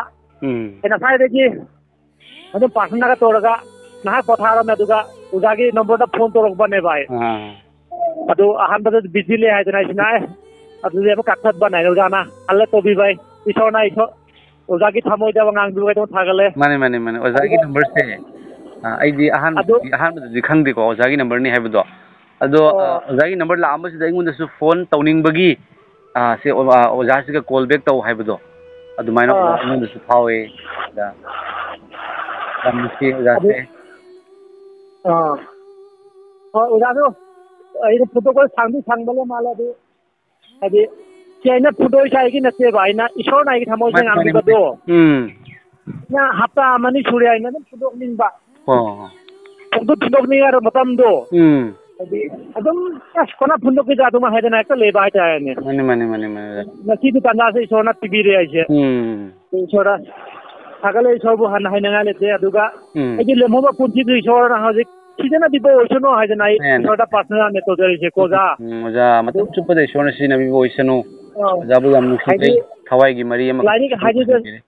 ꯎꯝ꯫ ꯑꯩ ꯉꯁꯥꯏꯗꯒꯤ ꯑꯗꯨꯝ ꯄ꯭ꯔꯥꯊꯅꯥꯒ ꯇꯧꯔꯒ ꯉꯥꯏꯍꯥꯛ ꯄꯣꯊꯥꯔꯝꯃꯦ, ꯑꯗꯨꯒ ꯑꯣꯖꯥꯒꯤ ꯅꯝꯕꯔꯗ ꯐꯣꯟ ꯇꯧꯔꯛꯄꯅꯦ ꯚꯥꯏ꯫ ꯑꯥ꯫ ꯑꯗꯨ ꯑꯍꯥꯟꯕꯗ ꯕꯤꯖꯤ ꯂꯩ ꯍꯥꯏꯗꯅ ꯑꯩꯁꯤꯅ ꯑꯦ ꯑꯗꯨꯗꯤ ꯑꯃꯨꯛ ꯀꯛꯊꯠꯄꯅꯦ ꯍꯥꯏꯅ ꯑꯣꯖꯥꯅ ꯍꯜꯂ ꯇꯧꯕꯤ ꯚꯥꯏ꯫ ꯏꯁꯣꯔꯅ ꯏꯁꯣꯔ ꯑꯣꯖꯥꯒꯤ ꯊꯃꯣꯏꯗ ꯉꯥꯡꯕꯤꯕ ꯀꯩꯗꯧ ꯊꯥꯒꯠꯂꯦ꯫ ꯃꯥꯅꯦ, ꯃꯥꯅꯦ, ꯃꯥꯅꯦ꯫ ꯑꯣꯖꯥꯒꯤ ꯑꯗꯨꯒ ꯅꯝꯕꯔꯁꯦ, ꯑ, ꯑꯩꯗꯤ ꯑꯗꯨ ꯑꯍꯥꯟꯕꯗꯗꯤ, ꯑꯍꯥꯟꯕꯗꯗꯤ ꯈꯪꯗꯦꯀꯣ ꯑꯣꯖꯥꯒꯤ ꯅꯝꯕꯔꯅꯤ ꯍꯥꯏꯕꯗꯣ꯫ ꯑꯗꯣ, ꯑ, ꯑꯣ꯫ ꯑꯣꯖꯥꯒꯤ ꯅꯝꯕꯔ ꯂꯥꯛꯑꯝꯕꯁꯤꯗ ꯑꯩꯉꯣꯟꯗꯁꯨ ꯐꯣꯟ ꯇꯧꯅꯤꯡꯕꯒꯤ, ꯑ, ꯁꯦ, ꯑꯣ-, ꯑ, ꯑꯣꯖꯥꯁꯤꯒ ꯀꯣꯜ ꯕꯦꯛ ꯇꯧ ꯍꯥꯏꯕꯗꯣ ꯑꯗꯨꯃꯥꯏꯅ ꯑꯣꯖꯥ ꯑꯥ꯫ ꯑꯩꯉꯣꯟꯗꯁꯨ ꯐꯥꯎꯋꯦ꯫ ꯑꯗ ꯌꯥꯝ ꯅꯨꯡꯁꯤ ꯑꯗꯨ ꯑꯣꯖꯥꯁꯦ꯫ ꯑꯥ꯫ ꯍꯣꯏ, ꯑꯣꯖꯥꯁꯨ ꯑꯩꯅ ꯐꯣꯇꯣ ꯀꯣꯜ ꯁꯥꯡꯗꯤ ꯁꯥꯡꯕ ꯂꯩ ꯃꯥꯜꯂꯦ ꯑꯗꯨ ꯍꯥꯏꯗꯤ, ꯁꯤ ꯑꯩꯅ ꯐꯨꯗꯣꯏꯁꯦ ꯑꯩꯒꯤ ꯅꯠꯇꯦꯕ, ꯑꯩꯅ ꯏꯁꯣꯔꯅ ꯑꯩꯒꯤ ꯊꯃꯣꯏꯁꯦ ꯃꯥꯅꯤ, ꯃꯥꯅꯤ, ꯃꯥꯅꯤ꯫ ꯉꯥꯡꯕꯤꯕꯗꯣ꯫ ꯎꯝ꯫ ꯅ ꯍꯞꯇꯥ ꯑꯃꯅꯤ ꯁꯨꯔꯦ ꯍꯥꯏꯅ ꯑꯗꯨꯝ ꯐꯨꯗꯣꯛꯅꯤꯡꯕ꯫ ꯑꯣ꯫ ꯐꯨꯗꯣꯛ-, ꯐꯨꯗꯣꯛꯅꯤꯡꯉꯥꯏ ꯃꯇꯝꯗꯣ꯫ ꯎꯝ꯫ ꯍꯥꯏꯗꯤ, ꯑꯗꯨꯝ, ꯑꯁ, ꯀꯣꯟꯅ ꯐꯨꯗꯣꯛꯈꯤꯗ ꯑꯗꯨꯝ ꯍꯥꯏꯗꯅ ꯍꯦꯛꯇ ꯂꯩꯕ ꯍꯥꯏꯇꯥꯔꯦꯅꯦ꯫ ꯃꯥꯅꯤ, ꯃꯥꯅꯤ, ꯃꯥꯅꯤ, ꯃꯥꯅꯤ꯫ ꯉꯁꯤꯗꯤ ꯇꯥꯟꯖꯥꯁꯦ ꯏꯁꯣꯔꯅ ꯄꯤꯕꯤꯔꯦ ꯑꯩꯁꯦ꯫ ꯎꯝ꯫ ꯏꯁꯣꯔꯗ ꯊꯥꯒꯠꯂꯦ, ꯏꯁꯣꯔꯕꯨ ꯍꯟꯅ ꯍꯥꯏꯅꯤꯡꯉꯥꯏ ꯂꯩꯇꯦ꯫ ꯑꯗꯨꯒ ꯎꯝ꯫ ꯑꯩꯒꯤ ꯂꯦꯝꯍꯧꯕ ꯄꯨꯟꯁꯤꯗꯨ ꯏꯁꯣꯔꯅ ꯍꯧꯖꯤꯛ ꯁꯤꯖꯤꯟꯅꯕꯤꯕ ꯑꯣꯏꯁꯅꯨ ꯍꯥꯏꯗꯅ ꯑꯩ ꯃꯦꯟ꯫ ꯏꯁꯣꯔꯗ ꯄ꯭ꯔꯥꯊꯅꯥꯅꯦ ꯇꯧꯖꯔꯤꯁꯦꯀꯣ, ꯑꯣꯖꯥ꯫ ꯎꯝ, ꯑꯣꯖꯥ, ꯑꯗꯨ ꯃꯇꯝ ꯆꯨꯞꯄꯗ ꯏꯁꯣꯔꯅ ꯁꯤꯖꯤꯟꯅꯕꯤꯕ ꯑꯣꯏꯁꯅꯨ꯫ ꯑꯥ, ꯑꯣꯖꯥꯕꯨ ꯌꯥꯝ ꯅꯨꯡꯁꯤꯖꯩ꯫ ꯍꯥꯏꯗꯤ ꯊꯋꯥꯏꯒꯤ ꯃꯔꯤ ꯑꯃꯈꯛ ꯂꯥꯏꯔꯤꯛ ꯍꯥꯏꯗꯨꯗ-, ꯊꯝꯕꯤꯔꯦ꯫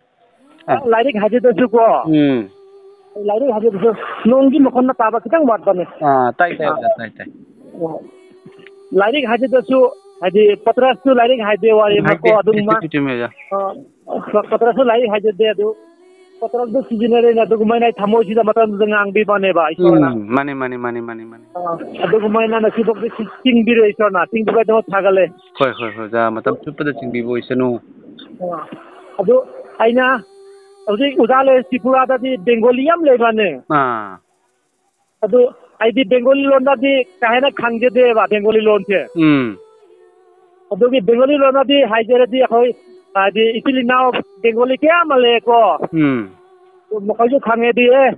ꯑꯥ꯫ ꯂꯥꯏꯔꯤꯛ ꯍꯥꯏꯗꯨꯗꯁꯨꯀꯣ, ꯎꯝ꯫ ꯂꯥꯏꯔꯤꯛ ꯍꯥꯏꯗꯨꯗꯁꯨ ꯅꯣꯡꯒꯤ ꯃꯈꯣꯟꯅ ꯇꯥꯕ ꯈꯤꯇꯪ ꯋꯥꯠꯄꯅꯦ꯫ ꯑꯥ, ꯇꯥꯏ, ꯇꯥꯏ, ꯑꯥ꯫ ꯑꯣꯖꯥ, ꯇꯥꯏ, ꯇꯥꯏ꯫ ꯑꯣ꯫ ꯂꯥꯏꯔꯤꯛ ꯍꯥꯏꯗꯨꯗꯁꯨ, ꯍꯥꯏꯗꯤ, ꯄꯇ꯭ꯔꯁꯁꯨ ꯂꯥꯏꯔꯤꯛ ꯍꯥꯏꯗꯦ ꯋꯥꯔꯤ ꯑꯃꯀꯣ, ꯍꯥꯏꯗꯦ, ꯑꯗꯨꯝ ꯍꯥꯏꯗꯦ, ꯃꯥ-, ꯆꯨꯝꯃꯤ, ꯆꯨꯝꯃꯤ, ꯑꯣꯖꯥ꯫ ꯑꯥ, ꯄꯇ꯭ꯔꯁꯁꯨ ꯂꯥꯏꯔꯤꯛ ꯍꯥꯏꯖꯗꯦ, ꯑꯗꯨ ꯄꯇ꯭ꯔꯁꯁꯨ ꯁꯤꯖꯤꯟꯅꯔꯦꯅ ꯑꯗꯨꯒꯨꯝꯕ ꯑꯩꯅ ꯊꯃꯣꯏꯁꯤꯗ ꯃꯇꯝꯗꯨꯗ ꯉꯥꯡꯕꯤꯕꯅꯦꯕ ꯏꯁꯣꯔꯅ꯫ ꯎꯝ, ꯃꯥꯅꯤ, ꯃꯥꯅꯤ, ꯃꯥꯅꯤ, ꯃꯥꯅꯤ, ꯃꯥꯅꯤ꯫ ꯑꯥ, ꯑꯗꯨꯒꯨꯝꯕ ꯑꯩꯅ ꯉꯁꯤꯐꯥꯎꯗꯤ ꯆꯤꯡ-, ꯆꯤꯡꯕꯤꯔꯦ ꯏꯁꯣꯔꯅ, ꯆꯤꯡꯕꯤꯕꯒꯤꯗꯃꯛ ꯊꯥꯒꯠꯂꯦ꯫ ꯍꯣꯏ, ꯍꯣꯏ, ꯍꯣꯏ, ꯑꯣꯖꯥ, ꯃꯇꯝ ꯆꯨꯞꯄꯗ ꯆꯤꯡꯕꯤꯕ ꯑꯣꯏꯁꯅꯨ꯫ ꯑꯥ, ꯑꯗꯨ ꯑꯩꯅ ꯍꯧꯖꯤꯛ ꯑꯣꯖꯥ ꯂꯩ ꯇ꯭ꯔꯤꯄꯨꯔꯥꯗꯗꯤ ꯕꯦꯡꯒꯣꯂꯤ ꯌꯥꯝ ꯂꯩꯕꯅꯦ꯫ ꯑꯥ꯫ ꯑꯗꯨ ꯑꯩꯗꯤ ꯕꯦꯡꯒꯣꯂꯤ ꯂꯣꯟꯗꯗꯤ ꯀꯥ ꯍꯦꯟꯅ ꯈꯪꯖꯗꯦꯕ, ꯕꯦꯡꯒꯣꯂꯤ ꯂꯣꯟꯁꯦ꯫ ꯎꯝ꯫ ꯑꯗꯨꯒꯤ ꯕꯦꯡꯒꯣꯂꯤ ꯂꯣꯟꯗꯗꯤ ꯍꯥꯏꯖꯔꯗꯤ ꯑꯩꯈꯣꯏ, ꯍꯥꯏꯗꯤ, ꯏꯆꯤꯜ ꯏꯅꯥꯎ ꯕꯦꯡꯒꯣꯂꯤ ꯀꯌꯥ ꯑꯃ ꯂꯩꯌꯦꯀꯣ꯫ ꯎꯝ꯫ ꯃꯈꯣꯏꯁꯨ ꯈꯪꯉꯦꯗꯤ, ꯑꯦ,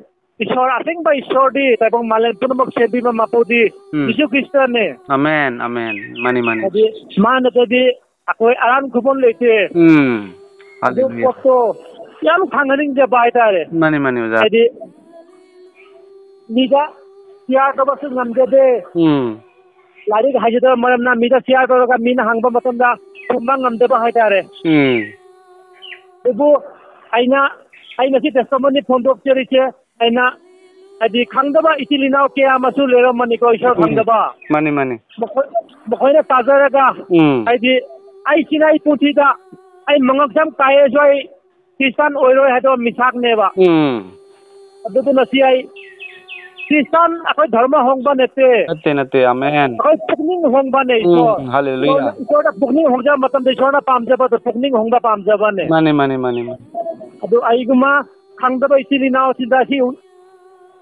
ꯏꯁꯣꯔ, ꯑꯁꯦꯡꯕ ꯏꯁꯣꯔꯗꯤ, ꯇꯥꯏꯕꯪ ꯃꯥꯂꯦꯝ ꯄꯨꯝꯅꯃꯛ ꯁꯦꯝꯕꯤꯕ ꯃꯄꯨꯗꯤ ꯎꯝ꯫ ꯖꯤꯁꯨ ꯈ꯭ꯔꯤꯁꯇꯅꯦ꯫ Amen, amen. ꯃꯥꯅꯤ, ꯃꯥꯅꯤ꯫ ꯍꯥꯏꯗꯤ, ꯃꯥ ꯅꯠꯇ꯭ꯔꯗꯤ ꯑꯩꯈꯣꯏ ꯑꯔꯥꯟ ꯈꯨꯕꯝ ꯂꯩꯇꯦ꯫ ꯎꯝ꯫ ꯑꯗꯨ ꯍꯜꯂꯦꯂꯨꯌꯥ꯫ ꯄꯣꯠꯇꯣ ꯌꯥꯝ ꯈꯪꯍꯟꯅꯤꯡꯖꯕ ꯍꯥꯏꯇꯥꯔꯦ꯫ ꯃꯥꯅꯤ, ꯃꯥꯅꯤ, ꯑꯣꯖꯥ꯫ ꯍꯥꯏꯗꯤ, ꯃꯤꯗ ꯁꯤꯌꯥꯔ ꯇꯧꯕꯁꯨ ꯉꯝꯖꯗꯦ꯫ ꯎꯝ꯫ ꯂꯥꯏꯔꯤꯛ ꯍꯩꯖꯗꯕ ꯃꯔꯝꯅ ꯃꯤꯗ ꯁꯤꯌꯥꯔ ꯇꯧꯔꯒ ꯃꯤꯅ ꯍꯪꯕ ꯃꯇꯝꯗ ꯈꯨꯝꯕ ꯉꯝꯗꯕ ꯍꯥꯏꯇꯥꯔꯦ꯫ ꯎꯝ꯫ ꯑꯗꯨꯕꯨ ꯑꯩꯅ, ꯑꯩ ꯉꯁꯤ testimony ꯐꯣꯡꯗꯣꯛꯆꯔꯤꯁꯦ, ꯑꯩꯅ ꯍꯥꯏꯗꯤ ꯈꯪꯗꯕ ꯏꯆꯤꯜ ꯏꯅꯥꯎ ꯀꯌꯥ ꯑꯃꯁꯨ ꯂꯩꯔꯝꯃꯅꯤꯀꯣ, ꯏꯁꯣꯔ ꯎꯝ꯫ ꯈꯪꯗꯕ꯫ ꯃꯥꯅꯤ, ꯃꯥꯅꯤ꯫ ꯃꯈꯣꯏ, ꯃꯈꯣꯏꯅ ꯇꯥꯖꯔꯒ, ꯎꯝ꯫ ꯍꯥꯏꯗꯤ ꯑꯩꯁꯤꯅ ꯑꯩ ꯄꯨꯟꯁꯤꯗ ꯑꯩ ꯃꯉꯛꯁꯝ ꯀꯥꯏꯔꯁꯨ ꯑꯩ ꯈ꯭ꯔꯤꯁꯇꯥꯟ ꯑꯣꯏꯔꯣꯏ ꯍꯥꯏꯗꯣ ꯃꯤꯁꯥꯛꯅꯦꯕ꯫ ꯎꯝ꯫ ꯑꯗꯨꯗꯨꯅ ꯁꯤ ꯑꯩ ꯈ꯭ꯔꯤꯁꯇꯥꯟ ꯑꯩꯈꯣꯏ ꯙꯔꯃ ꯍꯣꯡꯕ ꯅꯠꯇꯦ꯫ ꯅꯠꯇꯦ, ꯅꯠꯇꯦ, ꯑꯃꯦꯟ꯫ ꯑꯩꯈꯣꯏ ꯄꯨꯛꯅꯤꯡ ꯍꯣꯡꯕꯅꯦ, ꯎꯝ, ꯏꯁꯣꯔ꯫ ꯍꯜꯂꯦꯂꯨꯌꯥ꯫ ꯏꯁꯣꯔꯅ, ꯏꯁꯣꯔꯗ ꯄꯨꯛꯅꯤꯡ ꯍꯣꯡꯖꯕꯗꯣ, ꯏꯁꯣꯔꯅ ꯄꯥꯝꯖꯕꯗꯣ ꯄꯨꯛꯅꯤꯡ ꯍꯣꯡꯕ ꯄꯥꯝꯖꯕꯅꯦ꯫ ꯃꯥꯅꯦ, ꯃꯥꯅꯦ, ꯃꯥꯅꯦ, ꯃꯥꯅꯦ꯫ ꯑꯗꯨ ꯑꯩꯒꯨꯝꯕ ꯈꯪꯗꯕ ꯏꯆꯤꯜ ꯏꯅꯥꯎꯁꯤꯡꯗ ꯁꯤ,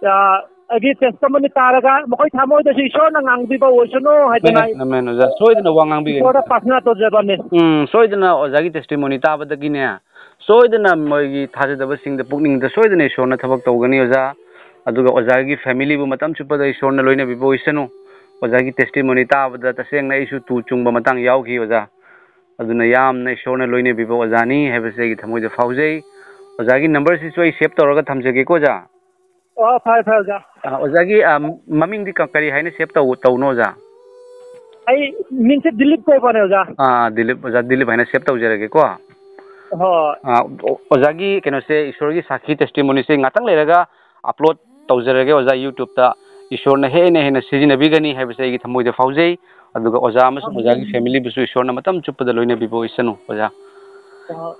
ꯑ, ꯑꯩꯒꯤ testimony ꯇꯥꯔꯒ ꯃꯈꯣꯏ ꯊꯃꯣꯏꯗꯁꯨ ꯏꯁꯣꯔꯅ ꯉꯥꯡꯕꯤꯕ ꯑꯣꯏꯁꯅꯨ ꯍꯥꯏꯗꯅ ꯑꯃꯦꯟ, ꯑꯃꯦꯟ, ꯑꯣꯖꯥ꯫ ꯁꯣꯏꯗꯅ ꯋꯥ ꯉꯥꯡꯕꯤꯒꯅꯤ꯫ ꯏꯁꯣꯔꯗ ꯄ꯭ꯔꯥꯊꯅꯥ ꯇꯧꯖꯕꯅꯦ꯫ ꯎꯝ, ꯁꯣꯏꯗꯅ ꯑꯣꯖꯥꯒꯤ testimony ꯇꯥꯕꯗꯒꯤꯅꯦ, ꯁꯣꯏꯗꯅ ꯃꯣꯏꯒꯤ ꯊꯥꯖꯗꯕꯁꯤꯡꯗ ꯄꯨꯛꯅꯤꯡꯗ ꯁꯣꯏꯗꯅ ꯏꯁꯣꯔꯅ ꯊꯕꯛ ꯇꯧꯒꯅꯤ, ꯑꯣꯖꯥ꯫ ꯑꯗꯨꯒ ꯑꯣꯖꯥꯒꯤ familyꯕꯨ ꯃꯇꯝ ꯆꯨꯞꯄꯗ ꯏꯁꯣꯔꯅ ꯂꯣꯏꯅꯕꯤꯕ ꯑꯣꯏꯁꯅꯨ꯫ ꯑꯣꯖꯥꯒꯤ testimony ꯇꯥꯕꯗ ꯇꯁꯦꯡꯅ ꯑꯩꯁꯨ ꯇꯨ ꯆꯨꯡꯕ ꯃꯇꯥꯡ ꯌꯥꯎꯈꯤ, ꯑꯣꯖꯥ꯫ ꯑꯗꯨꯅ ꯌꯥꯝꯅ ꯏꯁꯣꯔꯅ ꯂꯣꯏꯅꯕꯤꯕ ꯑꯣꯖꯥꯅꯤ ꯍꯥꯏꯕꯁꯦ ꯑꯩꯒꯤ ꯊꯃꯣꯏꯗ ꯐꯥꯎꯖꯩ꯫ ꯑꯣꯖꯥꯒꯤ numberꯁꯤꯁꯨ ꯑꯩ save ꯇꯧꯔꯒ ꯊꯝꯖꯒꯦꯀꯣ, ꯑꯣꯖꯥ꯫ ꯑꯣ, ꯐꯔꯦ, ꯐꯔꯦ, ꯑꯣꯖꯥ꯫ ꯑ, ꯑꯣꯖꯥꯒꯤ, ꯑ, ꯃꯃꯤꯡꯗꯤ ꯀ-, ꯀꯔꯤ ꯍꯥꯏꯅ save ꯇꯧ-, ꯇꯧꯅꯣ, ꯑꯣꯖꯥ? ꯑꯩ ꯃꯤꯡꯁꯦ ꯗꯤꯂꯤꯞ ꯀꯧꯕꯅꯦ, ꯑꯣꯖꯥ꯫ ꯑꯥ, ꯗꯤꯂꯤꯞ, ꯑꯣꯖꯥ ꯗꯤꯂꯤꯞ ꯍꯥꯏꯅ save ꯇꯧꯖꯔꯒꯦꯀꯣ꯫ ꯍꯣꯏ꯫ ꯑꯥ, ꯑꯣ-, ꯑꯣꯖꯥꯒꯤ ꯀꯩꯅꯣꯁꯦ, ꯏꯁꯣꯔꯒꯤ ꯁꯥꯈꯤ testimonyꯁꯦ ꯉꯥꯛꯇꯪ ꯂꯩꯔꯒ upload ꯇꯧꯖꯔꯒꯦ, ꯑꯣꯖꯥ, YouTubeꯇ꯫ ꯏꯁꯣꯔꯅ ꯍꯦꯟꯅ ꯍꯦꯟꯅ ꯁꯤꯖꯤꯟꯅꯕꯤꯒꯅꯤ ꯍꯥꯏꯕꯁꯦ ꯑꯩꯒꯤ ꯊꯃꯣꯏꯗ ꯐꯥꯎꯖꯩ꯫ ꯑꯗꯨꯒ ꯑꯣꯖꯥ ꯑꯃꯁꯨꯡ ꯑꯣꯖꯥꯒꯤ familyꯕꯨꯁꯨ ꯏꯁꯣꯔꯅ ꯃꯇꯝ ꯆꯨꯞꯄꯗ ꯂꯣꯏꯅꯕꯤꯕ ꯑꯣꯏꯁꯅꯨ, ꯑꯣꯖꯥ꯫ ꯑꯣ,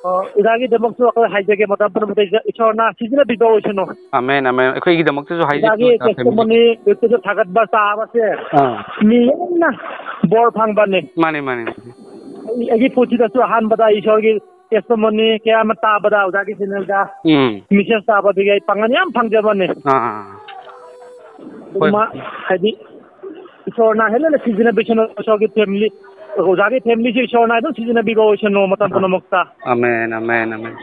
ꯑꯣꯖꯥꯒꯤꯗꯃꯛꯁꯨ ꯑꯩꯈꯣꯏ ꯍꯥꯏꯖꯒꯦ, ꯃꯇꯝ ꯄꯨꯝꯅꯃꯛꯇ ꯏꯁꯣꯔꯅ ꯁꯤꯖꯤꯟꯅꯕꯤꯕ ꯑꯣꯏꯁꯅꯨ꯫ Amen, amen. ꯑꯩꯈꯣꯏꯒꯤꯗꯃꯛꯇꯁꯨ ꯍꯥꯏꯖꯒꯦ, ꯑꯣꯖꯥꯒꯤ ꯑꯣꯖꯥ, familyꯒꯤ testimony, YouTubeꯇ ꯊꯥꯒꯠꯄ ꯇꯥꯕꯁꯦ ꯑꯥ꯫ ꯃꯤ ꯌꯥꯝꯅ ꯕꯣꯔ ꯐꯪꯕꯅꯤ꯫ ꯃꯥꯅꯦ, ꯃꯥꯅꯦ, ꯃꯥꯅꯦ꯫ ꯑꯩ, ꯑꯩꯒꯤ ꯄꯨꯟꯁꯤꯗꯁꯨ ꯑꯍꯥꯟꯕꯗ ꯏꯁꯣꯔꯒꯤ testimony ꯀꯌꯥ ꯑꯃ ꯇꯥꯕꯗ ꯑꯣꯖꯥꯒꯤ channelꯗ ꯎꯝ꯫ Message ꯇꯥꯕꯗꯒꯤ ꯑꯩ ꯄꯥꯡꯒꯜ ꯌꯥꯝ ꯐꯪꯖꯕꯅꯤ꯫ ꯑꯥ꯫ ꯍꯣꯏ꯫ ꯑꯗꯨꯃ ꯍꯥꯏꯗꯤ ꯏꯁꯣꯔꯅ ꯍꯦꯟꯅ ꯍꯦꯟꯅ ꯁꯤꯖꯤꯟꯅꯕꯤꯁꯅꯨ, ꯏꯁꯣꯔꯒꯤ family, ꯑꯣꯖꯥꯒꯤ familyꯁꯨ ꯏꯁꯣꯔꯅ ꯑꯗꯨꯝ ꯁꯤꯖꯤꯟꯅꯕꯤꯕ ꯑꯣꯏꯁꯅꯨ ꯃꯇꯝ ꯑꯥ꯫ ꯄꯨꯝꯅꯃꯛꯇ꯫ Amen, amen, amen.